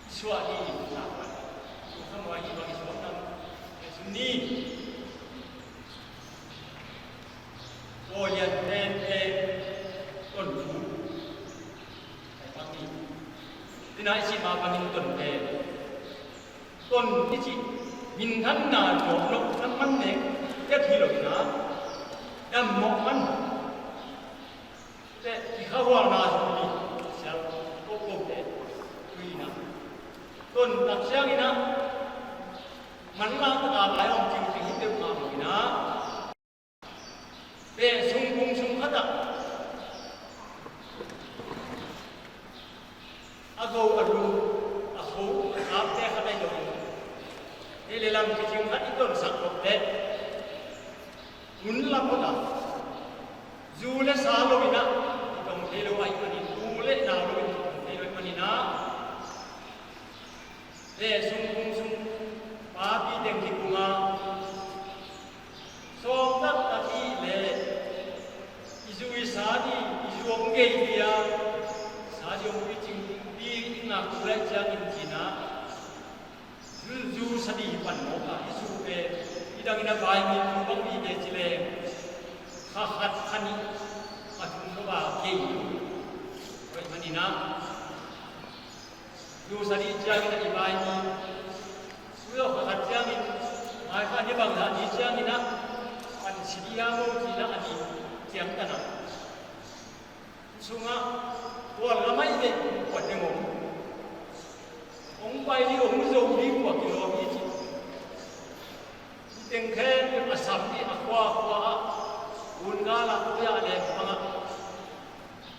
i suah ding, i suah ding. Tua kha muai hi bang i suah ding. Jesu ni. Pawlian pen pen ton thu. Kai bang ni. Tina i cih mah bangin ton pen. Ton i cih minthanna, dawh nop na man nek, tek hi lo in ah, dam mawh man. Te i khahualna zong hi, sial ko ko te, tui na. Ton tak siang in ah, manlang tak a lai hong cing cing hi peuhmah lo in ah, beh sung kung sung khat ah, a go a lu, a kho, a kap te khat ahi lo in, ei le lam kicing khat i tonsak lo te, hun lam khat ah, zu le sa lo in ah i tong thei lo ahih manin, u le nau lo in i tong thei lo ahih manin ah, le sung kung sung papi teng kikung a, sawm taktak i le i zu i sa ding, i zu hong gei ding a, sa ding hong picing ding i ngak tu le ciangin cin ah, zu sa ding pan mawk a, i zu pen i dang in a vai mi tu bang mi te ci leng, kha khat kha nih a thum lo a gei. Tua ahih manin ah, zu sa ding ciangin ah i vai mi, zu lo kha khat ciangin, mai kha ni bang sa ding ciangin ah, pan si ding a mo ci na a nih ciang ta na. Sungah kual lamah i neih kuat ding om. Hong pai ding, hong zo ding kua kilawm hi ci. Teng khempeuh a sam ding a khua khua ah, gun gal ah, koi ah leng bangah,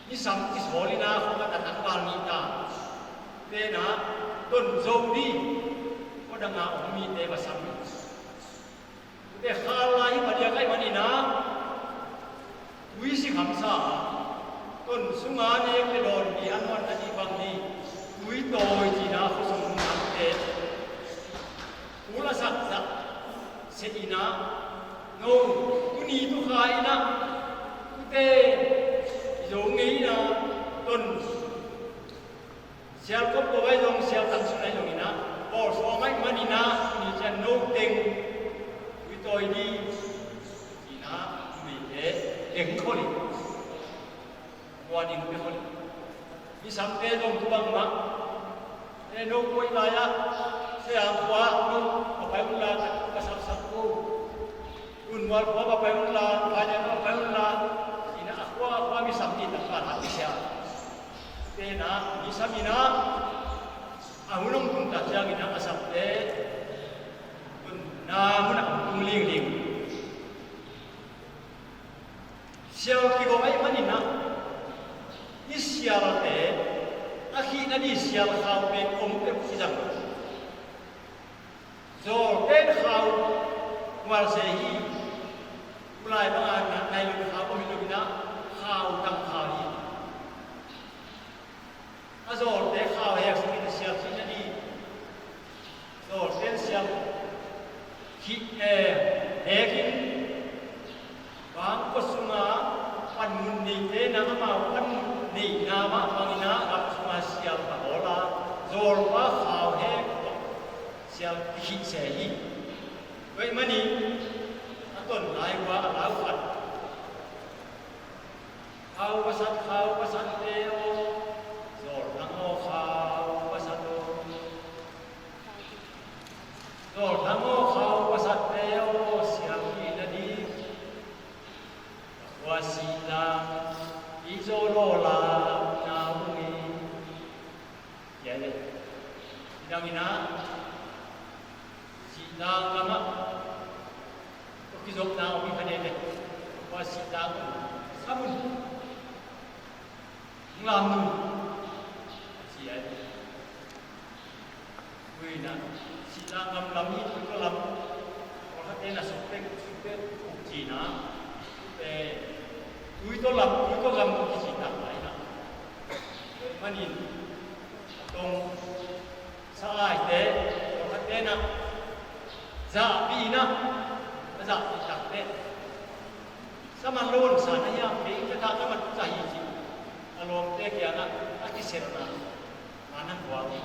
mi sam kisawl in a khua ah tatang val nih ta. Tena ton zo ding, kua dang ah hong mite va sam ding. Tute khal lai hi padiak ahih manin ah, tui si khamsa a, ton sunga nek le dawn ding a nuan a dih bang ding, tui tawi cina khuasung nungte ul a sak zah seh in ah, no, tuni tukha in ah, tute i zo ngei in ah, ton sial kop ko vai zong, sial tam sun ai zong in ah, pawl sawm ai man in ah, ni cian no teng tui tawi ding in ah, mite Warning pia khol hi. Misamte zong tu bangmah. E, no koih lai-ah, Siangkhua no a pai unla, ka sapsap ko. Tunmual khua a pai unla, Phainial a pai unla, ina a khua a khua misam ni takpa la kisia. Tena misam ina a hun hong tung tak ciangin a sapte hun na mun a hong tung lingling. Sial kigawm ahih manin ah, i sialte a khihna ding sial khau pen om peuh kizang. Zawlten khau mual se hi. Tulai bangin ah nai lum khau om hi lo in ah, khau tang khau hi. A zawlte khau hek sungin sial khihna ding. Zawlten sial khih, eh, hekin bangkua sunga panmun neite na amau panmun neihna mah bangin ah gam sunga sial ta awla, zawlpa khau hek sial kikhih se hi. Tua ahih manin a ton lai ua a lau khat. Khau pasat, khau pasat te aw, zawlthang aw, khau pasat aw. Zawlthang aw, khau pasat te aw, sial khihna ding. Khua sihlang i zaw lawla na ung i. Cia le. Nidang in ah sihlang lamah kizopna om hi kha dede. Khua sihlang samun lam nun cia le. Tuina sihlang lam lam hi, tui tawh lam. Pawlkhatte na sukpek sukpek uk cina. Tui tawh lam, tui tawh lam kici tak lai na. Manin a tong sa aite, pawlkhatte na zahpih na, a zahpih takte. Sa man lo sa na hiam, kei ka ta ka mat sa hi ci. A lawmte kiangah a kiselna a nan buang hi.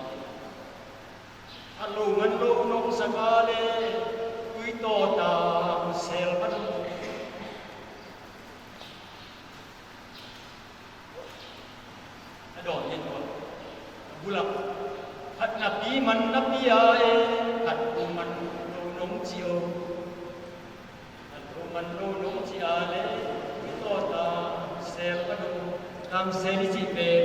A lo man lo nong saka le, tui tawh ta sel man lo. A dawn hi tua. A bulap. Khat napi man napi a e, khat pu man lo nong ci o. Khat pu man lo nong ci a le, tui tawh ta sel man lo. Tam sel i cih pen,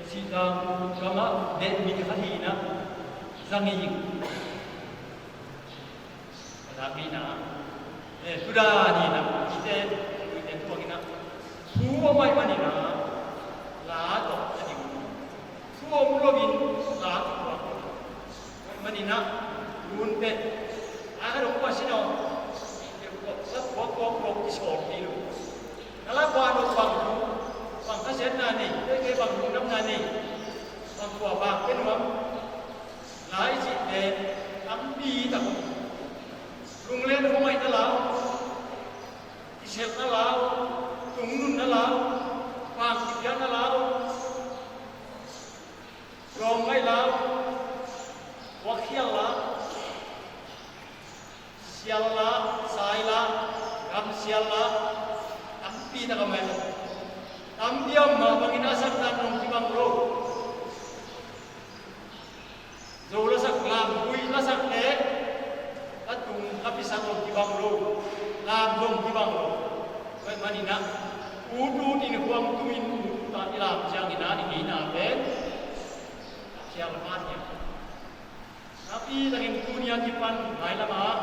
sihlang gamah deh mi khat hi na. Zang i ing. Ka lak ni na, eh, tuda ni na, ite, ite tuang ina. Thu om ai mani na, la to, ani. Thu om lo in, la to, ani. Mani na, lunte, a ka dong pa sino. Sa kuak kuak kuak kisol ni lo. Kala pa no pang, pang ka sen na ni, ke ke pang nam na ni. Pang kuak pa, ke nuam. Lai cihte tampi tak om. Lunglen khuamaina lau, kiselna lau, tungnunna lau, pang kipiakna lau, lawmngaih lau, wakhial lau, sial lau, sai lau, gamsial lau, tampi tak om e. Tampi om mah bangin a saktan nong kibang lo. Zo lasak, lam, vui lasak le, a tung a pisak zong kibang lo, lam zong kibang lo. Tua ahih manin ah, ut ut in, huang tumin ut ut a i lam ciangin ah, i ngeina pen a khial man hi. Napi takin tuni a kipan mailam ah,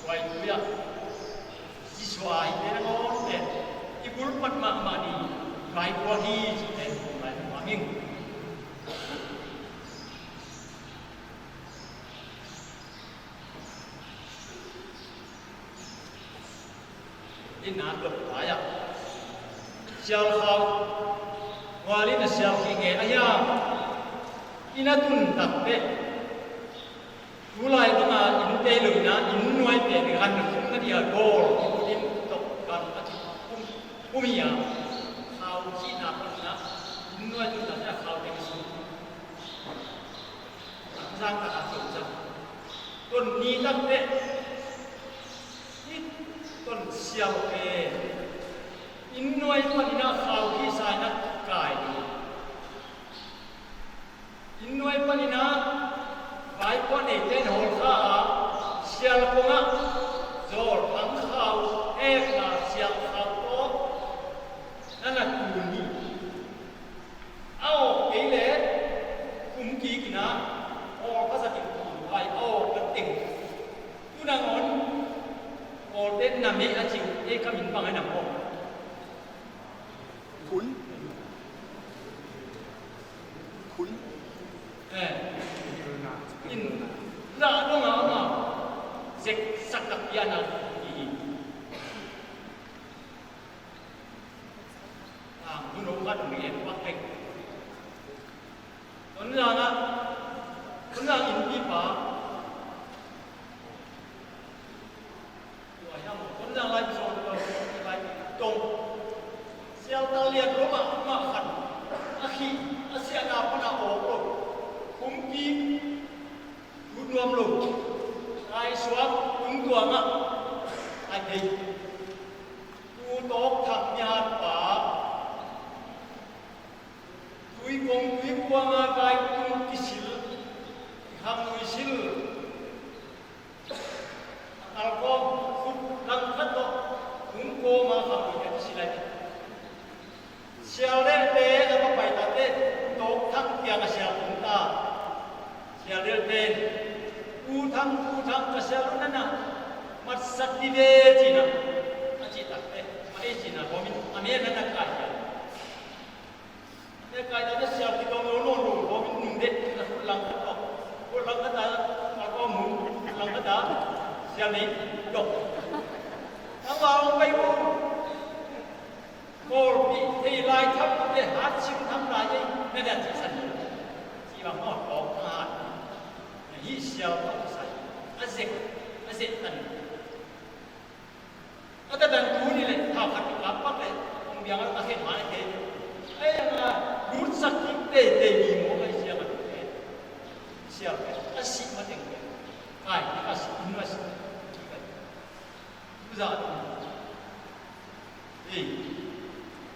Tua i tui ah Jesuh a hihte nangawnte i bulpat mahmah ding vai kua hi cihte hong lai nuam ing. Inn a tlok lai-ah sial khau, mual inn a sial khih ngen a hiam? Inn a tun takteh, tulai banga inn tei lo in ah, inn nuaite nih gan khum nading a gawl kiput in tawh gan a kikhum, khum hi a, khau khihna pan in ah, inn nuai tun takteh a khaute kisum. Zang taka tun zang. Tun ni takteh, i tun sial pen Inn nuai panin ah khaukhisa in ah kai ding. Inn nuai panin ah vaipuak neite in hawlkha a, sial kongah zawlthang khau, ekna sial khau tawh na na tun hi. A awk kei leh kum kik in ah awk a zat in kum pai a awk a teng. Tu nangawn Kawlte na meh a ci uh, ei ka min bang a na mawk. Khun. Khun. Eh. In la dong a ma. Zek sak tak pian a. Hi hi. Ang hun hong khat hong en pak tek. Tonzang ah, Tonzang innpipa. Tua hiam, Tonzang lai zo lo, lai dong. Sial tal lian lo mah, mah khat. A khih, a siahna pan a awk lo. Kum kik, lut nuam lo. Kai suak, tung tuang ah. Ai thei. Tu tawk thak niat pa. Tuikong tuikuang a kai tung kisil, kihang nui sil. A kalkawm khut langkhat tawh tung kawm a khang nui a kisil lai. Sial lelte a va pai tate, tawk thang kiang a sial tung ta. Sial lelte in, "U Thang, U Thang, ka sial uh na na matsak dih ve," ci-in a, a cih takte, ma ei ci-in a, kawmin a mel na na kai hiam. Ne kai ta ne sial kidong lo lo lo, ko min nung de, na khut langkhat tawh. Khut langkhat ta, ma ko mun, khut langkhat ta, sial nei dok. Tang wa ong pai ko. Kawlpi thei lai tham te hat sim tham lai ei, na dan sa san. Ci bang maw, tawk hat. Na hi sial tawh sai. A zek, a zek tan. A tatan tu ni le, thau khat kap pak le, kong biang a khen ma le te. Ai, a lut sak kik teitei ni maw, ai sial a te. Sial a sih mateng te. Ai, a sih, in a sih. Za. Ei.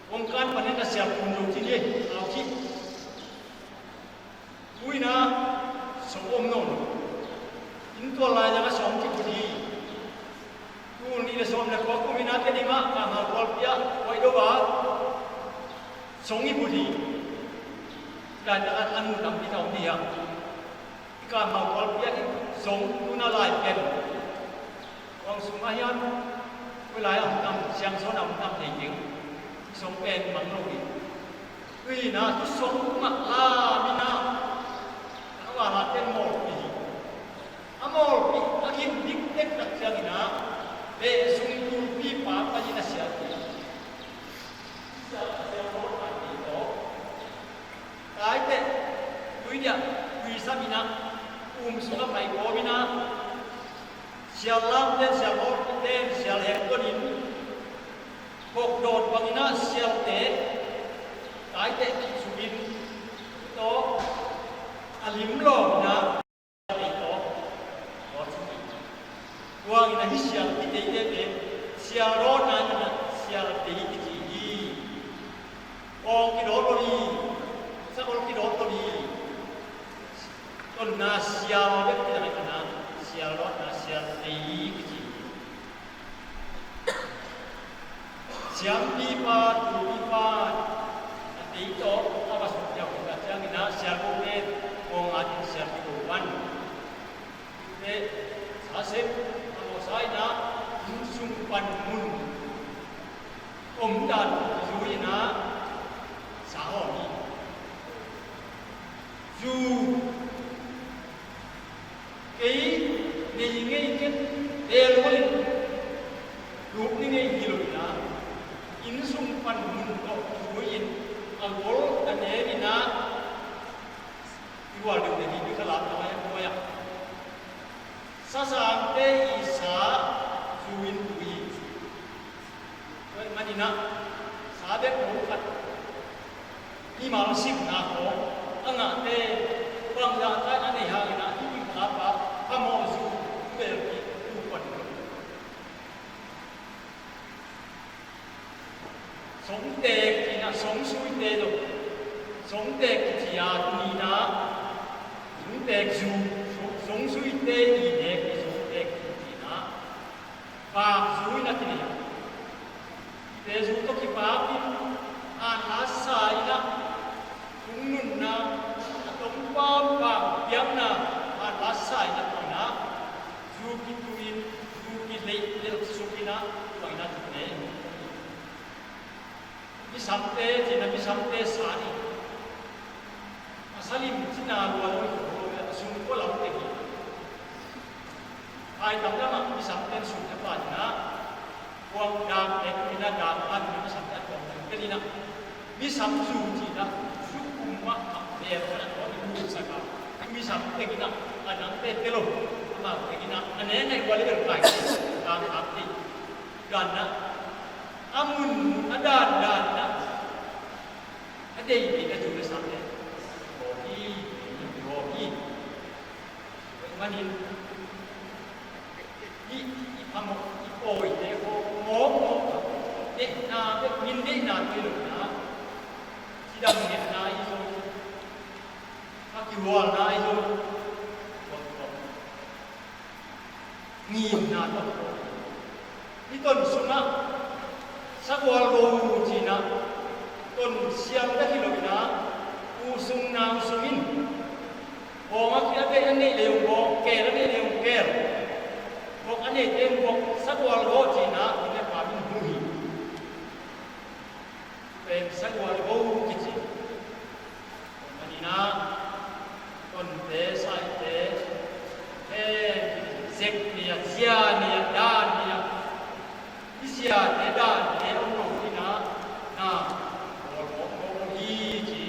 Kong kan panin a sial kun lo ci ni, au ci. Tuina sawm om nawn lo. Inn tual lai zanga sawm kiput hi. Tul nih le sawm le kua kum ina te dingah Kamhau tualpi ah Huaihdo ah sawm i put hi. Lai takah a nu tampi ta om hi a. I Kamhau tualpi ah i sawm tuna lai pen. Kong sungah hiam, koi lai a om tam, Siangsawn a om tam thei ding. Sawm pen mang lo hi. Tuina tu sawm mah la mina. A va la ten mawlpi hi. A mawlpi a gim dik tek tak ciangin a, beh sung tulpi pa panin a sialpi. Sial a sial mawlpi tawh. Taiteh, tui diah, tui samin a, um sungah pai kawmin a, sial lamte, sial mawlpite, sial hengtonin, hokdawt bangin a sialte, taiteh kisukin, tawh, a lim lawmin a, sialte tawh, tawh sukin. Tuangin a hi sial kiteite te, sial rawtna in a sial tei kici hi. Kawng kidawt lo hi, sakol kidawt lo hi. Tonna sial bek kidang a, sial rawtna sial tei kici hi. Siampipa, tulpipa, a tei tawh a va suk ziau khin ciangin a sial ko pen kawng a ding sial ko pan. Te, sa sem, a mawsa in a, inn sung pan mun om dan zui in a, sa hawm hi. Zu, kei, nei ngei ken, tel ngol in, luk ni ngei hi lo in a, inn sung pan mun tawh zui in, a gol a nem in a, i gual deuh te hi, i kha lam tawh a, a, a. Sasangte i sa zu in tu hi. Tua ahih manin a, sa bek lo khat. Mimal simna khawng a ngahte, bangzah tai a nei hangin a, hih i kha pa, a mawh zu, tu bel hi, tu pan lo. Songtek cihna, songsuite lo. Songtek kici a nihna, songtek zu, song, songsuite nihnek, songtek cihna. Vak zu in a kinei. Te zu tawh kipakin, an la sa in a, tungnunna, a tongpam vak biakna, an la sa in a, tua in a, zu kituin, zu kileih, leih suk in a, tua in a, tute. Misamte, cihna misamte sa ni. A salim cina lua lo, a sung kua lam te hi. Ai tam lam a misamte sung te pa ni na. Kuang dam te ni na dam an misamte kuang te ni na. Misam zu cihna, zu kum ma ma te na kuang ni mu sa ka. Misamte ni na, a dam te te lo, a ma te ni na, a ne ne kua le kai, dam dam te. Dan na. A mun, a dan, dan na. A dei dei na cu le sam le. Aw hi, aw hi. Manin. I, i phamawh, i pawite ko, mawk mawk. Deihna, min deihna tui lo na. Cidam deihna i zo. A kihualna i zo. Ngimna tawh. I ton sungah sagual go uh cinah ton siam ka hi loinah u sung nau sungin bawng a ki a tei a neih lei uh bawng, keel a neih lei uh keel, bawk a neih teng bawk sagual go cinah mi le pa min hu hi. Pen sagual go kici. Paninah tonte saite he zek nia, zia nia, dan nia, i ziate dante om lo inah na bawlbawk go hi ci.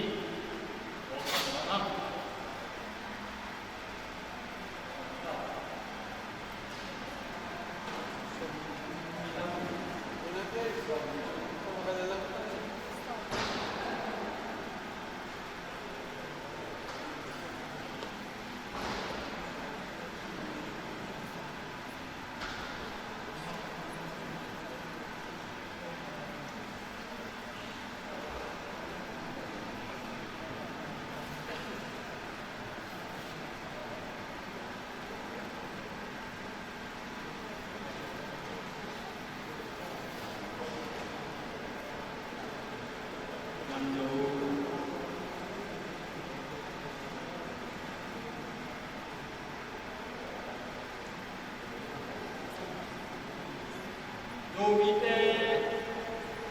Zomite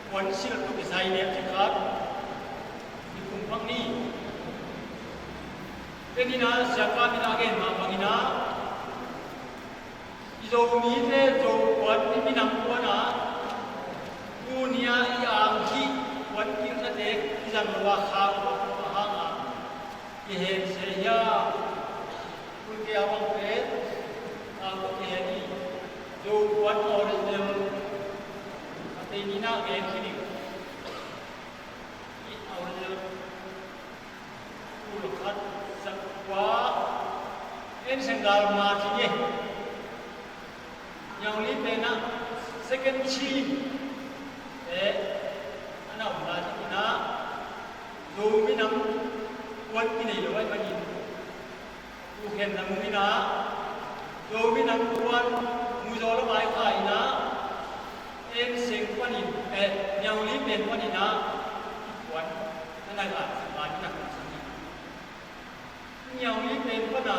puan silh tuk i zai lian ci khat i kum phak ni. Ken ina siakam ina gen mah bang ina i Zomite Zo puan i minam puan a tuni a i ang khih puan kilhnate i zang lo a khau a hang a. Kihen se hia? Kun ke a bang pen a ko kihen i Zo puan original a tei ni na gen khin i original kul khat sak kua en senggal ma ci ni. Niauli pen ah second chin te a na om lai ding in ah Zo minam puan kinei lo ahih manin ukhen na mu in ah Zo minam puan mu zaw lo ai kha in ah en seng panin eh Niauli pen panin ah puan a na lai lai ding in ah Niauli pen pana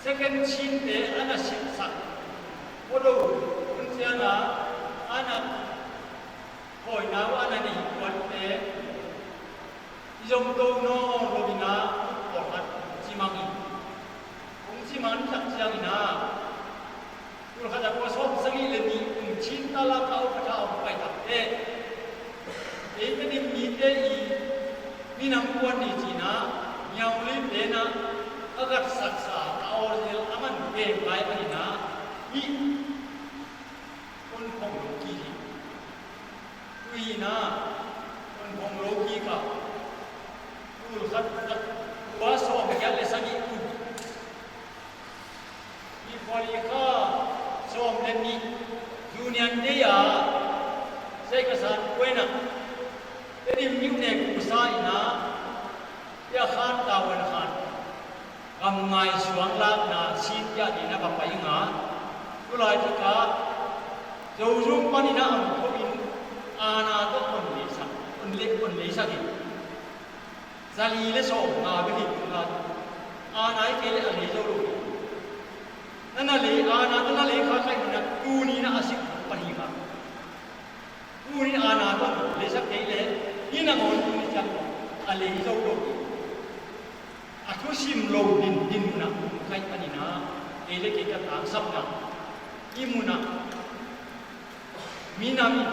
second chin te a na sitsak Odo hun cianga a na hawina uh a na nei puante i zom to nawn lo ina pawlkhat cimang in kong cimang tak ciang ina Tulkhat a kua sawm sagih le nih kum chin ta la ka au ka tha au pai tak te. Ei te dim mite i minam kuan ni cina Niauli pena a gat saksa a original a man peng lai manina i kun khong lo ki hi. Tuina kun khong lo ki ka. Tulkhat a kua sawm giat le sagih kum. Ipoli kha sawm le nih Union Day a Sheikh Hasan Kuaina, Tedim Niune Kusa ina, Pia Khan Tawan Khan, Gamngai suang lakna sin pia dina ka pai nga, tulai taka Zozung panina ang ko in, ana to on leisak, on le, on leisak in. Zali le sawm nga bek hi kul kha. Ana i kei le a lei zo lo. Na na lei, ana na na lei kha kai na tuni na a sik pahih kha. Tuni ana to leisak kei le, ni na ngawn tuni ciang a lei zo lo. A thusim lo din din na kai panina kei le kei ka tangsapna i muna. Minam in,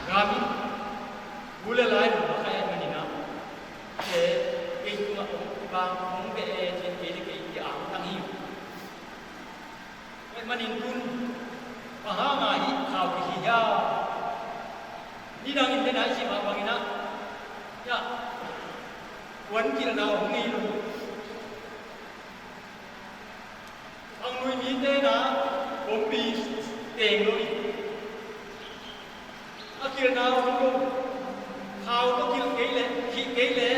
gam in, bu le lai in, a kai a manina. Te, kei tungah kong bang, kong be e, te kei le kei ki ang tang hi. Kei manin tun, mahanga hi, khau ki hi ya. Ni dang in te nai si ma bang ina. Ya. Wan kil na ong ngei lo. Ang nui mite na bombi teng lo hi. A kilna om lo. Khau tawh kil kei le, khih kei le,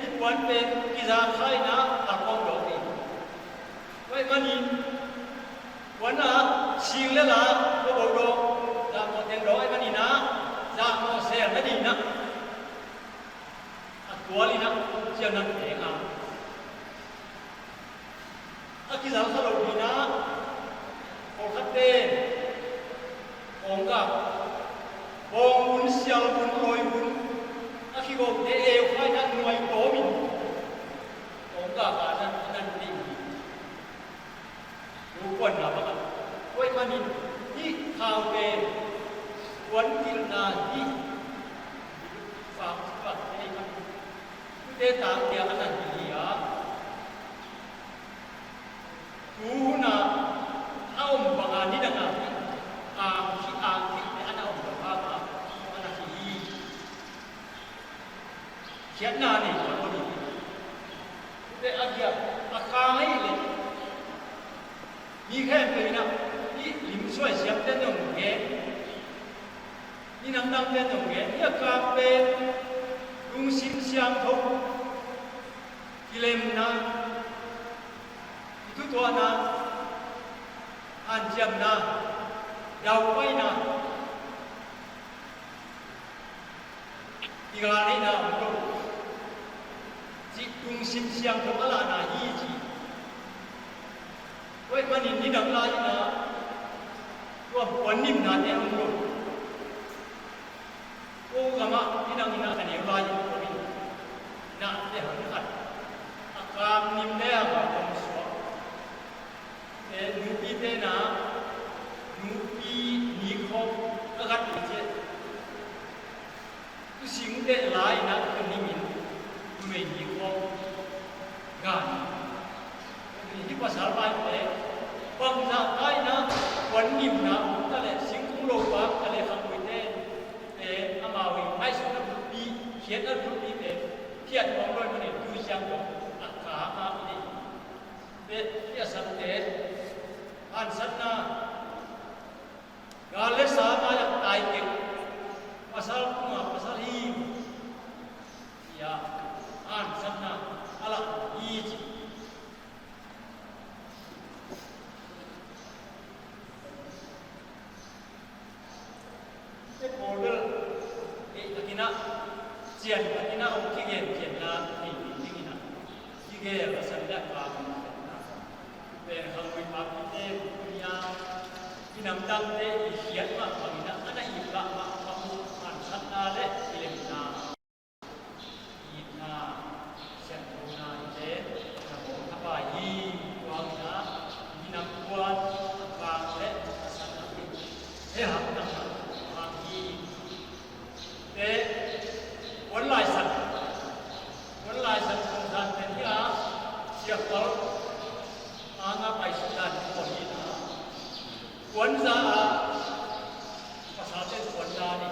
mi puan pen kiza khaina a kawm dawk hi. Tua ahih manin puan a sing le la, ko bo dawk, zahmawh teng dawk ahih manin ah, zahmawh sel na ding ah a tual in ah cian nan teng a. A kizal kha lo ding ah, pawlkhatte, kawngka, bawng bun, sial bun, lawi bun, a kigote eu kha in ah nuai tawm in, kawngka kha nan, nan ding hi. Lu kuan na bang a. Tua ahih manin, hih khaute, kuan kilna hih, fak, fak, ei, Tute tangte a na hi hi a. Tu hun a a om bang a nidang a hi. Ang hi, ang hi te a na om bang a, a na hi hi. Khiatna nei bang a hi. Tute a giat a khang hi le. Mi khempeuh in ah hih lim suai siamte nong gen. Ni namdangte nong gen, hih a kangte lungsim siangtho, kilemna, kithutuahna, hanciamna, daupaina, kigalneihna om lo. Cih lungsim siangtho a lahna hi ci. Tua ahih manin nidang lai-in ah tua puan nimnate om lo. Ko gamah nidang in ah ka neu lai-in ko in nahte hong khat a kam nimte a ka hong suak. Te nupite na nupi nikhawm a gat ciah. Tusing teh lai-in ah tuning in numei nih khawng gan. Hih pasal lai teh bangzah lai-in ah puan ngimna um ta leh singkung lo bang ta leh khanguite te amau in ngaihsutna bulpi, khiatna bulpi te phiat nuam lo ahih manin tu ciang dong a kha a mah hi. Te hih a sangte hansatna Gal le sa mai-ah tai kei uh, pasal tungah pasal hi, ci-a hansatna a lah hi ci. Te pawl bel deih takin ah, cian takin ah hong kigen khiatna nei ding in ah, kigel a san le a kang in ah, pen khangmui papite, kum nia, i namdangte i khiat mah bangin ah, a na it lah mah bang uh hansatna le kilemna, itna, sianthona hite na bawm thapai hi. Tua hangin ah minam kuan a kang le a san a pit he hak taktak hang hi. Te, kuan laisan, kuan laisan kongsan pen hi a, siakpal anga paisuk dan hi pawh hi na. Kuan za a, pasal ten kuan za ni.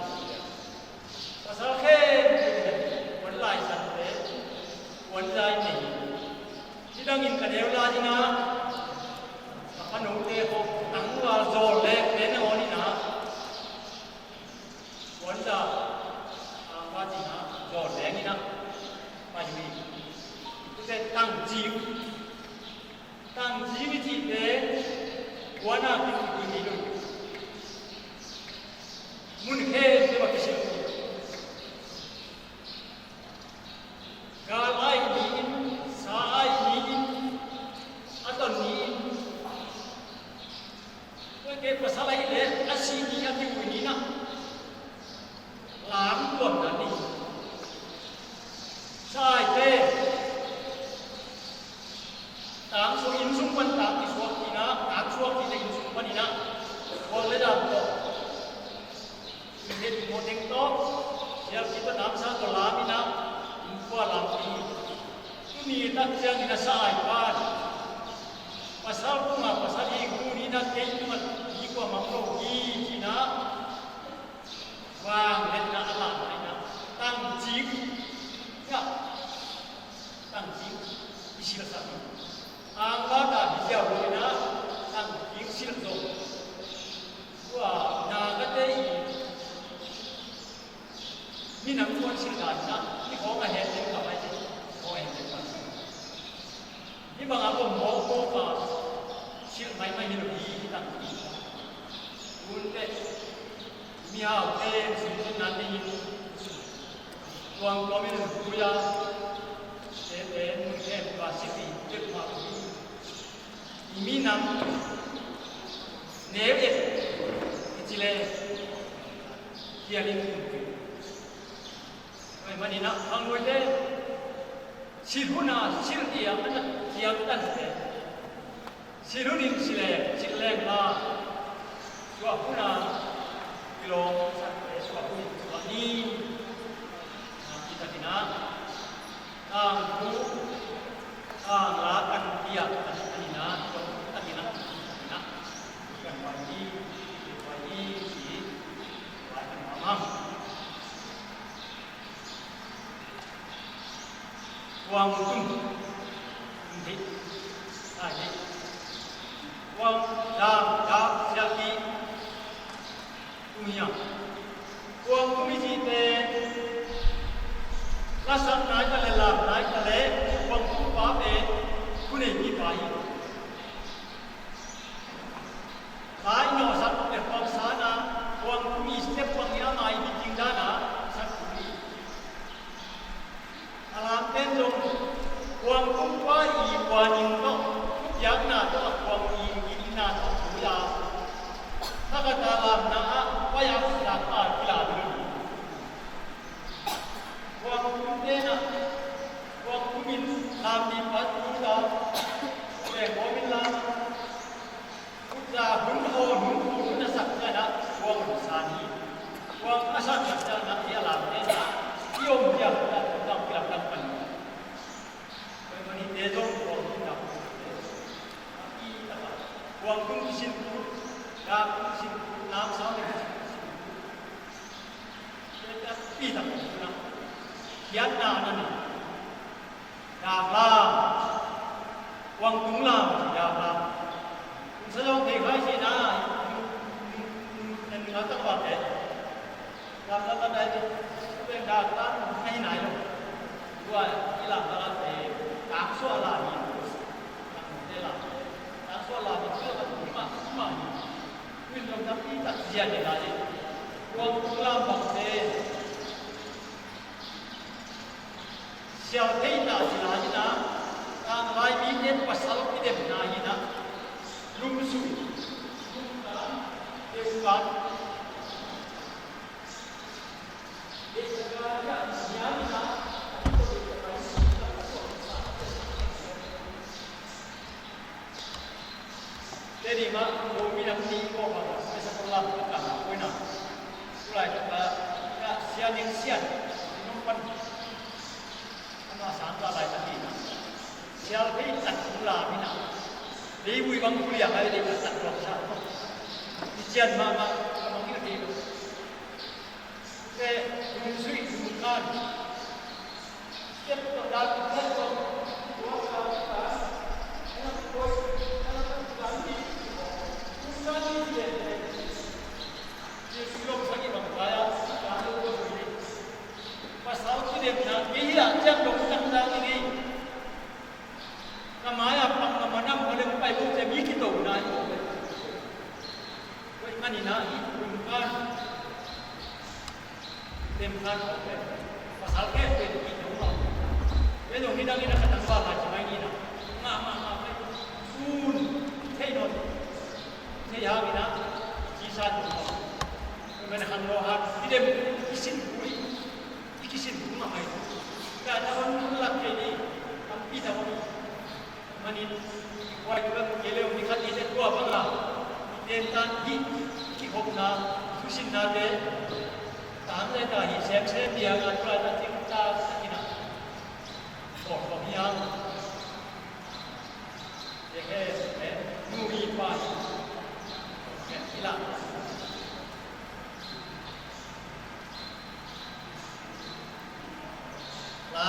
Pai mi. Tute tangcing. Tangcing i cihte kuana kin i kun i lun. Mun khen te ma kisil. Gal ai ni in, sa ai ni in, a ton ni in. Tua ke pasal ahi le a si ni a kiui ni na. Lam tuamna ni. Saite. Tang suak inn sung pan tang kisuak ina, tang suak ina inn sung pan ina. Kuak le dam ko. Inn he inn mo teng to. Sial kita nam sa ko lam ina. Inn kua lam ni. Tuni tak siang ina sa ai pan. Pasal kunga pasal hi kuni na kei kunga hi kua mang lo hi cina. Vang letna a lam letna tangcing. Ya. Tangcing i silsak. Ang ba ta hi ziau letna tangcing silsak. Tua na ka te i. Minam kuan silh dan na, i khawng a het ding ka pai ding, khawng a het ding ka pai. Hih bangah pom mawkmawk a silh maimai hi lo hi, hi tang hi. Tunte, mihaute, sumsum nan ding in, tuang tuang in, kuya, te te, mun te, ka silh hi, silh ma hi. I minam neu et i ci le kial in tung kei. Pai maninah khangluite silh huna silh dia ana kial tante. Silh hunin silh le silh lengla suah huna kilawm sante suah hunin suah ni. Kitakinah Tangthu, tangla kan piak kan anina, kan anina, anina, kan pai hi, kan pai hi, ci, pai kan mamang. Kuang tum, tum hi, pai hi. Kuang dam, dam, siak hi. Kum hiam? Kuang kum i cihte lasak nai ta le lam nai ta le kuang kum pa pen thu nei mi pa hi. Lai nawhsak le kuang sana kuang kum i step kuang i ama i biking dana sak kum hi. A lamten zong kuang kum kua i kuan in tawh thupiakna tawh a kuang i gitna tawh thu a thakhat a lamna ah pai a thupiak a kilam hi. Kuang kum tenah kuang kum in lam ding pa thu ta veng kawm in lam. Za hun hawn hun hun hun a sak ciangin ah kuang hun san hi. Kuang a sak sak ciangin ah hi a lam te na i om ciang a kuang kilam lam pan. Pai mani te zong kuang hun lam. Kuang hun kisin tu, da hun kisin tu, nam sa le kisin tu. Pi tak hun na. Kiat na na ni. Dak lam, kuang tung lam, dak lam. Tung sa zong thei khai si na, tung na tak bang te. Dak lam lam dai, tung dak lam, hai nai lo. Tua i lam lam te, dak suah lam ni. Dak te lam, dak suah lam ni, tua lam ni ma, ma ni. Tung lam dak pi tak zia ni la ni. Kuang tung lam bang te. Sial theihna ci lai hi na, tanglai mite pasal kidemna hi na, lum sui, lum tan, teu tan. Teni mah, ko minam ni ko mah, mesa ko lam ko tang ko ina. Kulai ko ta, ka sia ning sian, nong pan. Ama sang ka lai ta ni na. Sial thei tat ko lam ina. Dei bui bang kulia kai dei tat ko sa. Ni sian mah mah, ka mang ina dei lo. Te, lungsui, lungkan. Step to dan, step to. Pasal kita Kei hi a ciang dong tang tang i ngei. Ka mai a pang na manam ko leng pai bo ciang mi kito na i ko. Ko i mani na i kum kan. Tem kan ko pe. Pasal ke pe ki dong ma. Pe dong ni dang i na ka tang ba la ci mai ni na. Nga ma ma pe. Sun. Thei no. Thei ha mi na. Ci sa dong ma. Ko men han lo ha. Ki dem. Ki sin kui. I kisin tung a mai. Ka na hon hon lak kei ni, tampi ta hon. Manin, i kuai tu lak kei leu ni khat i te tua bang a. I ten tan hi, i kihopna, i thusinna te. Tang le ta hi, sem sem dia nga tu lai ta ting ta sa ki na. Ko ko hi ang. Te he, he, nu i pa hi. He, i la. La,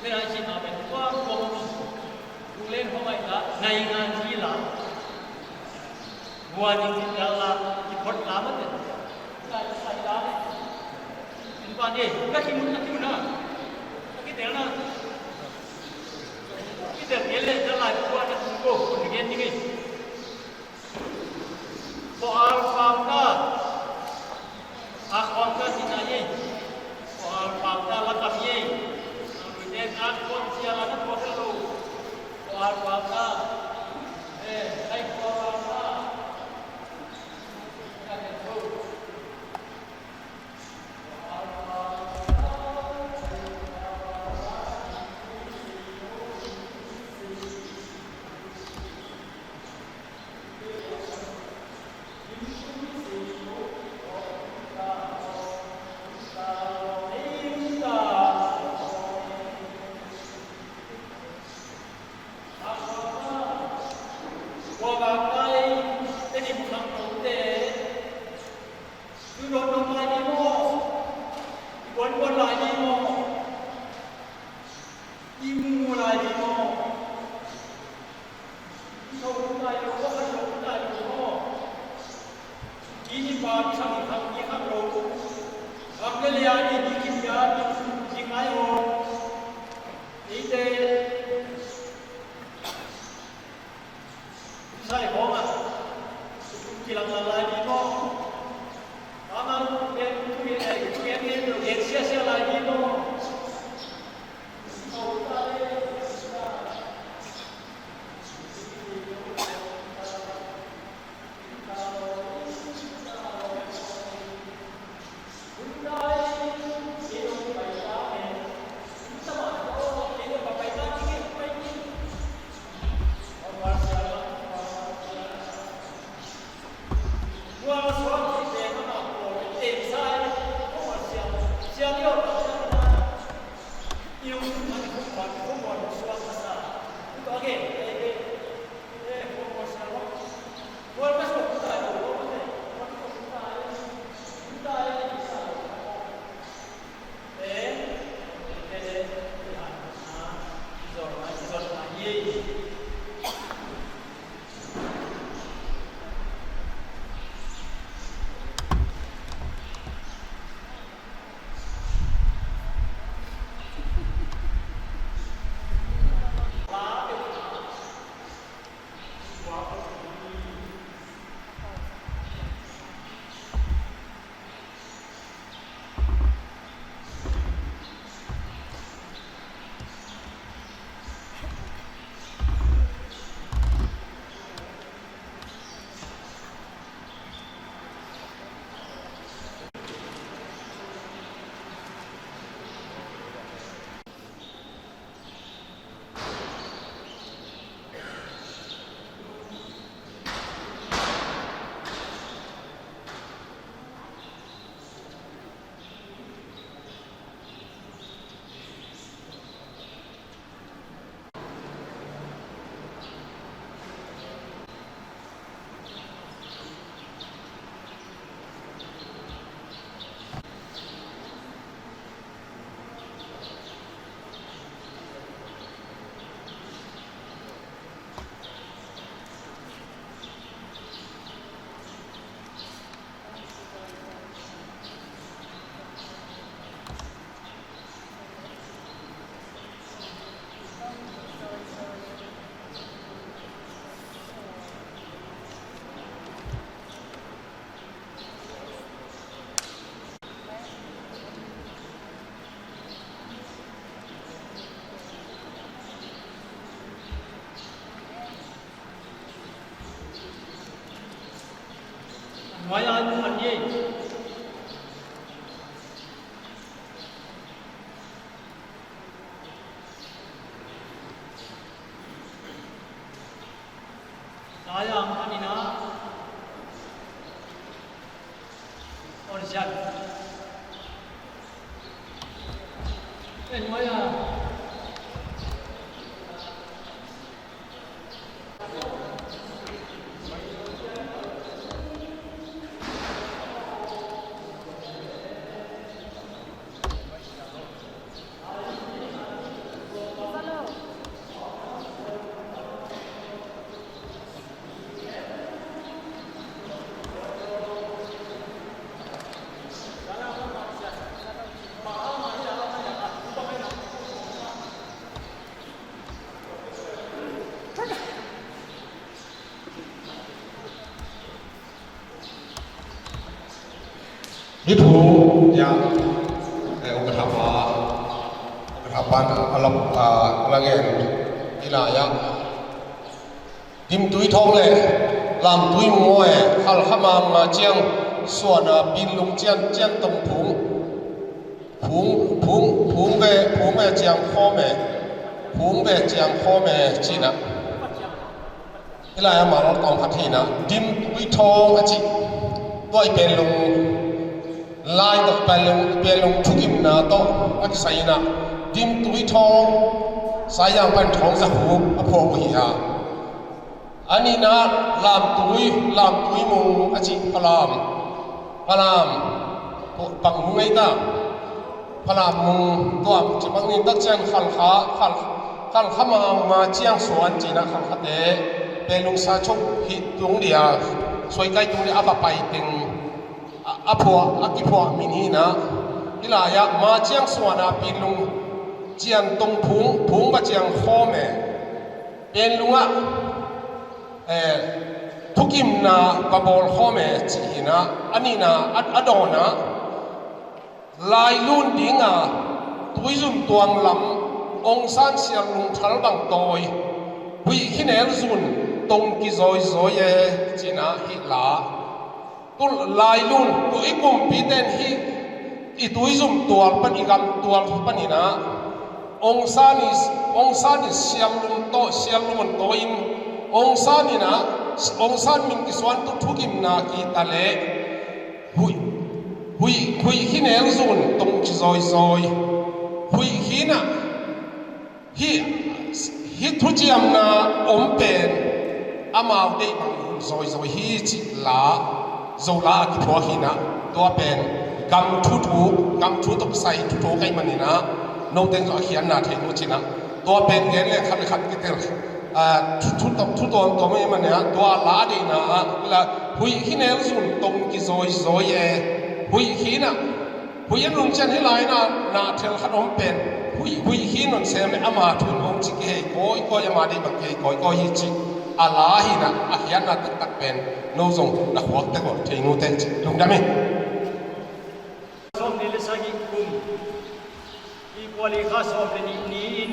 mena i cih mah pen kuang kuang mi. Pu Leng Hong Ai la, nai ngan ci la. Bua ning ci la la, i phot la mah pen. La i sai la le. In pan e, na ki mun, na ki mun na. Na ki tel na. Ki tel ke le, na lai bua na ki ko, ko ni gen ni ngai. Ko alpha ta. Ak on ta si na ye. Ko alpha ta la kam ye. Ang ite ak on sia la na ko hello. Ko alpha ta. Eh, ai ko alpha ta. Ka hello. Maya nu an ni. Saya ang kanina. Orsian. En maya. Hih thu, ya, eh, ukatha pa, ukatha pa a lam, a, a la ngen, hih lai-ah. Dimtui thawng le lamtui mung aw e, Khalkha Mangma ciang suan a, Pinlung cian, cian tong phung, phung, phung, phung ve, phung ve ciang khawm e, phung ve ciang khawm e, ci-in ah. Hih lai-ah Mangkam khat hi-in ah, Dimtui thawng a cih. Tua i Pinlung, lai tawh Pinlung, Pinlung thugimna tawh a kisai-in ah, Dimtui thawng, Saizang pan thawng za khup a phuak uh hi a. A nihna lamtui, lamtui mung a cih Falam. Falam, bang mung ei ta. Falam mung tua ci bang ni tak ciang Khalkha, Khal, Khalkha Mangma ciang suan ci-in ah Khalkhate Pinlung sa chok hi tung dia, suaikai tung dia a va pai teng a, a phuah, a kiphuah min hi-in ah. Hih lai-ah ma ciang suan a, Pinlung cian tong phung, phung va ciang khawm e. Pinlung ah, eh, thugimna va bawl khawm e, ci-in ah, a nihna, a, a dawnna, Lailun ding a, Tuizum tuang lam, Aung San sial lungthal bang tawi, huih khinel zun, tong kizawizawi e, ci-in ah hih la. Tu Lailun, tu i kumpite in hih i tuizum tual pan, i gam tual panin ah, Aung San i, Aung San i sial lum tawi, sial lum tawi in, Aung San in ah, Aung San min kisuan tu thugimna kita leh, huih, huih, huih khinel zun tong kizawizawi, huih khin ah, hih, hih thuciamna om pen amau deih bang zawizawi hi cih la, Zo la a kiphuak hi-in ah, tua pen gam thu thu, gam thu tawh kisai thu thu ka hih manin ah, note in zong a khiatna thei lo ci-in ah, tua pen gen leng khat le khat kitel, ah, thu, thu tawh, thu tuamtuam ahih manin ah, tua la deihna ah, la huih khinel zun tong kizawizawi e, huih khin ah, huih a nung ciang hih lai-in ah, na thel khat om pen, huih, huih khin nawn sem leh ama thu in hong ci kihei kawikawi, ama deih bang kihei kawikawi hi cih a la hi-in ah, a khiatna taktak pen no zong na khuak tek uh thei nu teh cih lungdam hi. Sawmnih le sagih kum, February kha sawm le nih ni-in,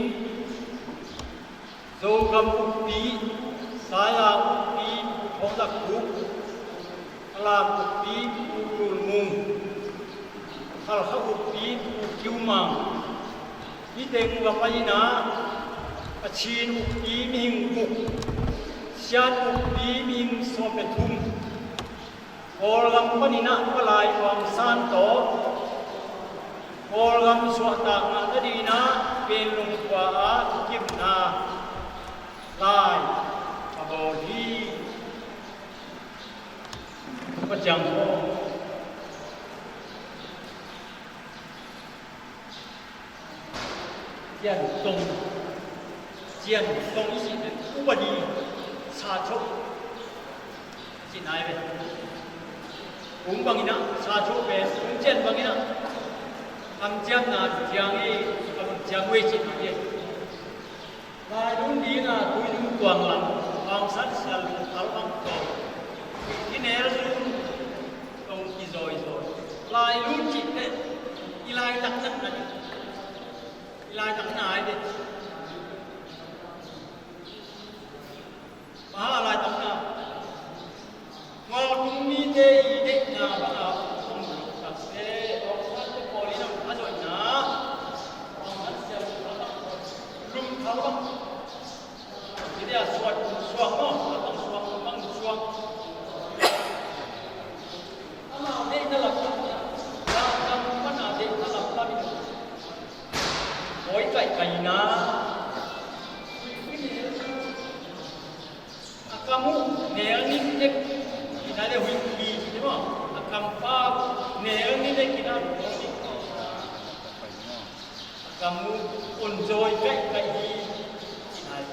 Zogam ukpi, Saya ukpi, Pu Thawng Za Khup, Falam ukpi, Pu Lul Mung, Khalkha ukpi, Pu Kiu Mang, hih teng va pai-in ah, Kachin ukpi mihing guk, Shan ukpi mihing sawm le thum, Kawlgam panin ah palai Aung San tawh Kawlgam suahtakna nadingin ah Pinlung khua ah thugimna lai a bawl hi. Pasian aw, cian tong, cian tong i cih pen upadi, sa chok cihna hi ve. Kung bangin ah sa chok pen kung cian bangin ah kamciamna ciang hi, kamciam uh hi cihna hi. Lailun ding a Tuizum tuang lam, Aung San sial lungthal bang tawi, i nel zun tong kizawizawi. Lailun cih teh i laitakna, i laitakna hi teh. Mah a laitakna, Ngawltung mite i deih Suak maw, a tang suak, a tang suak. Amau deihna lam lam, lam lam, mana deihna lam lam in. Oi, kai kai na. A kam uh nel ning nek ina le hui hui hi maw. A kam pa uh nel ning nek ina le hui hui. A kam uh on zoi kai kai hi. Ina le.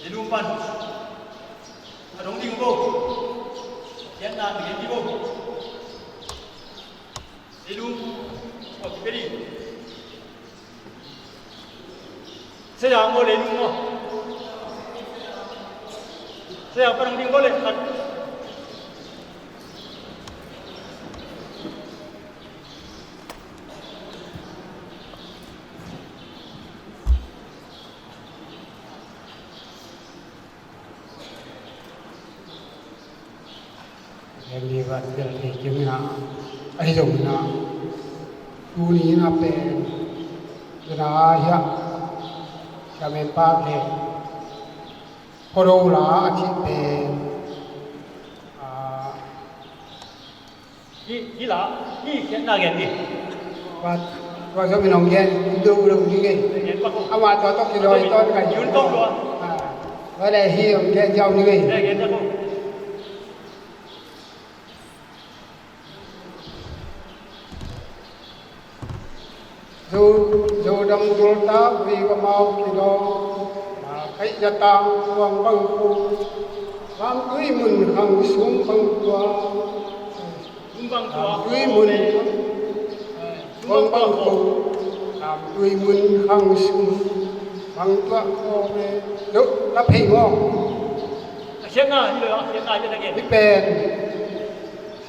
Leilung pan a dong ding vo. Pian na ding ding vo. Leilung, kua kipe ding. Saya mo leilung mo. Saya pa dong ding vo le khat. Em di vat bel thei kim ina, ahi zong ina, tuni ina pen, ina hiah, siamen pa le, Phodo la a cih pen, ah, Hi, hi la, hi khiatna gen dih. Tua, tua zong minong gen, do do ni ngei. Gen pak ko. Ama tua tok ki doi tua kai. Yun tok tua. Ah, tua le hi ong gen jau ni ngei. Gen pak ko. Zo, Zodam dultak hui va mau kidawng, na kaih zatang kuang bang ko, lamtui mun khang sung bang tua, lamtui mun khang bang ko, lamtui mun khang sung bang tua ko me, zo, na phei maw. A khiatna hi lo, a khiatna hi lo, a khiatna hi lo. Hi pen,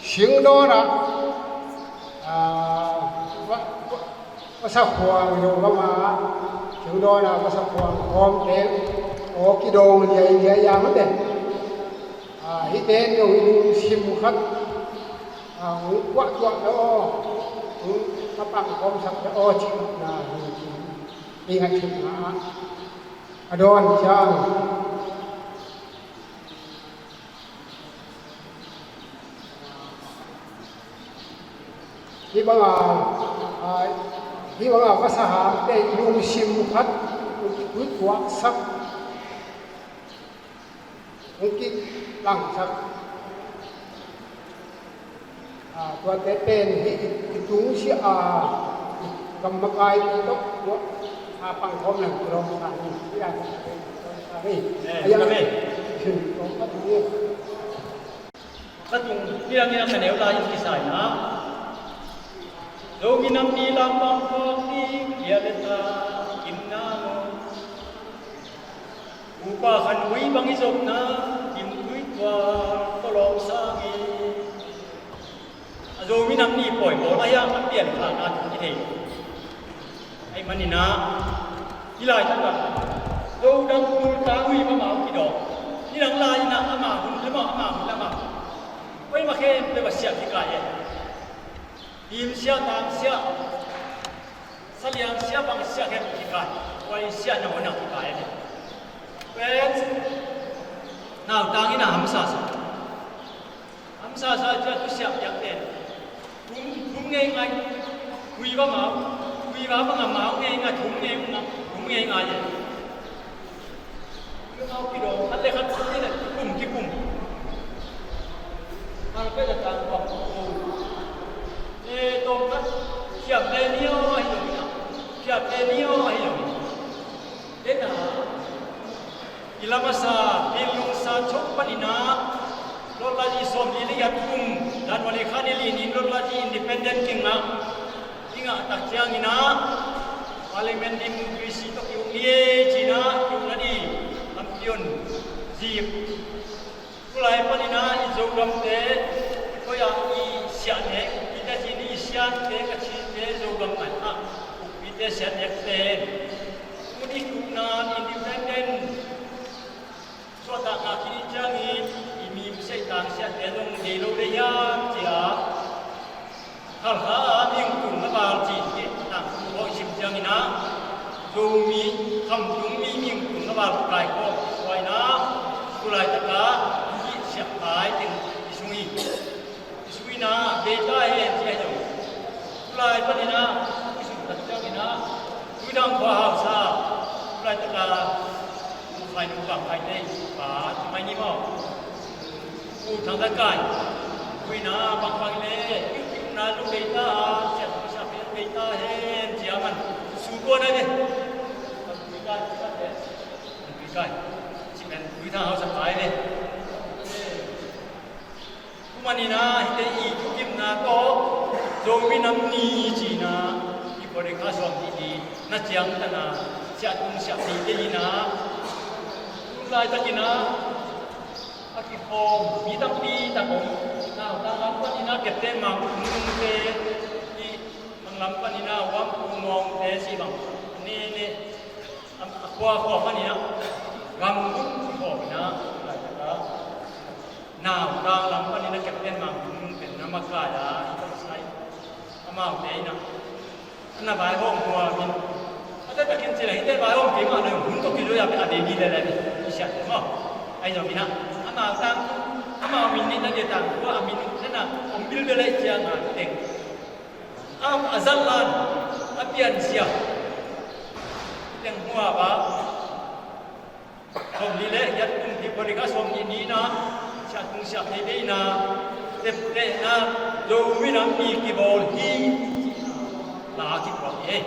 singdawn ah, ah, va, va, vasa khuang lo bang a, singdawn ah vasa khuang khawmte aw kidawng liailiai a mate. Ah, hihte in zong i lungsim khat, ah, hong kuah tuah lo aw, hong ka pang khawmsak lo aw cihna hi. I ngaihsutna ah a dawn ciang Hih banga, ah, hih banga vasa hamte i lungsim khat hong kituahsak, hong kilangsak. Ah, tuate pen hih i tungsiah a, i gammakai tawh tua a pangkhawm lang kilawm sa hi. Hih a, eh, amen. Sin kong ka tu. Ka tung, nidang nidang ka neu lai in kisai na. Zomi Nam Ni lampang khawng ni, lia le ta, kim na mo. Upa khan ui bang i zopna, kim tui tua, tolom sang i. A Zomi Nam Ni pawi pawl a hiang a pian kha na tung i thei. Ahih manin ah, hih lai takah, lo dang tul ta ui mama uh kidawk. Nidang lai in ah ama hun lama, ama hun lama. Oi ma khem pe va siah kikai e. Lim siah, tang siah, saliang siah, bang siah khem kikai. Oi siah na hun ah kikai e. Pen, nau tang in ah hamsa sa. Hamsa sa cia tu siah piak ten. Thum, thum ngei ngai. Hui va mau. Hui va bang a mau ngei ngai, thum ngei ngai, thum ngei ngai e. Hui mau kidawng, khat le khat, khat le khat, kikum, kikum. Ni aw ahi lo. Tena i lamasa, i lungsa chok paninah lotla i sawm li le giat kum, January kha ni li nin lotla i independent kingah i ngah tak cianginah parliament democracy tawh kiuk ni ei cinah kiuk na di lampion zik. Tulai paninah i Zogamte i koi-ah i siahnek ukpite cin i siante ka cinte Zogam ngai ah ukpite siahnekte mun i tukna independent suahtak ngah khin i ciangin i mi seitang siate zong dei lo dei hiam cia Halkha a mihing tung na val ci hi. Tangthu hawh i sim cianginah Zomi khamtung mi mihing tung na val kaikhawm suainah tulaitakah i siakpai teng i sung hi. I sung inah beita hen ci ahi lo. Tulai paninah i sung tak cianginah Tuidang khua hausa tulaitakah Pu Khai Nung Bang Khai Tei pa ci mai ni maw? Pu Thang Za Kai, Pu Ina Bang Bang le, Pu Ina Lung Bei Ta, Siam Siam Bei Ta hen, Cia Man, Su Tua Nai le, Pu Kai, Pu Kai, Pu Kai, Ci Men, Pu Thang Hau Sa Kai le. Kumaninah hite i thukimna tawh Zomi Nam Ni cinah i Borikha suam ni ni na ciangtanah siahtung siahpi te inah tu laitakinah a kikhawm mi tampi tak om. Nautang lam paninah Captain Mang Tung Nungte i, Mang lam paninah Wang Pu Mawngte si bang nene a khuakhua paninah gambup kikhawm inah tu laitaka Nautang lam paninah Captain Mang Tung Nung pen na makai a i tawh sai amaute inah a na vaihawm huamin a taktakin cila hite vaihawm kei mah lo hun tawh kizui a pen a dei ni lele i siate maw? Ahi zongin ah amau tang amau min nih na dia tang tua a min nih na om bilbel a i cianga teng a, a zallan a pianzia teng huap ah sawmli le giat kum hi Borikha sawmnih ni-in ah siahtung siah thei vei-in ah teptehna Zomi Nam Ni kibawl hi. La kikuak hi ei.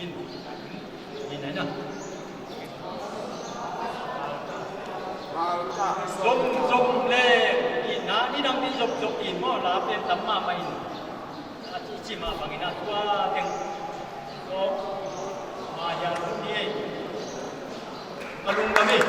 In, in, in, in. Zom, zom le in, na, ni dang ni zom, zom in maw, la pen tam mahmah in. A ci, ci mah bangin a tua teng. Tua, ma ya lu ni ei. Ka lungdam hi.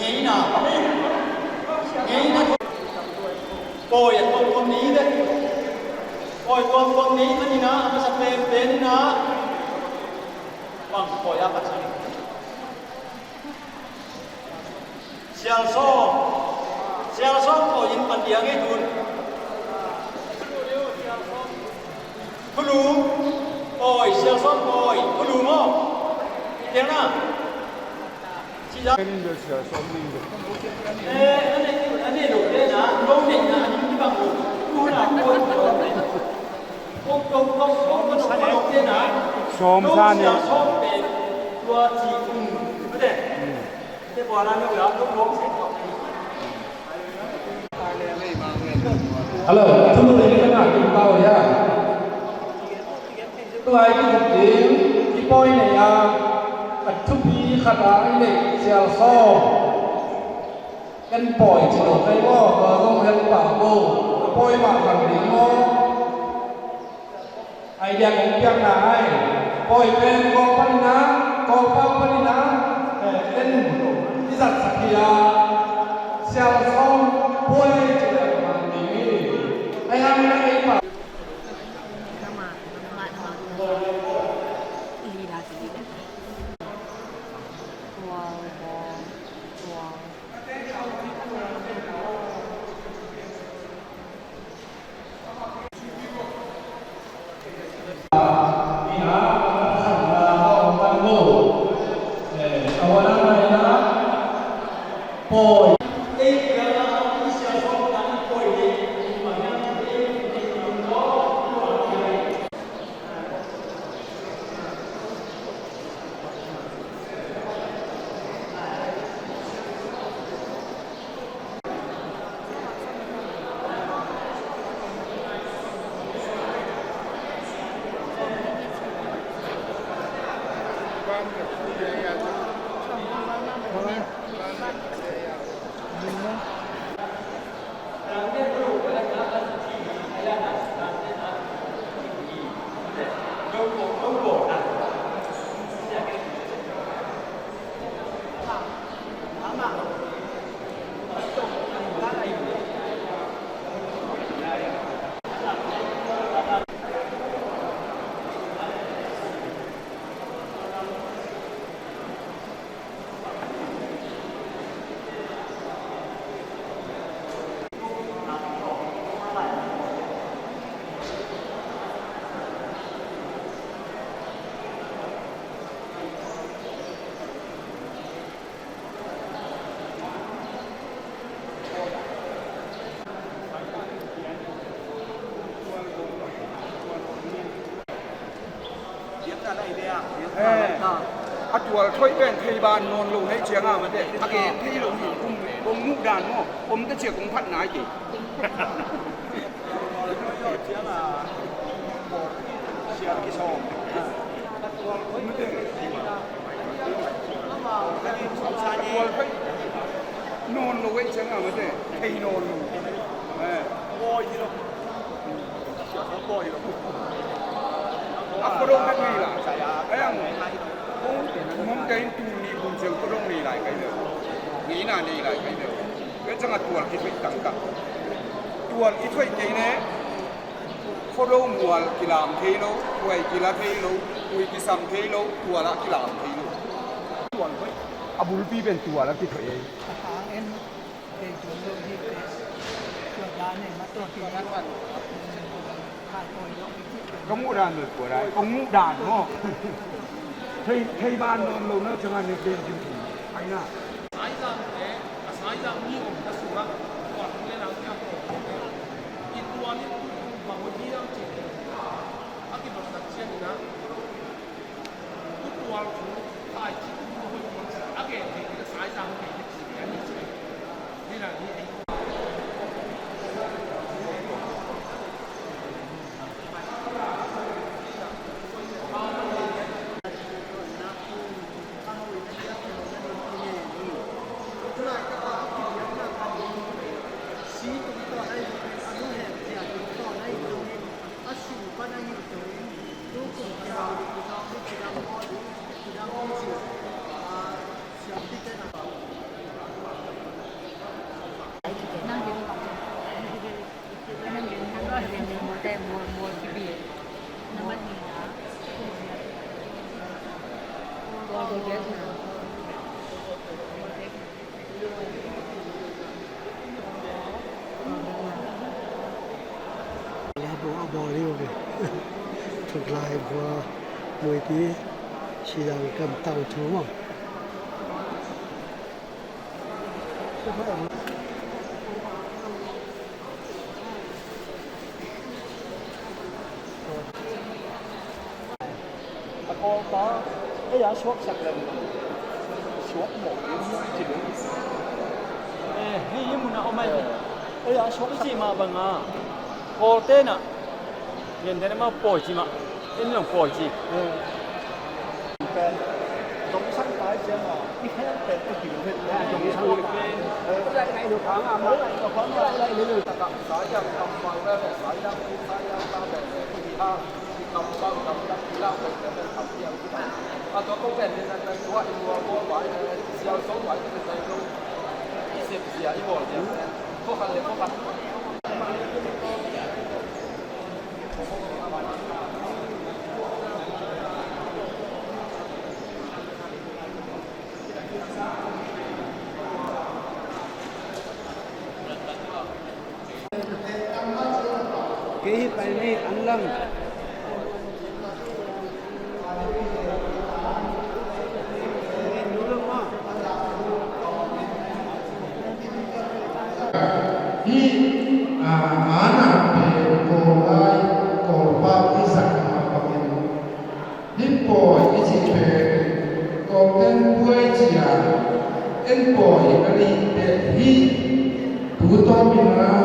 Ngeina, ngeina. Pawi a tuamtuam ni ve. Pawi tuamtuam ni manin ah a masa penpen in ah bang pawi a patsan. Sial sawm. Sial sawm pawi in pan dia ngei tun. Khulu. Pawi, sial sawm pawi. Khulu maw? Tiang na. Sawm sa ni. Hello, thulu ni ka ngah ding pau hia? Tua i kizop ding, kipawi nei a, a thupi khat a i neih sial sawm. Ken pawi ci lo kai maw, tua zong hel pah ko. A Pawi mah lang ding maw? Idea kong piakna ai. Pawi pen kong panin ah, kong pau panin ah, eh, en i zatsak hi a. Sial sawm pawi ci leh man ding hi. Ai hang na ei pa. Eh, a tual thoih pen thei ban nawn lo na hih ciangin a mate, a gen thei lo hi. Kong muh dan maw, om ta ciang kong phat nai kei. Nawn lo ei ciang a mate, thei nawn lo. Eh. A khuadong bek nei lai. Ei ang, mong kei in tuni bun ciang khuadong nei lai kai leh. Ngeina nei lai kai leh. Ei ciang a tual kithoih tangtak. Tual kithoih kei ne. Khuado mual kilam thei lo, huai kila thei lo, hui kisam thei lo, tual ah kilam thei lo. Tual hoih. A bulpi pen tual ah kithoih ei. Ka muh dan lo tual ah, ka muh dan maw. Thei, thei ban nawn lo na ciangin ne pen kin thei. Ai na. Saizang te, a saizang mi om ta sungah, tual tung le nang kiang ko. I tual in tu bang hoi hiam cih a kimaksak ciangin ah, tu tual thu taici tu bang hoi hiam cih a gen thei ding a saizang thei ding cih a ni cih. Ni la ni ei. Labo a bawl hi uh ve. Thuklai khua muipi sidang kam tau thu maw? A kawlpa ei a suaksak lem suak mawh ding ci ding. Eh, hei hi mun a om ai. Ei a suaksak cih mah banga Kawlte'n ah gentehna mah pawi ci mah, en long pawi ci. Pen zong sangpa Kei hi pai ni an lang. Hih, ah, ana pen Kawllai, Kawlpau i zat mah bangin hih pawi i cih pen Kawlten buai cia en pawi a nih teh hih tu tawpin ah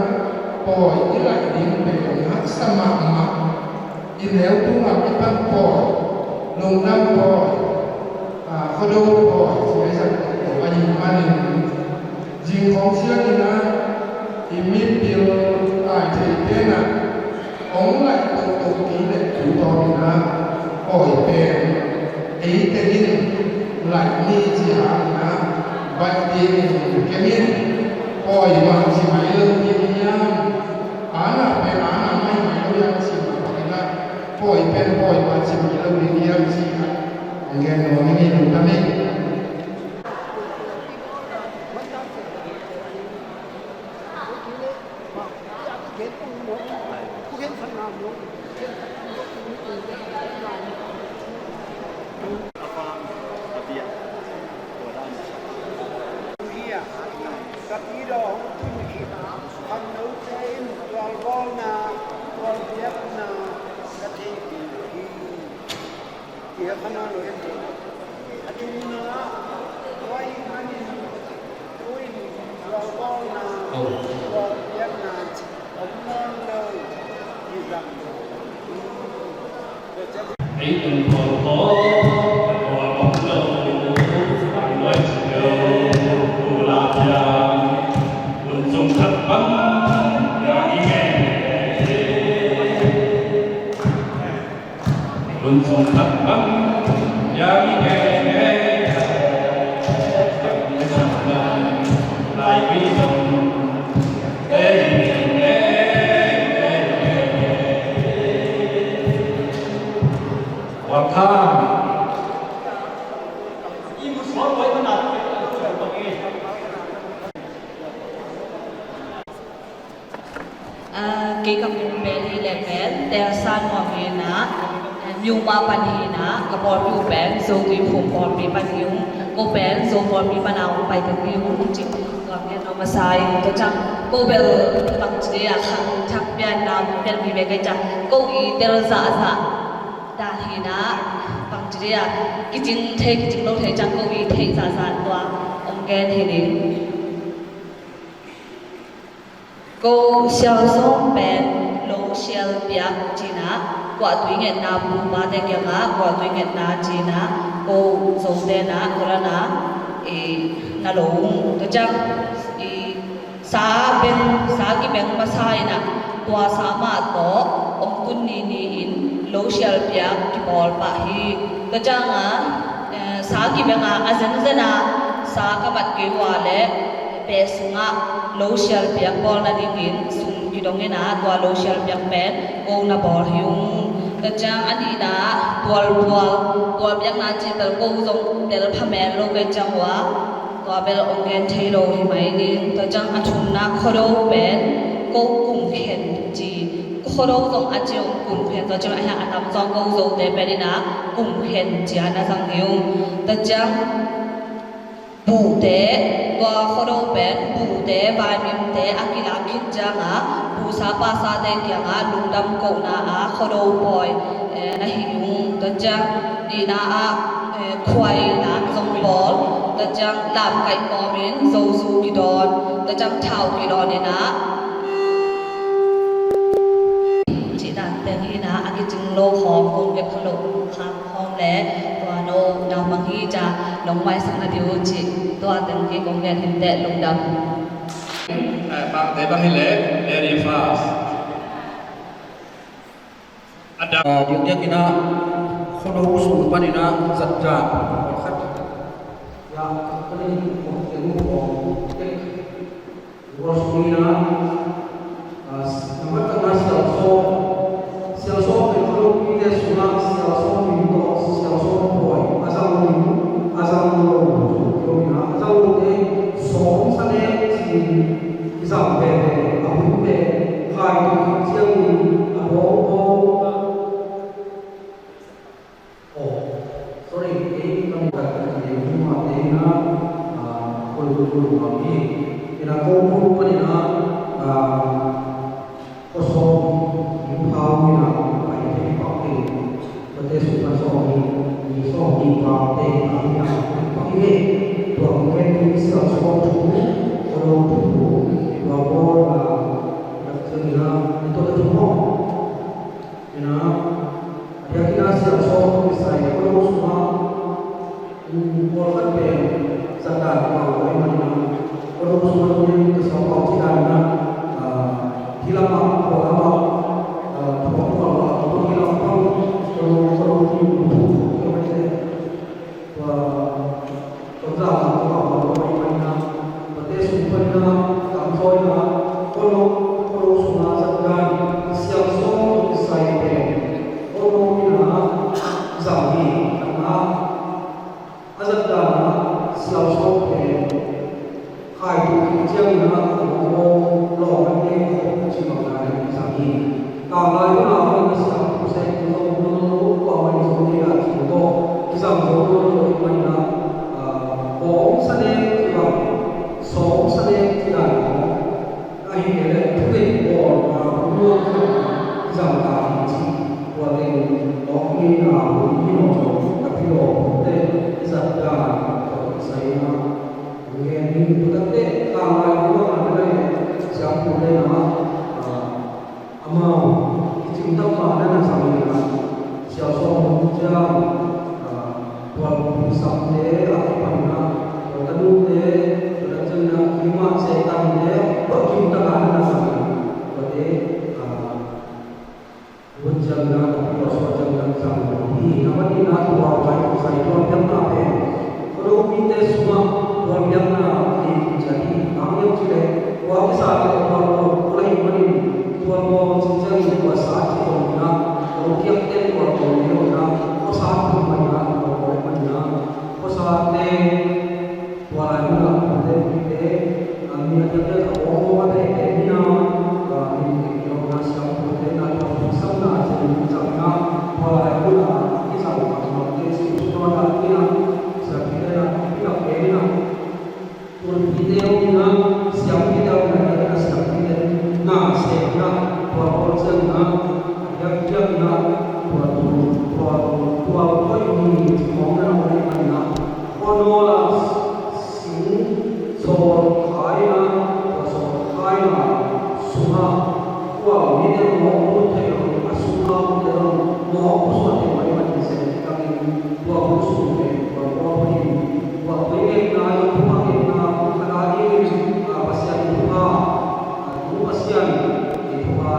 pawi i laih ding pen haksa mahmah. I neu tungah i pan pawi, lungdam pawi, ah, khuado pawi ci a i zat pen pawi ahih manin zing khawng ciangin ah i mipil tai thei tenah hong laih toktok kei leh tu tawpin ah pawi pen ei tengin laih ni ci hangin ah baih dingin kemin pawi mah ci mai lo ding hiam? Ana pen ana mah hi mai lo hiam ci mah bangin ah pawi pen pawi mah ci mai lo ding hiam ci khat hong gen nuam ing ei, lungdam ei. Ah, kei ka min pen hi leh pen Telsa Nuam hi in ah, Myanmar pan hi in ah, ka pawlpi uh pen Zo Tuiphum pawlpi pan hi ung. Ko pen Zo pawlpi pan a hong pai ka hi ung ci. Tua ngen nuam masa ing. Tua ciang ko bel bangci dei a khang thak pian na pian mi ve kai ciang ko i tel zahzah dan hi in ah, bangci dei a kicing thei kicing lo thei ciang ko i theih zahzah tua hong gen hi ning. Ko sialsawm pen lo sialpiak ci in ah, kuahtui ngetna pupate kiangah kuahtui ngetna ci in ah, ko Zote in ah, ko dan ah, i, na lo ung. Tua ciang, i, sa beng, sa kibeng masa in ah, tua sa mah tawh om tun ni ni in lo sialpiak kibawl pah hi. Tua ciang a, eh, sa kibeng a, a zenzen a sa ka mat kei uh a leh beh sungah lo sialpiak bawl nadingin sum kidong in ah, tua lo sialpiak pen ko na bawl hi ung. Tua ciang a nihna tualpual, tualpiakna cih bel ko zong tel pha men lo kei ciang uh a, tua bel hong gen thei lo hi mai ning. Tua ciang a thumna Khuado pen ko kum khen ci, Khuado zong a ci ung, kum khen, tua ciang a hiang a tam zong ko Zote pen in ah kum khen ci a na zang hi ung. Tua ciang Buhte, tua Khuado pen Buhte, Vaimimte a kilak khit ciangah Buhsa Pasate kiangah lungdam kohna ah Khuado pawi, eh, na hi ung. Tua ciang nihna ah, eh, khuaina zong bawl, tua ciang lamkaih kawmin Zozu kidawn, tua ciang thau kidawn in ah, cih dan pen hi in ah, a kicing lo khawng, kong kep kha lo khang khawng le tua no naupang Hi ca, nong maisak na ding uh cih tua teng kei kong gen hi inteh, lungdam. Eh, pangte bang hi leh, very fast. A dang. Ah, diakdiak in ah, khuano sung panin ah, zatdan pawlkhat. Ya, ka nih kong teng uh kong tek. Verse three na, ah, nambat khatna sialsawm. Sialsawm pen khuanopite sungah sialsawm min tawh sialsawm pawi a zang lo, a zang lo, a zang lote sawm sa nek ci-in kizang veve, a hun pen khai tuk ciangin a bawng bawng. Oh, sorry, kei ka mi ka ti ding, tu ma te na, ah, kol kol ma mi. Ina kol kol pa ni na, ah, ko so, yu pau ni na, pai te pa te. Ko te su pa so ni, ni so ni pa te, pa ni na, pa ni. Tua mo ke ni sa so tu, ko lo tu, tua ko na, na tu ni na, ni to tu mo. Ina, a diakin ah sialsawm tawh kisai khuano sungah, um, pawlkhat pen zatdan pau lo ahih manin ah, khuano sungah tuni in ka sawm pau cih dan in ah, ah, hih lamah, khualamah, ah, thuak khualamah, khuano hih lam pang, khuano, khuano tuni in khuano tuni in Tua, tua zah a tua a tua i paina, tua te sung paina, tam zaw ina, khuano, khuano sunga zatdan, sialsawm tawh kisai pen, khuano ina, zang hi, khatna, a zatdan a, sialsawm pen, Khai tuk khit ciangin ah, a mawng mawng lawng an ngen khawh a ci bang lai in kizang hi. Tanglai hun a hong na siam tuk sek tuk zong hun lo lo kuamah in zong nei lai ci tuk aw. Kizang zo lo lo i paina, ah, kawm sa nek ci bang, sawm sa nek ci lai aw. Ahi kei leh thunget bawl a hun lo ci bang kizang ta hi ci. Tua teng lawng ngeina hun hi nawn lo, a pi lawng hun te i zat dan tawh i sai na. Ngen hi, tua takte, tanglai kum a ngan a ngai leh, siangtho te na, ah, amau, i cimtak ma na na zang hi na, sialsawm hun ciang, ah, tual pumsam te, a kipan na, tua tanu te, tua tak ciang na, kimah sehtan te, tua cimtak a na na zang hi na, tua te, ah, Hun ciang na, tua suak ciang na, ciang na hi. Nambat nihna, tua pai tua sai, tua biakna pen khuano mite sungah tua biakna hi, hi ciang hi. Bang hiam cih leh, tua kisa leh tua bawl, tua hi manin, tua bawl cih ciangin tua sa cih zong hi na, tua kiak ten tua bawl hi lo na, tua sa tua mai na, tua bawl hi manin na, tua sa te, Tua lai munah pute pite, a mi a diakdiak a awng awng a tehteh hi na, a mi tek lo na siangthote na tua phuisamna cih in kizang na, tua lai munah a kizang mahmahte siangtho na hi na, siangthote na, hi na, hi na. Tua pite awng hi na, siangthote awng hi na, siangthote na, siangthote na, tua pawl ciang na, a diakdiak na, tua tu, tua tu, tua pawl hi na, tua pawl hi na, Khuano la sing sawl khaina, tua sawl khaina sungah khual mite mawk lut theih lo, a sung a omte zong mawk pusuah theih mai mah hi se, kitakin tua hun sung pen tua khual hun in tua tui ngetna, tua ngetna, khat a dingin, a, Pasian thupha, a, tu Pasian thupha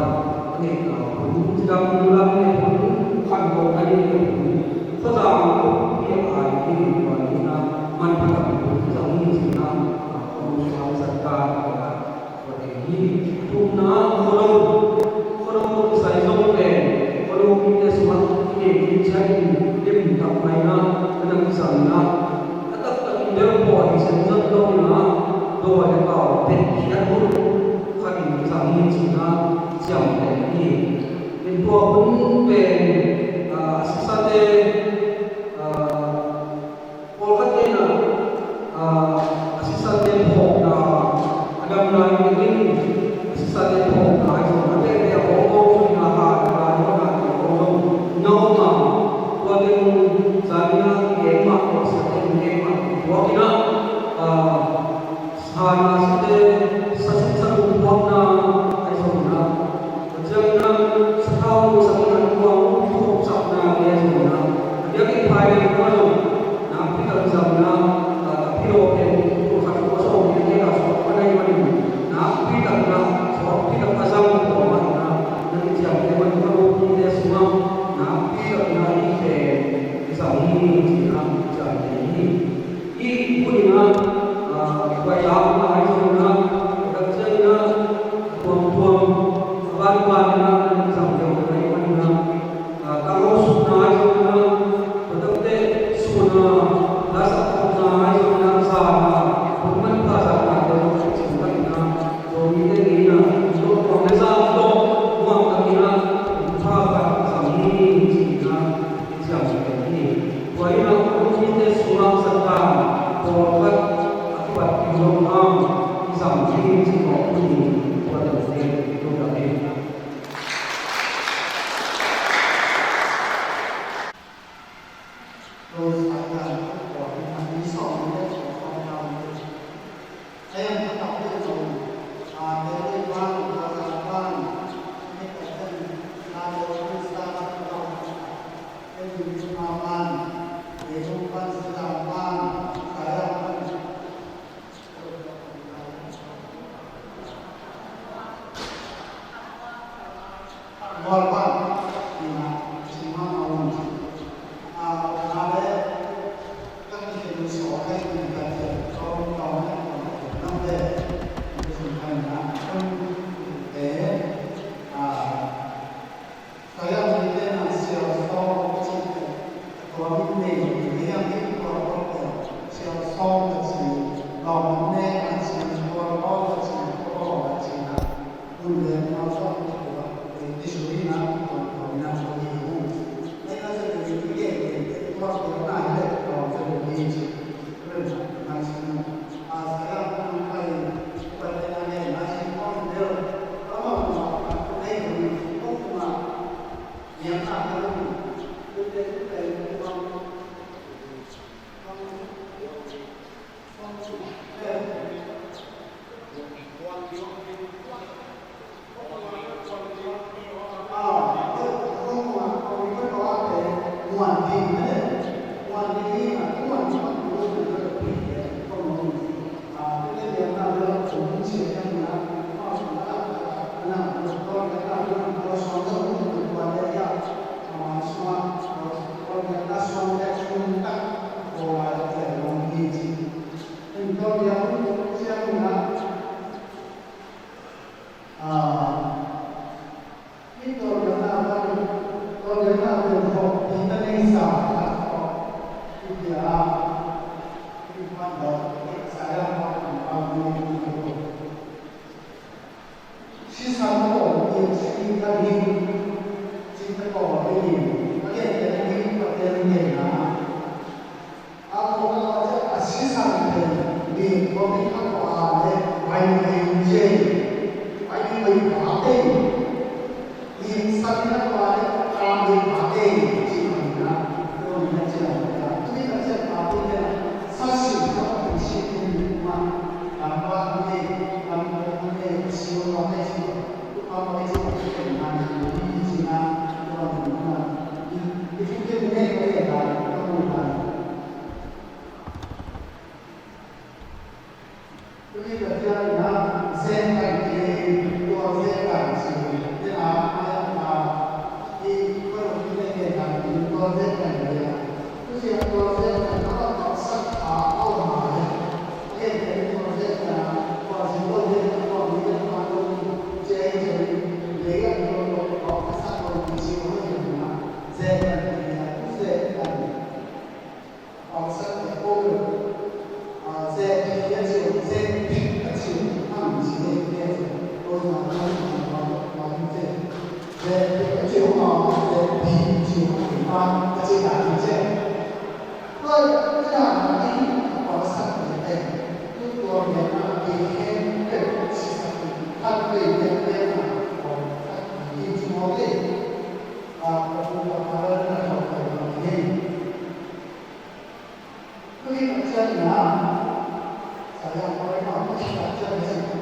ngetna hun, cidam hun lam nget hun, khantohna ding nget hun. Khuazang khawmpi a ai ding tua ding a manpha tampi zang ding cihna, a, khuazang zat ta, a, tua ding hi. Thumna, khuano, khuano kisai zong pen, khuano mite sungah kiding ding ciat in lim tak mai na, na dang kisam na, a taktak in bel pawh ding sen zat lo in a, dawi le kau pek khiat hun khat in zang ding cihna, ciamteh hi. In tua hun pen, a, a sisate, a, pawlkhat in a, a, a sisate phawkna, a dam lai in a sisate phawkna, a zong a pehpeh a hawh hawh in a, a, a, a, a, a, na om a, tua teng zan in a, kei mah, tua sisate kei mah, tua in a, a, Sa na site, sa sin sa kum puakna, ai zong na. Tua ciangin a, sa thau sa in an kuang, thawk sakna, ai zong na. A biakinn phai le kuang zong, na, hi, ci-in ah, ciah hi. Hih hun in ah, ah, khuailam lai zong in ah, khuailam ciang in ah, a tuamtuam, a banban in ah, an zang deuh lai man in ah, ah, tang lo sukna lai zong in ah, tua tawh teh sun a, la sak khopna lai zong in ah, zan a, hun manpha zatna te zong cing tak in ah, Zomite in ah, tua kuang le zan tawh, muang tak in ah, hun pha tak zang hi, ci-in ah, i ciam hi. Tua in a, a lungmite sungah Satan pawlkhat a kibat kim lo hang i zam ding ci mawk hi. Tua deuh hi. Tua deuh hi. Rose Island, tua in a, i sawm le tua sawm le Saya mite na sial sawm ka cih teh, tua mi nei hi, hiam i tua tua teh sial sawm ka cih, lawm ne ka cih, tua tua ka cih, tua tua ka cih na. Hun le nau sawm ka tua, eh, ti sui na, tua tua mi na tua hi hu. Nei na se te mi ke ke, tua tua na hi le, tua tua hi ci. Sisan tawh i si ka hi, si ka tawh i, a lian te hi ka tel ngen na. A ko a ko a sisan te mi ko mi ka ko a le, wai wai je, wai wai ba te. Ni sa ni na tua le, ta ni pa te, ci ma ni na, tua ni na ci la ta. Tu ni na ci pa te ni na, sa si na pa te si ni ni ma, ta pa ni, ta pa ni, si wa te ci, tu pa pa ci ma te na ni ci na, tua ni na. I fu te ni ne ko ye ta, tua ni na. Tuni ka ciang in ah, zek kan kei, tua zek kan ci, te na, a yang ta, i, ko lo ki te ke kan, tua zek kan kei a. Tu ci a tua zek kan, a tua sak a, a om a le. Ke ke tua zek kan, tua ci tua zek kan, tua mi zek kan, tua mi, ce, ce, le ya, tua, tua, tua, sak tua mi ci, tua zek kan, zek kan kei a, tu zek kan. Pausak te ko lo. A, zek phik a ci uh, zek phik a ci uh, a min ci zek phik a ci uh. Ko na na na na na na zek. Zek phik a ci uh, a, zek phik a ci uh, a, a ci na na zek. Ko na na na na pausak te te. Tu tua myan a te hen te si sa ti. Kan te te te na pausak te ci mo te. A, ko na na na na na. Tuni ka ciang in ah, saya ko in ah, tuni ka ciang in ah,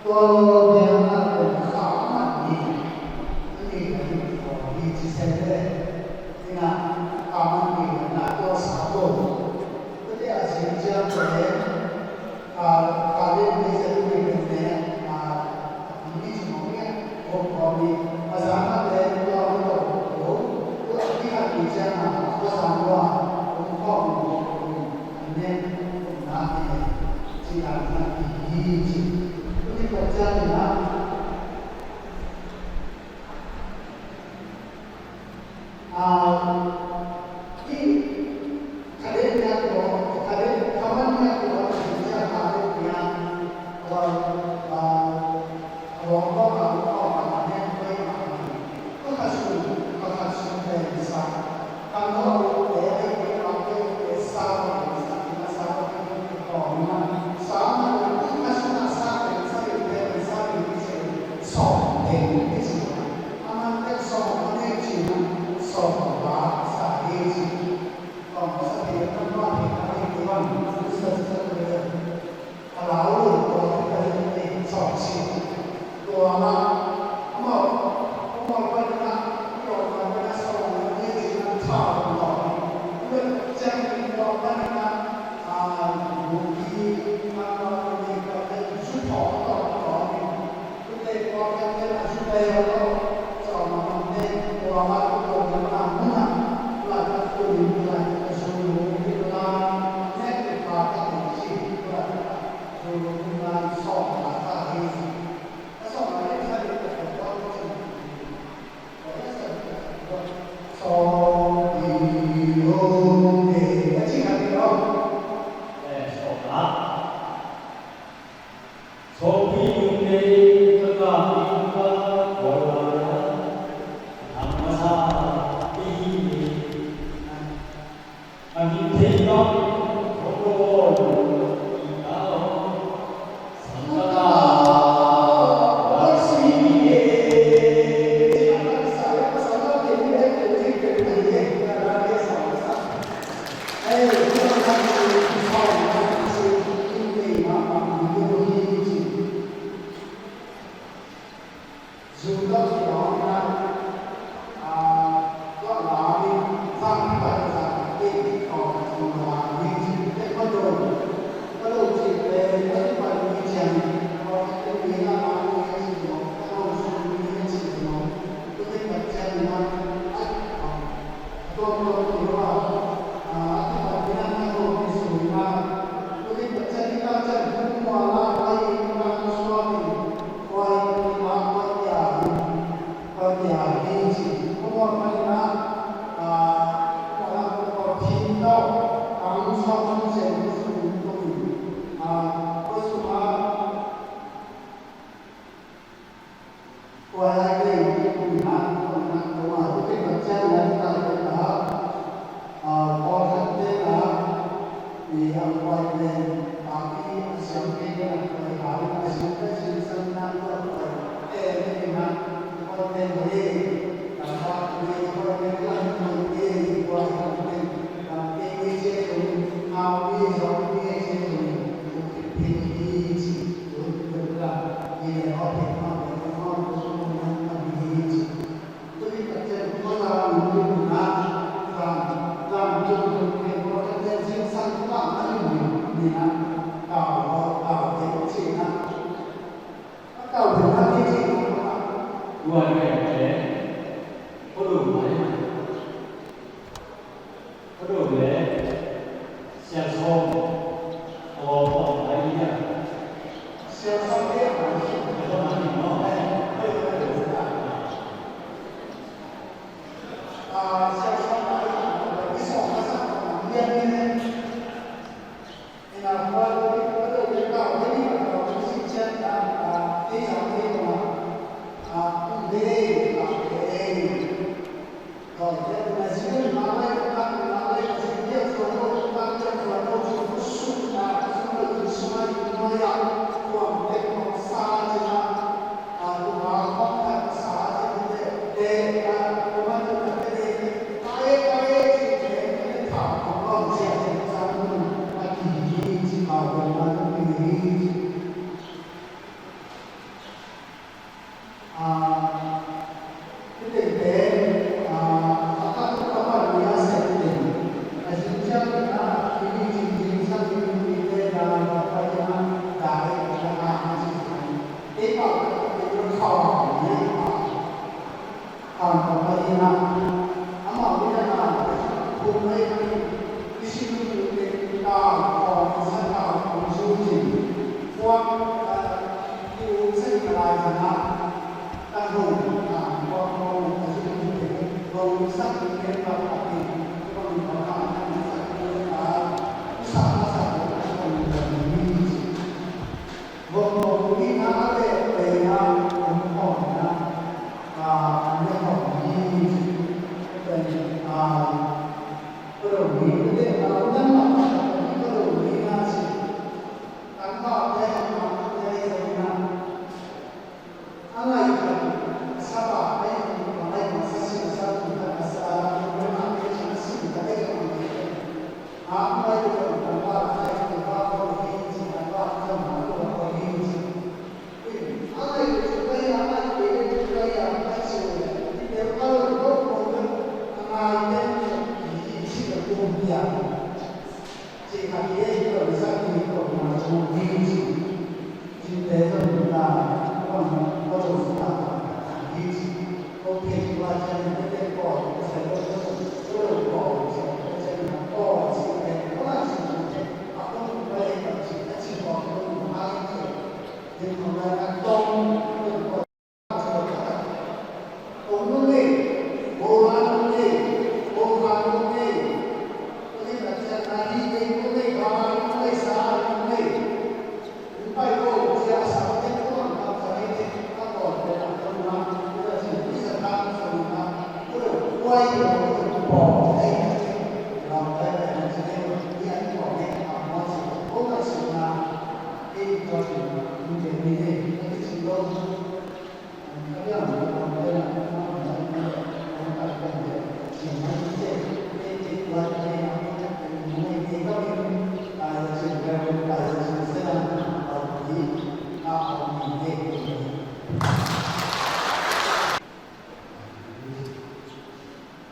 tua biakna pen kha man ni, tuni ka in ah, tua hi ci sen le, in ah, kha man ni, in ah, tua sa ko. Tuni a ciang ciang pen, a, kha pen ni ciang tuni pen ne, a, mi ci mawk ni, ko ko ni, a sa ma pen tua ko ko, tua ni ka ni ciang a, tua sa tua, Hi ci. Tuni Pasian in a, a, i khaden nia ko, khaden khaman nia ko, a khaden nia ko, a, a, a, A lau lo tua te ka zong te sawm si. Tua la amau amau panin a i lawmna panin a sawm na te ci na thau lo. Tua ciang in tua panin a a lu ki a tua te ka te zu thawh a tawh tawh ni. Tua te tua ka te na zu te a tawh sawm na te tua la tua na mun a la ka tua ni la ka zu lu ki la ne te pa ka te ci la.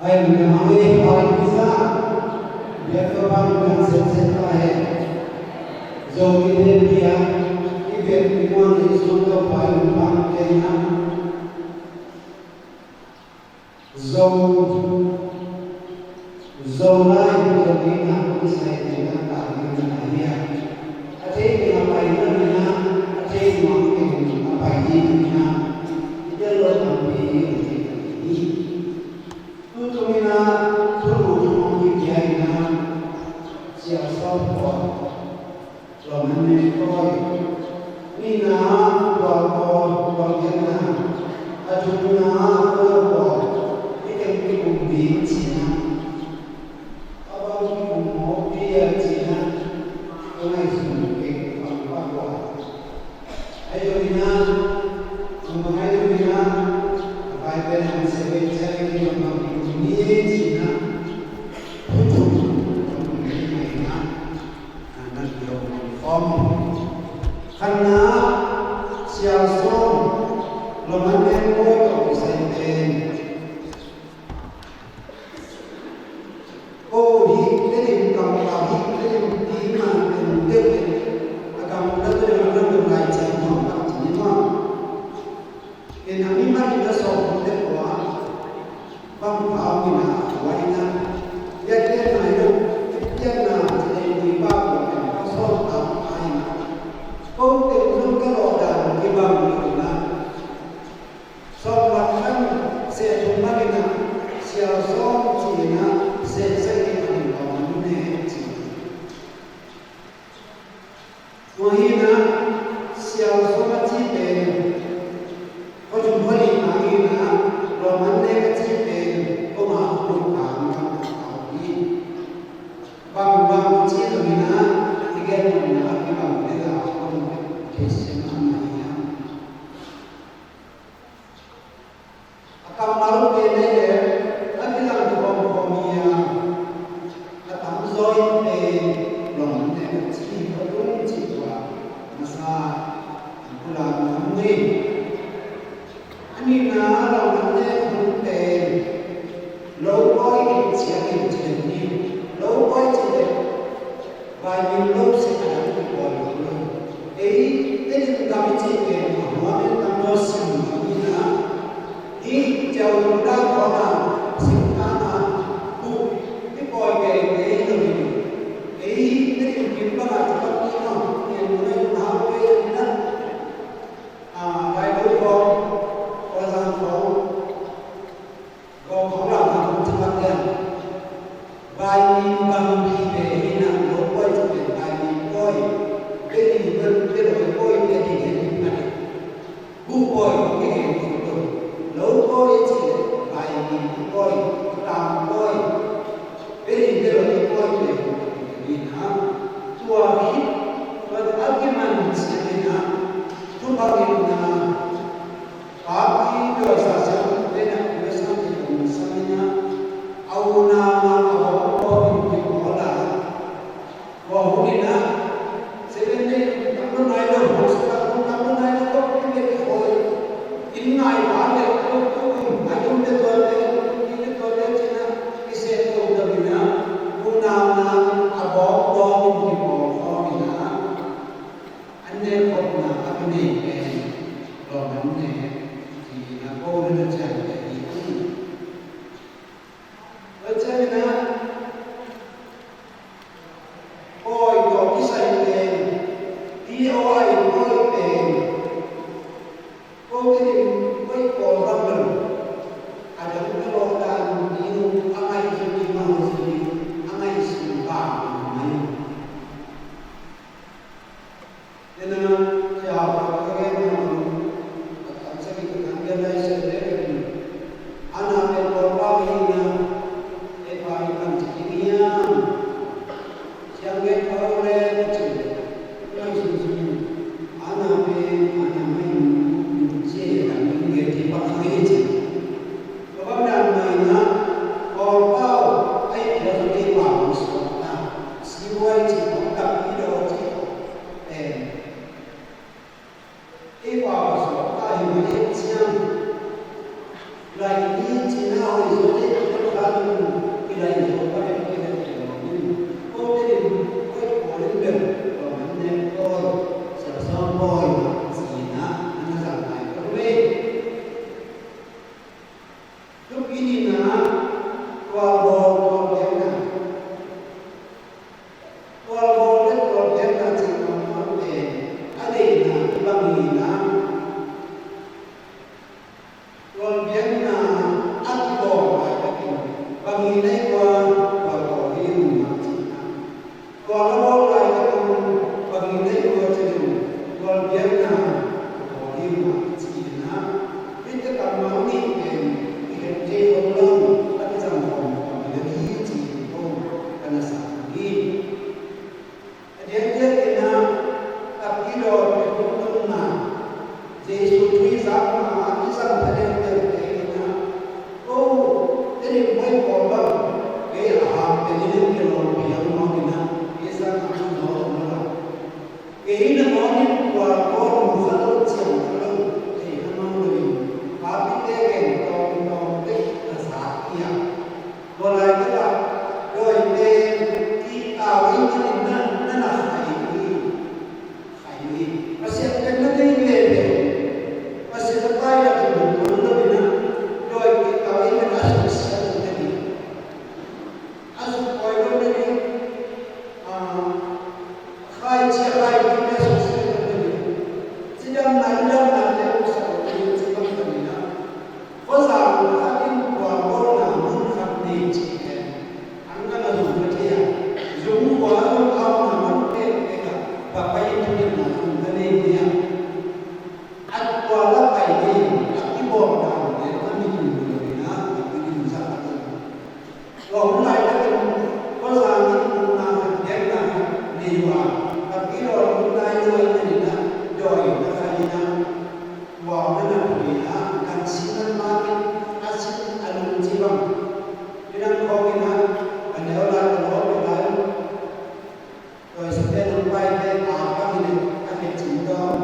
Ai, mi na mang ei, ai, mi sa. Biak ko bang kan set set ka he. Zo mi den dia, i biak i muan i sun ko pai un bang kei na. Zo, Zo lai, Zo mi na kun sai kei na ka mi na dia. A thei mi a pai na mi na, a thei mi a pai ni mi na. I dia lo a pi ni. Tutung in ah, thulu thum hong kipia in ah, Sia Sawm Pawl, Lawmman Neng Pawi, nihna, Tual Pawl, Tual Giatna, a thumna, Pawl Pawl, i teng i kum ding cihna, a bang i kum mawk ding a cihna, a ngaihsun kei bang bang Pawl. Ahi zongin ah, a mangngilh zongin ah, a pai pen a masa pen ciang in ah, a mangngilh zongin ah, thuthuk zongin ah, a nak zong form. Khatna, Sia Sawm, Lawmman Neng Pawi tawh kisai pen. Ko hi, tedim kam ka hi, tedim ki ma, tedim deuh, a kam la tedim a lam lai cai ma, kam ti ni ma. Ken a mi ma ina sawm te kwa, bang pau mi na, wai na. Ya te na yo, ya na, te ni ba ko, ken ka sawm ta ai na. Ko te zong ka lo da, ki bang mi na. Sawm mat khan seh thum mat in ah, Sia Sawm ci in ah, seh sagih in ah, Lawmman Neng ci. Tua hi in ah, Sia Sawm a ci pen, khuazum khualihna hi in ah, Lawmman Neng a ci pen, koma khualihna hi. Bangbang ci zong in ah, i gen nopna, i bang le la, khuazum khualihna hi a. A kammal pen ei le, a kilang khawm khawm hi a, a tamzaw in pen Lawmman Neng a ci hi a tung cih tua, masa, a pulak nuam hi. A nihna Lawmman Neng hun pen, lo pawi in ciang in ciang hi, lo pawi cih le, Bible lo sim a dang kipawl lo lo. Ei, Tedim gam i cih pen a hua pen tam lo sim gam hi na. Hih ciau dang khawng a, sim kang a, buh i pawi pen ei lo hi. Ei, Tedim kim bang a, ci bang hi na, en lo hi na, hau pen na. A, Hong in ah, Seven Day tam lo nai lo, hong sa tam lo nai lo, tok pi le tok pi. Inn ngai pa le tok pi, ngai tum te tua le, tok pi le tua le cih na, i se to ta mi na, u nau na, a bawk dawng in ki bawk dawng in ah, an ne khop na, a ki nei pen, lawm an ne, ci na ko na na cian te i. Tua ciangin ah, pawi tawh kisai pen, P O I pawi pen, ko te in pawi pawl bang lo, a dang ka lawh dan ding, a ngaihsut ding, a ngaihsut ding, a ngaihsut bang ding. Ina, sia hau ka gen na, a tam sa ki ka kan gen lai sa le ka ni. Ana pen ko pa hi na, e pa hi kan ci ki niam. Siang gen pa le ka ci. Ngai sun sun. Ana pen, ana mai nun, nun ci e kan nun gen ti pa ka hi ci. Ka bang dan mai na, ko pa, ai, ko pa, ko pa, ko pa, si wai ci, ko pa, i do ci, eh, i pa, ko pa, i ma, i ciang. Lai ni ci na, i zo, i ka, i lai zo, ka, i ka, i lai zo, ko te ni, ko, ko, ko, ko, ko, ko, ko, ko, ci na, na, na, zang lai, ko, ko, Thupi nihna, tualbawl tualbiakna. Tualbawl le tualbiakna cih tualbawl pen a deihna i bang hi na, tualbiakna a kibawl laitakin bang hi na i tua tualbawl hi lo mah cihna. Tua ka bawl laitakin bang hi na i tua ci lo, tualbiakna ka bawl hi mah ci-in ah, hihte kammal nih pen i khen thei lo lo, a kizang khawm khawm hi lo hi ci-in ko ka na sa hi. A diakdiakin ah, a kidawt i hong nunna, Jesu thu i zak ma a kizang pha deuhdeuh te in ah, ko, te nih mai ko bang, kei a hang te nih lim ke lo piang mawk in ah, kei zak a hang zo lo lo. Kei na mawk in tua ko mu kha lo ciang kha lo, thei kha mawk lo in, papite gen tawm tawm te na zak hi a. Tua laitak ah, dawite, i tau i manin na, na na khai hi. Khai hi. Pasian pen na deih veve. Pasian a pai na pen na pen na. Dawi kik kau in na suk siat na ding. A suk koi lo na ding. Ah, khai cia khai ding na suk siat na ding. Cidam na, cidam na te suk siat na ding. Cidam na ding na. Khuazang khat in tualbawlna mun khat nei cih leh, an ka na zong ka thei a, zong khua zong a omna mun pekpek ah, Papai in thungetna zong ka nei hi a. A tual a pai ding, a kibawlna ding, a mi tung lo ding a, a mi tung zang a tung. Tua hun laitakin, Khuazang in upna khat, biakna khat nei uh a, a kibawlna ding a, dawi na khat in a, Tua mana pui a, kan sin nan makin a sin a lungci bang. Minam khawng in a, a neu lai, a lawp lai. Tua i sate nang pai te a bang in a, a khe cin dawn,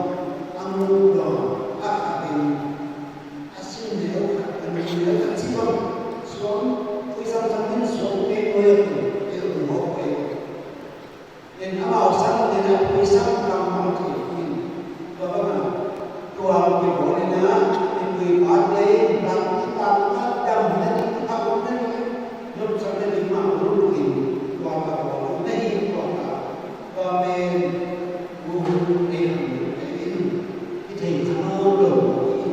a mu dawn, a kha ding, a sin neu khat, a lung neu khat ci bang. Suang, pui sam sam in suang pek nui a kun, pek nui hawk pek. In amau sang in a pui sang kammal thei in, tua bang a, tua kibawl in a, mipui pate in, lam kipak na dam na ding, a um na ding, nopsak na ding mah um in, tua ka bawl na hi tua ka, tua pen, bu hun ei hun ei in, i thei kha lo lo hi.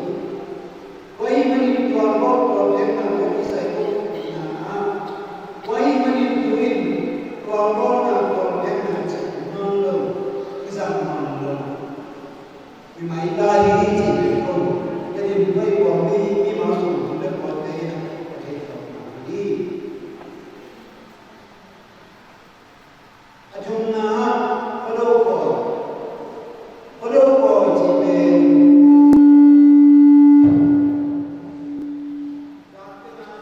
Tua ahih manin tualbawl tualbiakna tua kisai ko na, tua ahih manin tu in tualbawlna tualbiakna cih man lo, kizang man lo. I mai ta hi ci pen ko, ka din tua i tual mi, mi ma sung tu le tual te na, ka thei tual ma hi. A thumna ah, khuado pawi. Khuado pawi cih pen, gah teng ah,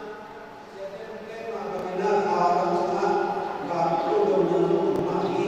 sia teng pen mah bangin ah, kha lam sung ah, gah khuado dona zong om mah hi.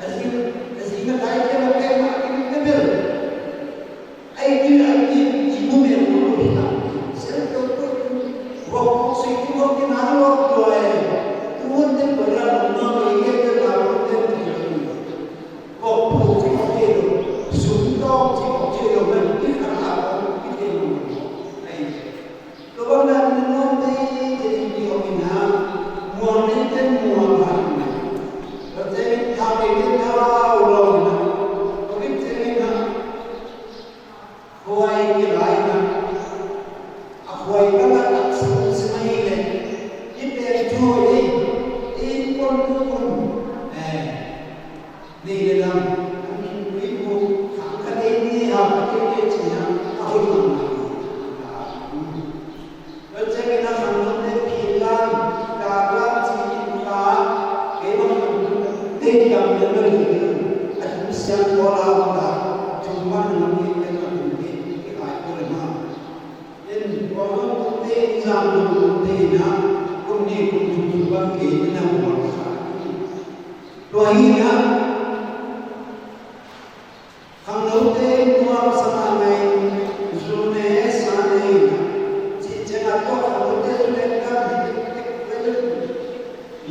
A zi, a zi na dai ke na ke ma ki na bel. Ai ki ai ki i mu me mu lo hi ta. Sel to to. Wa ko si ki wa ki na lo to ai. Tu won te ko la lo ma ko ye te la lo te ti. Ko ko si ko ke lo. Su to si ko ke lo ma ki ka la ko ki ke lo. Ai. Lo wa na ni no te. Ei dam le mel hi ding a, a thu siang pawl a om ta, thu man lo hi ding a, thu hi ding a, i kai ko le ma. En, ko lo te, i zam lo te na, kum ni kum thu thu bang ke na mo sa. Tua hi na, khangnote nuam sa mah ngai, zu ne sa ne, cih ciangin tua khangnote zu ne gam hi tek tek ve lo.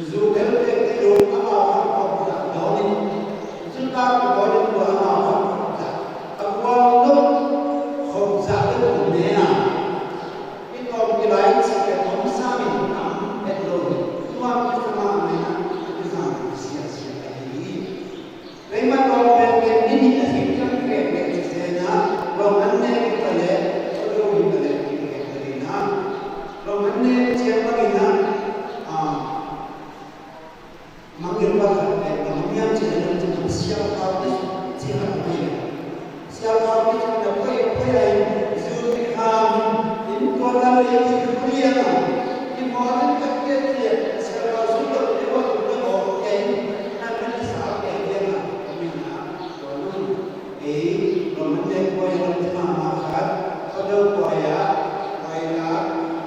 Zu bel tek ti lo, amau khang khop zah dawn in, zu tak dawn in tua amau khang khop zah, a gual lo khop zah lo ne a. I tawm kilai cih pen om sa min tam het lo, nuam sa mah ngai na, i zang sia sia ka hi. Keimah tawh penpen ni nih a hih ciang krek leh ci zen a, lawm an nek hi ta leh, khuado hi ta leh, kikrek ta ding a. Lawm an nek ciang bangin a, a, mangngilh pakhat leh, lawm an niam ci leh, lam ci mah, sial pau te ci khat mai leh. Sial pau te ci na poi, poi a in, zu te kham, in tua dan leh, in tua lian a, in maw in ka kiat ciat, sial pau zu lo te, wa zu lo, in, nan nan sa, in, in, in, Ei, lawm an nek pawi lam ci mahmah khat, khuado pawi ah, pawi lak,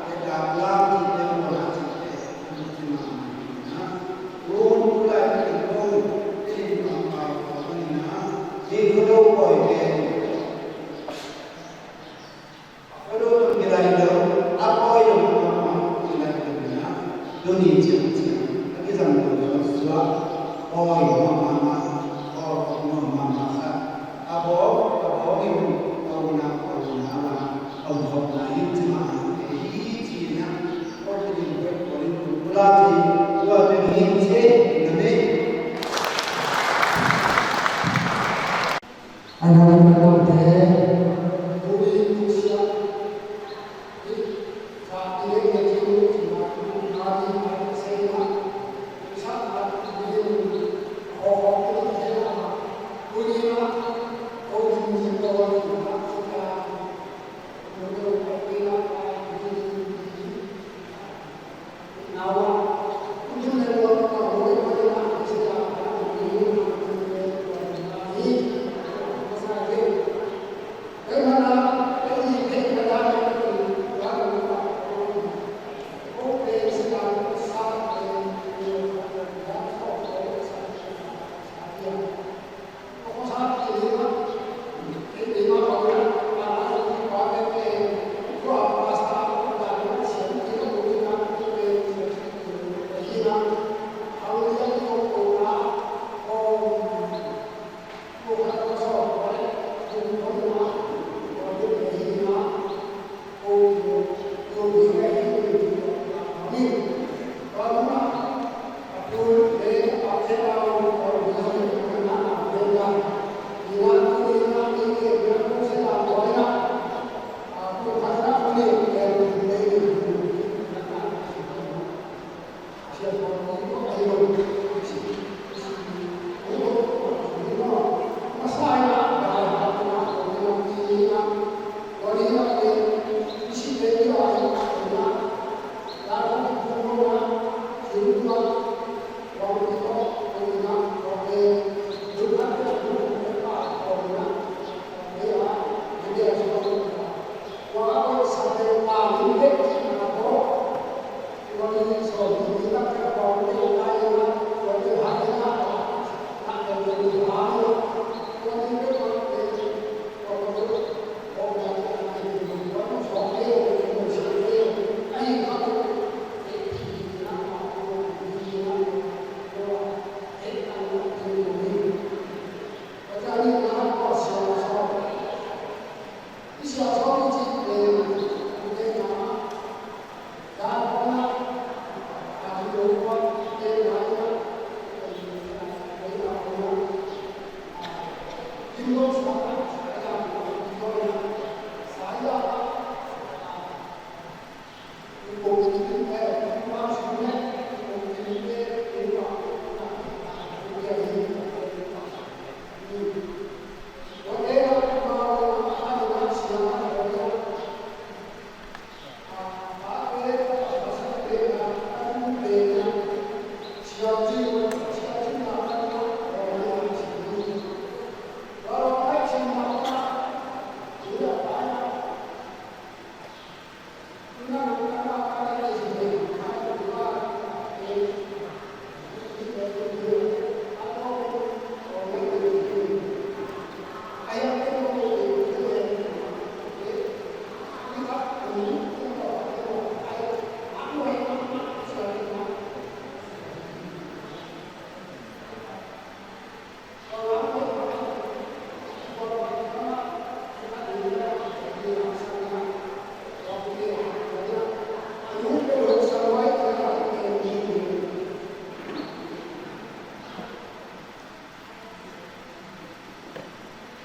phetlak lam cihte, pawi lak cihte, lam ci mahmah hi na. Tun tulai pen kong, pen in pangpai kong hi na. Hih khuado pawi pen. Khuado tawh kilai lo, a pawi lo tawh kilai lo na, tuni ciangciang.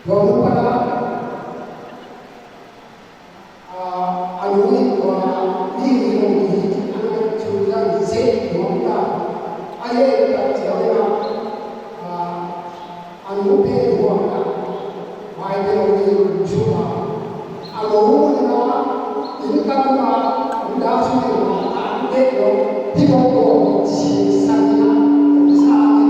Tua mun pan a, a, a nu in tua mi hong hi, a nu in thu zang seh nuam ta. A ye ta ciang a, a, a nu pen huam ta. Vai te lo ni sum a. A lo mun a, in kam a, in da sum a, a te lo. Hi bawk bawk si sa ni a, sa ni.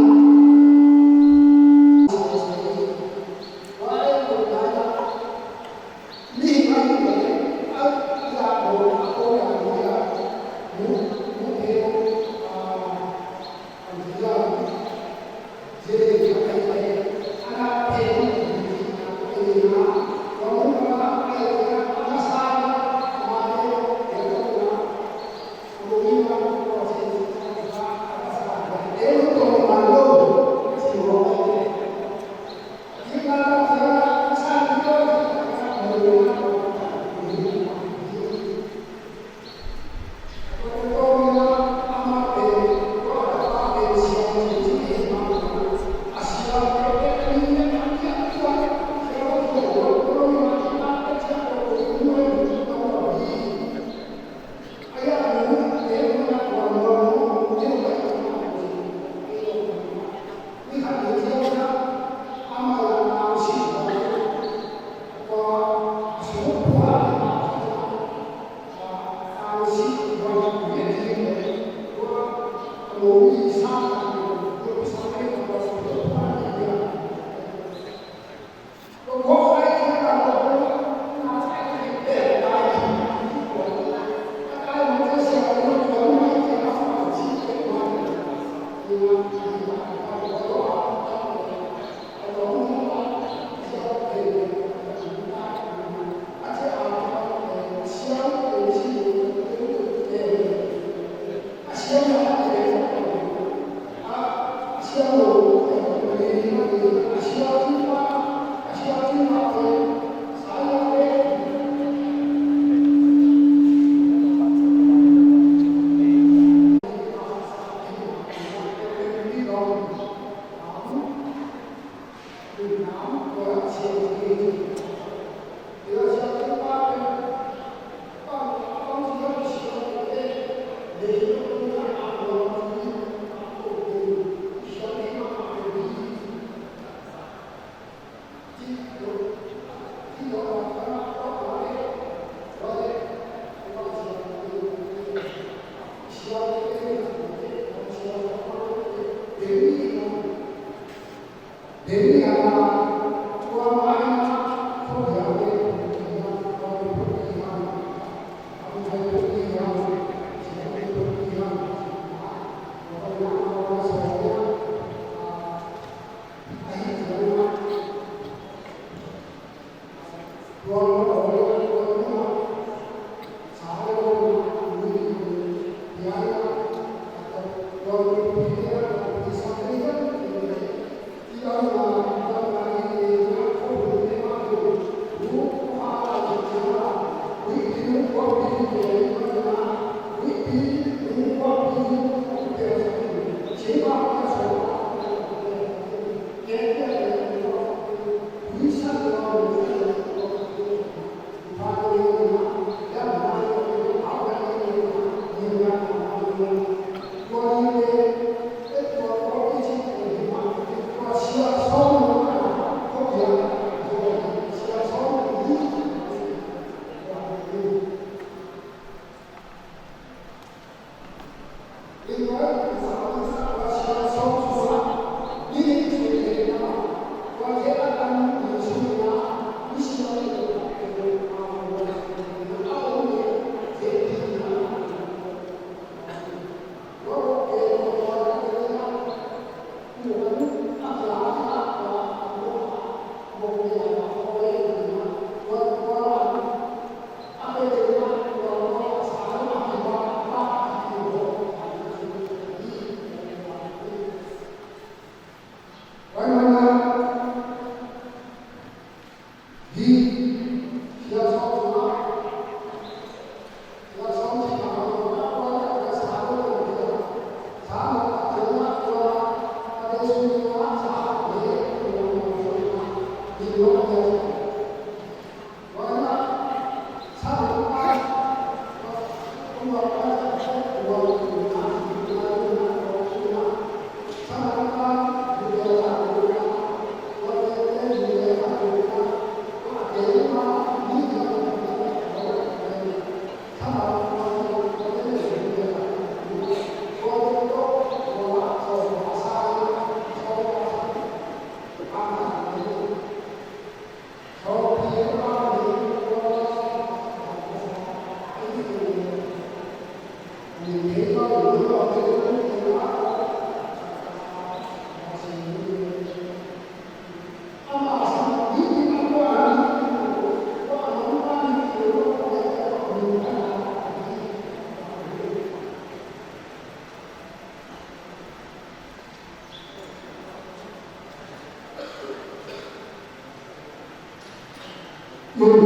Tun,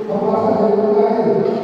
Papa Kha Ding Tung Lai in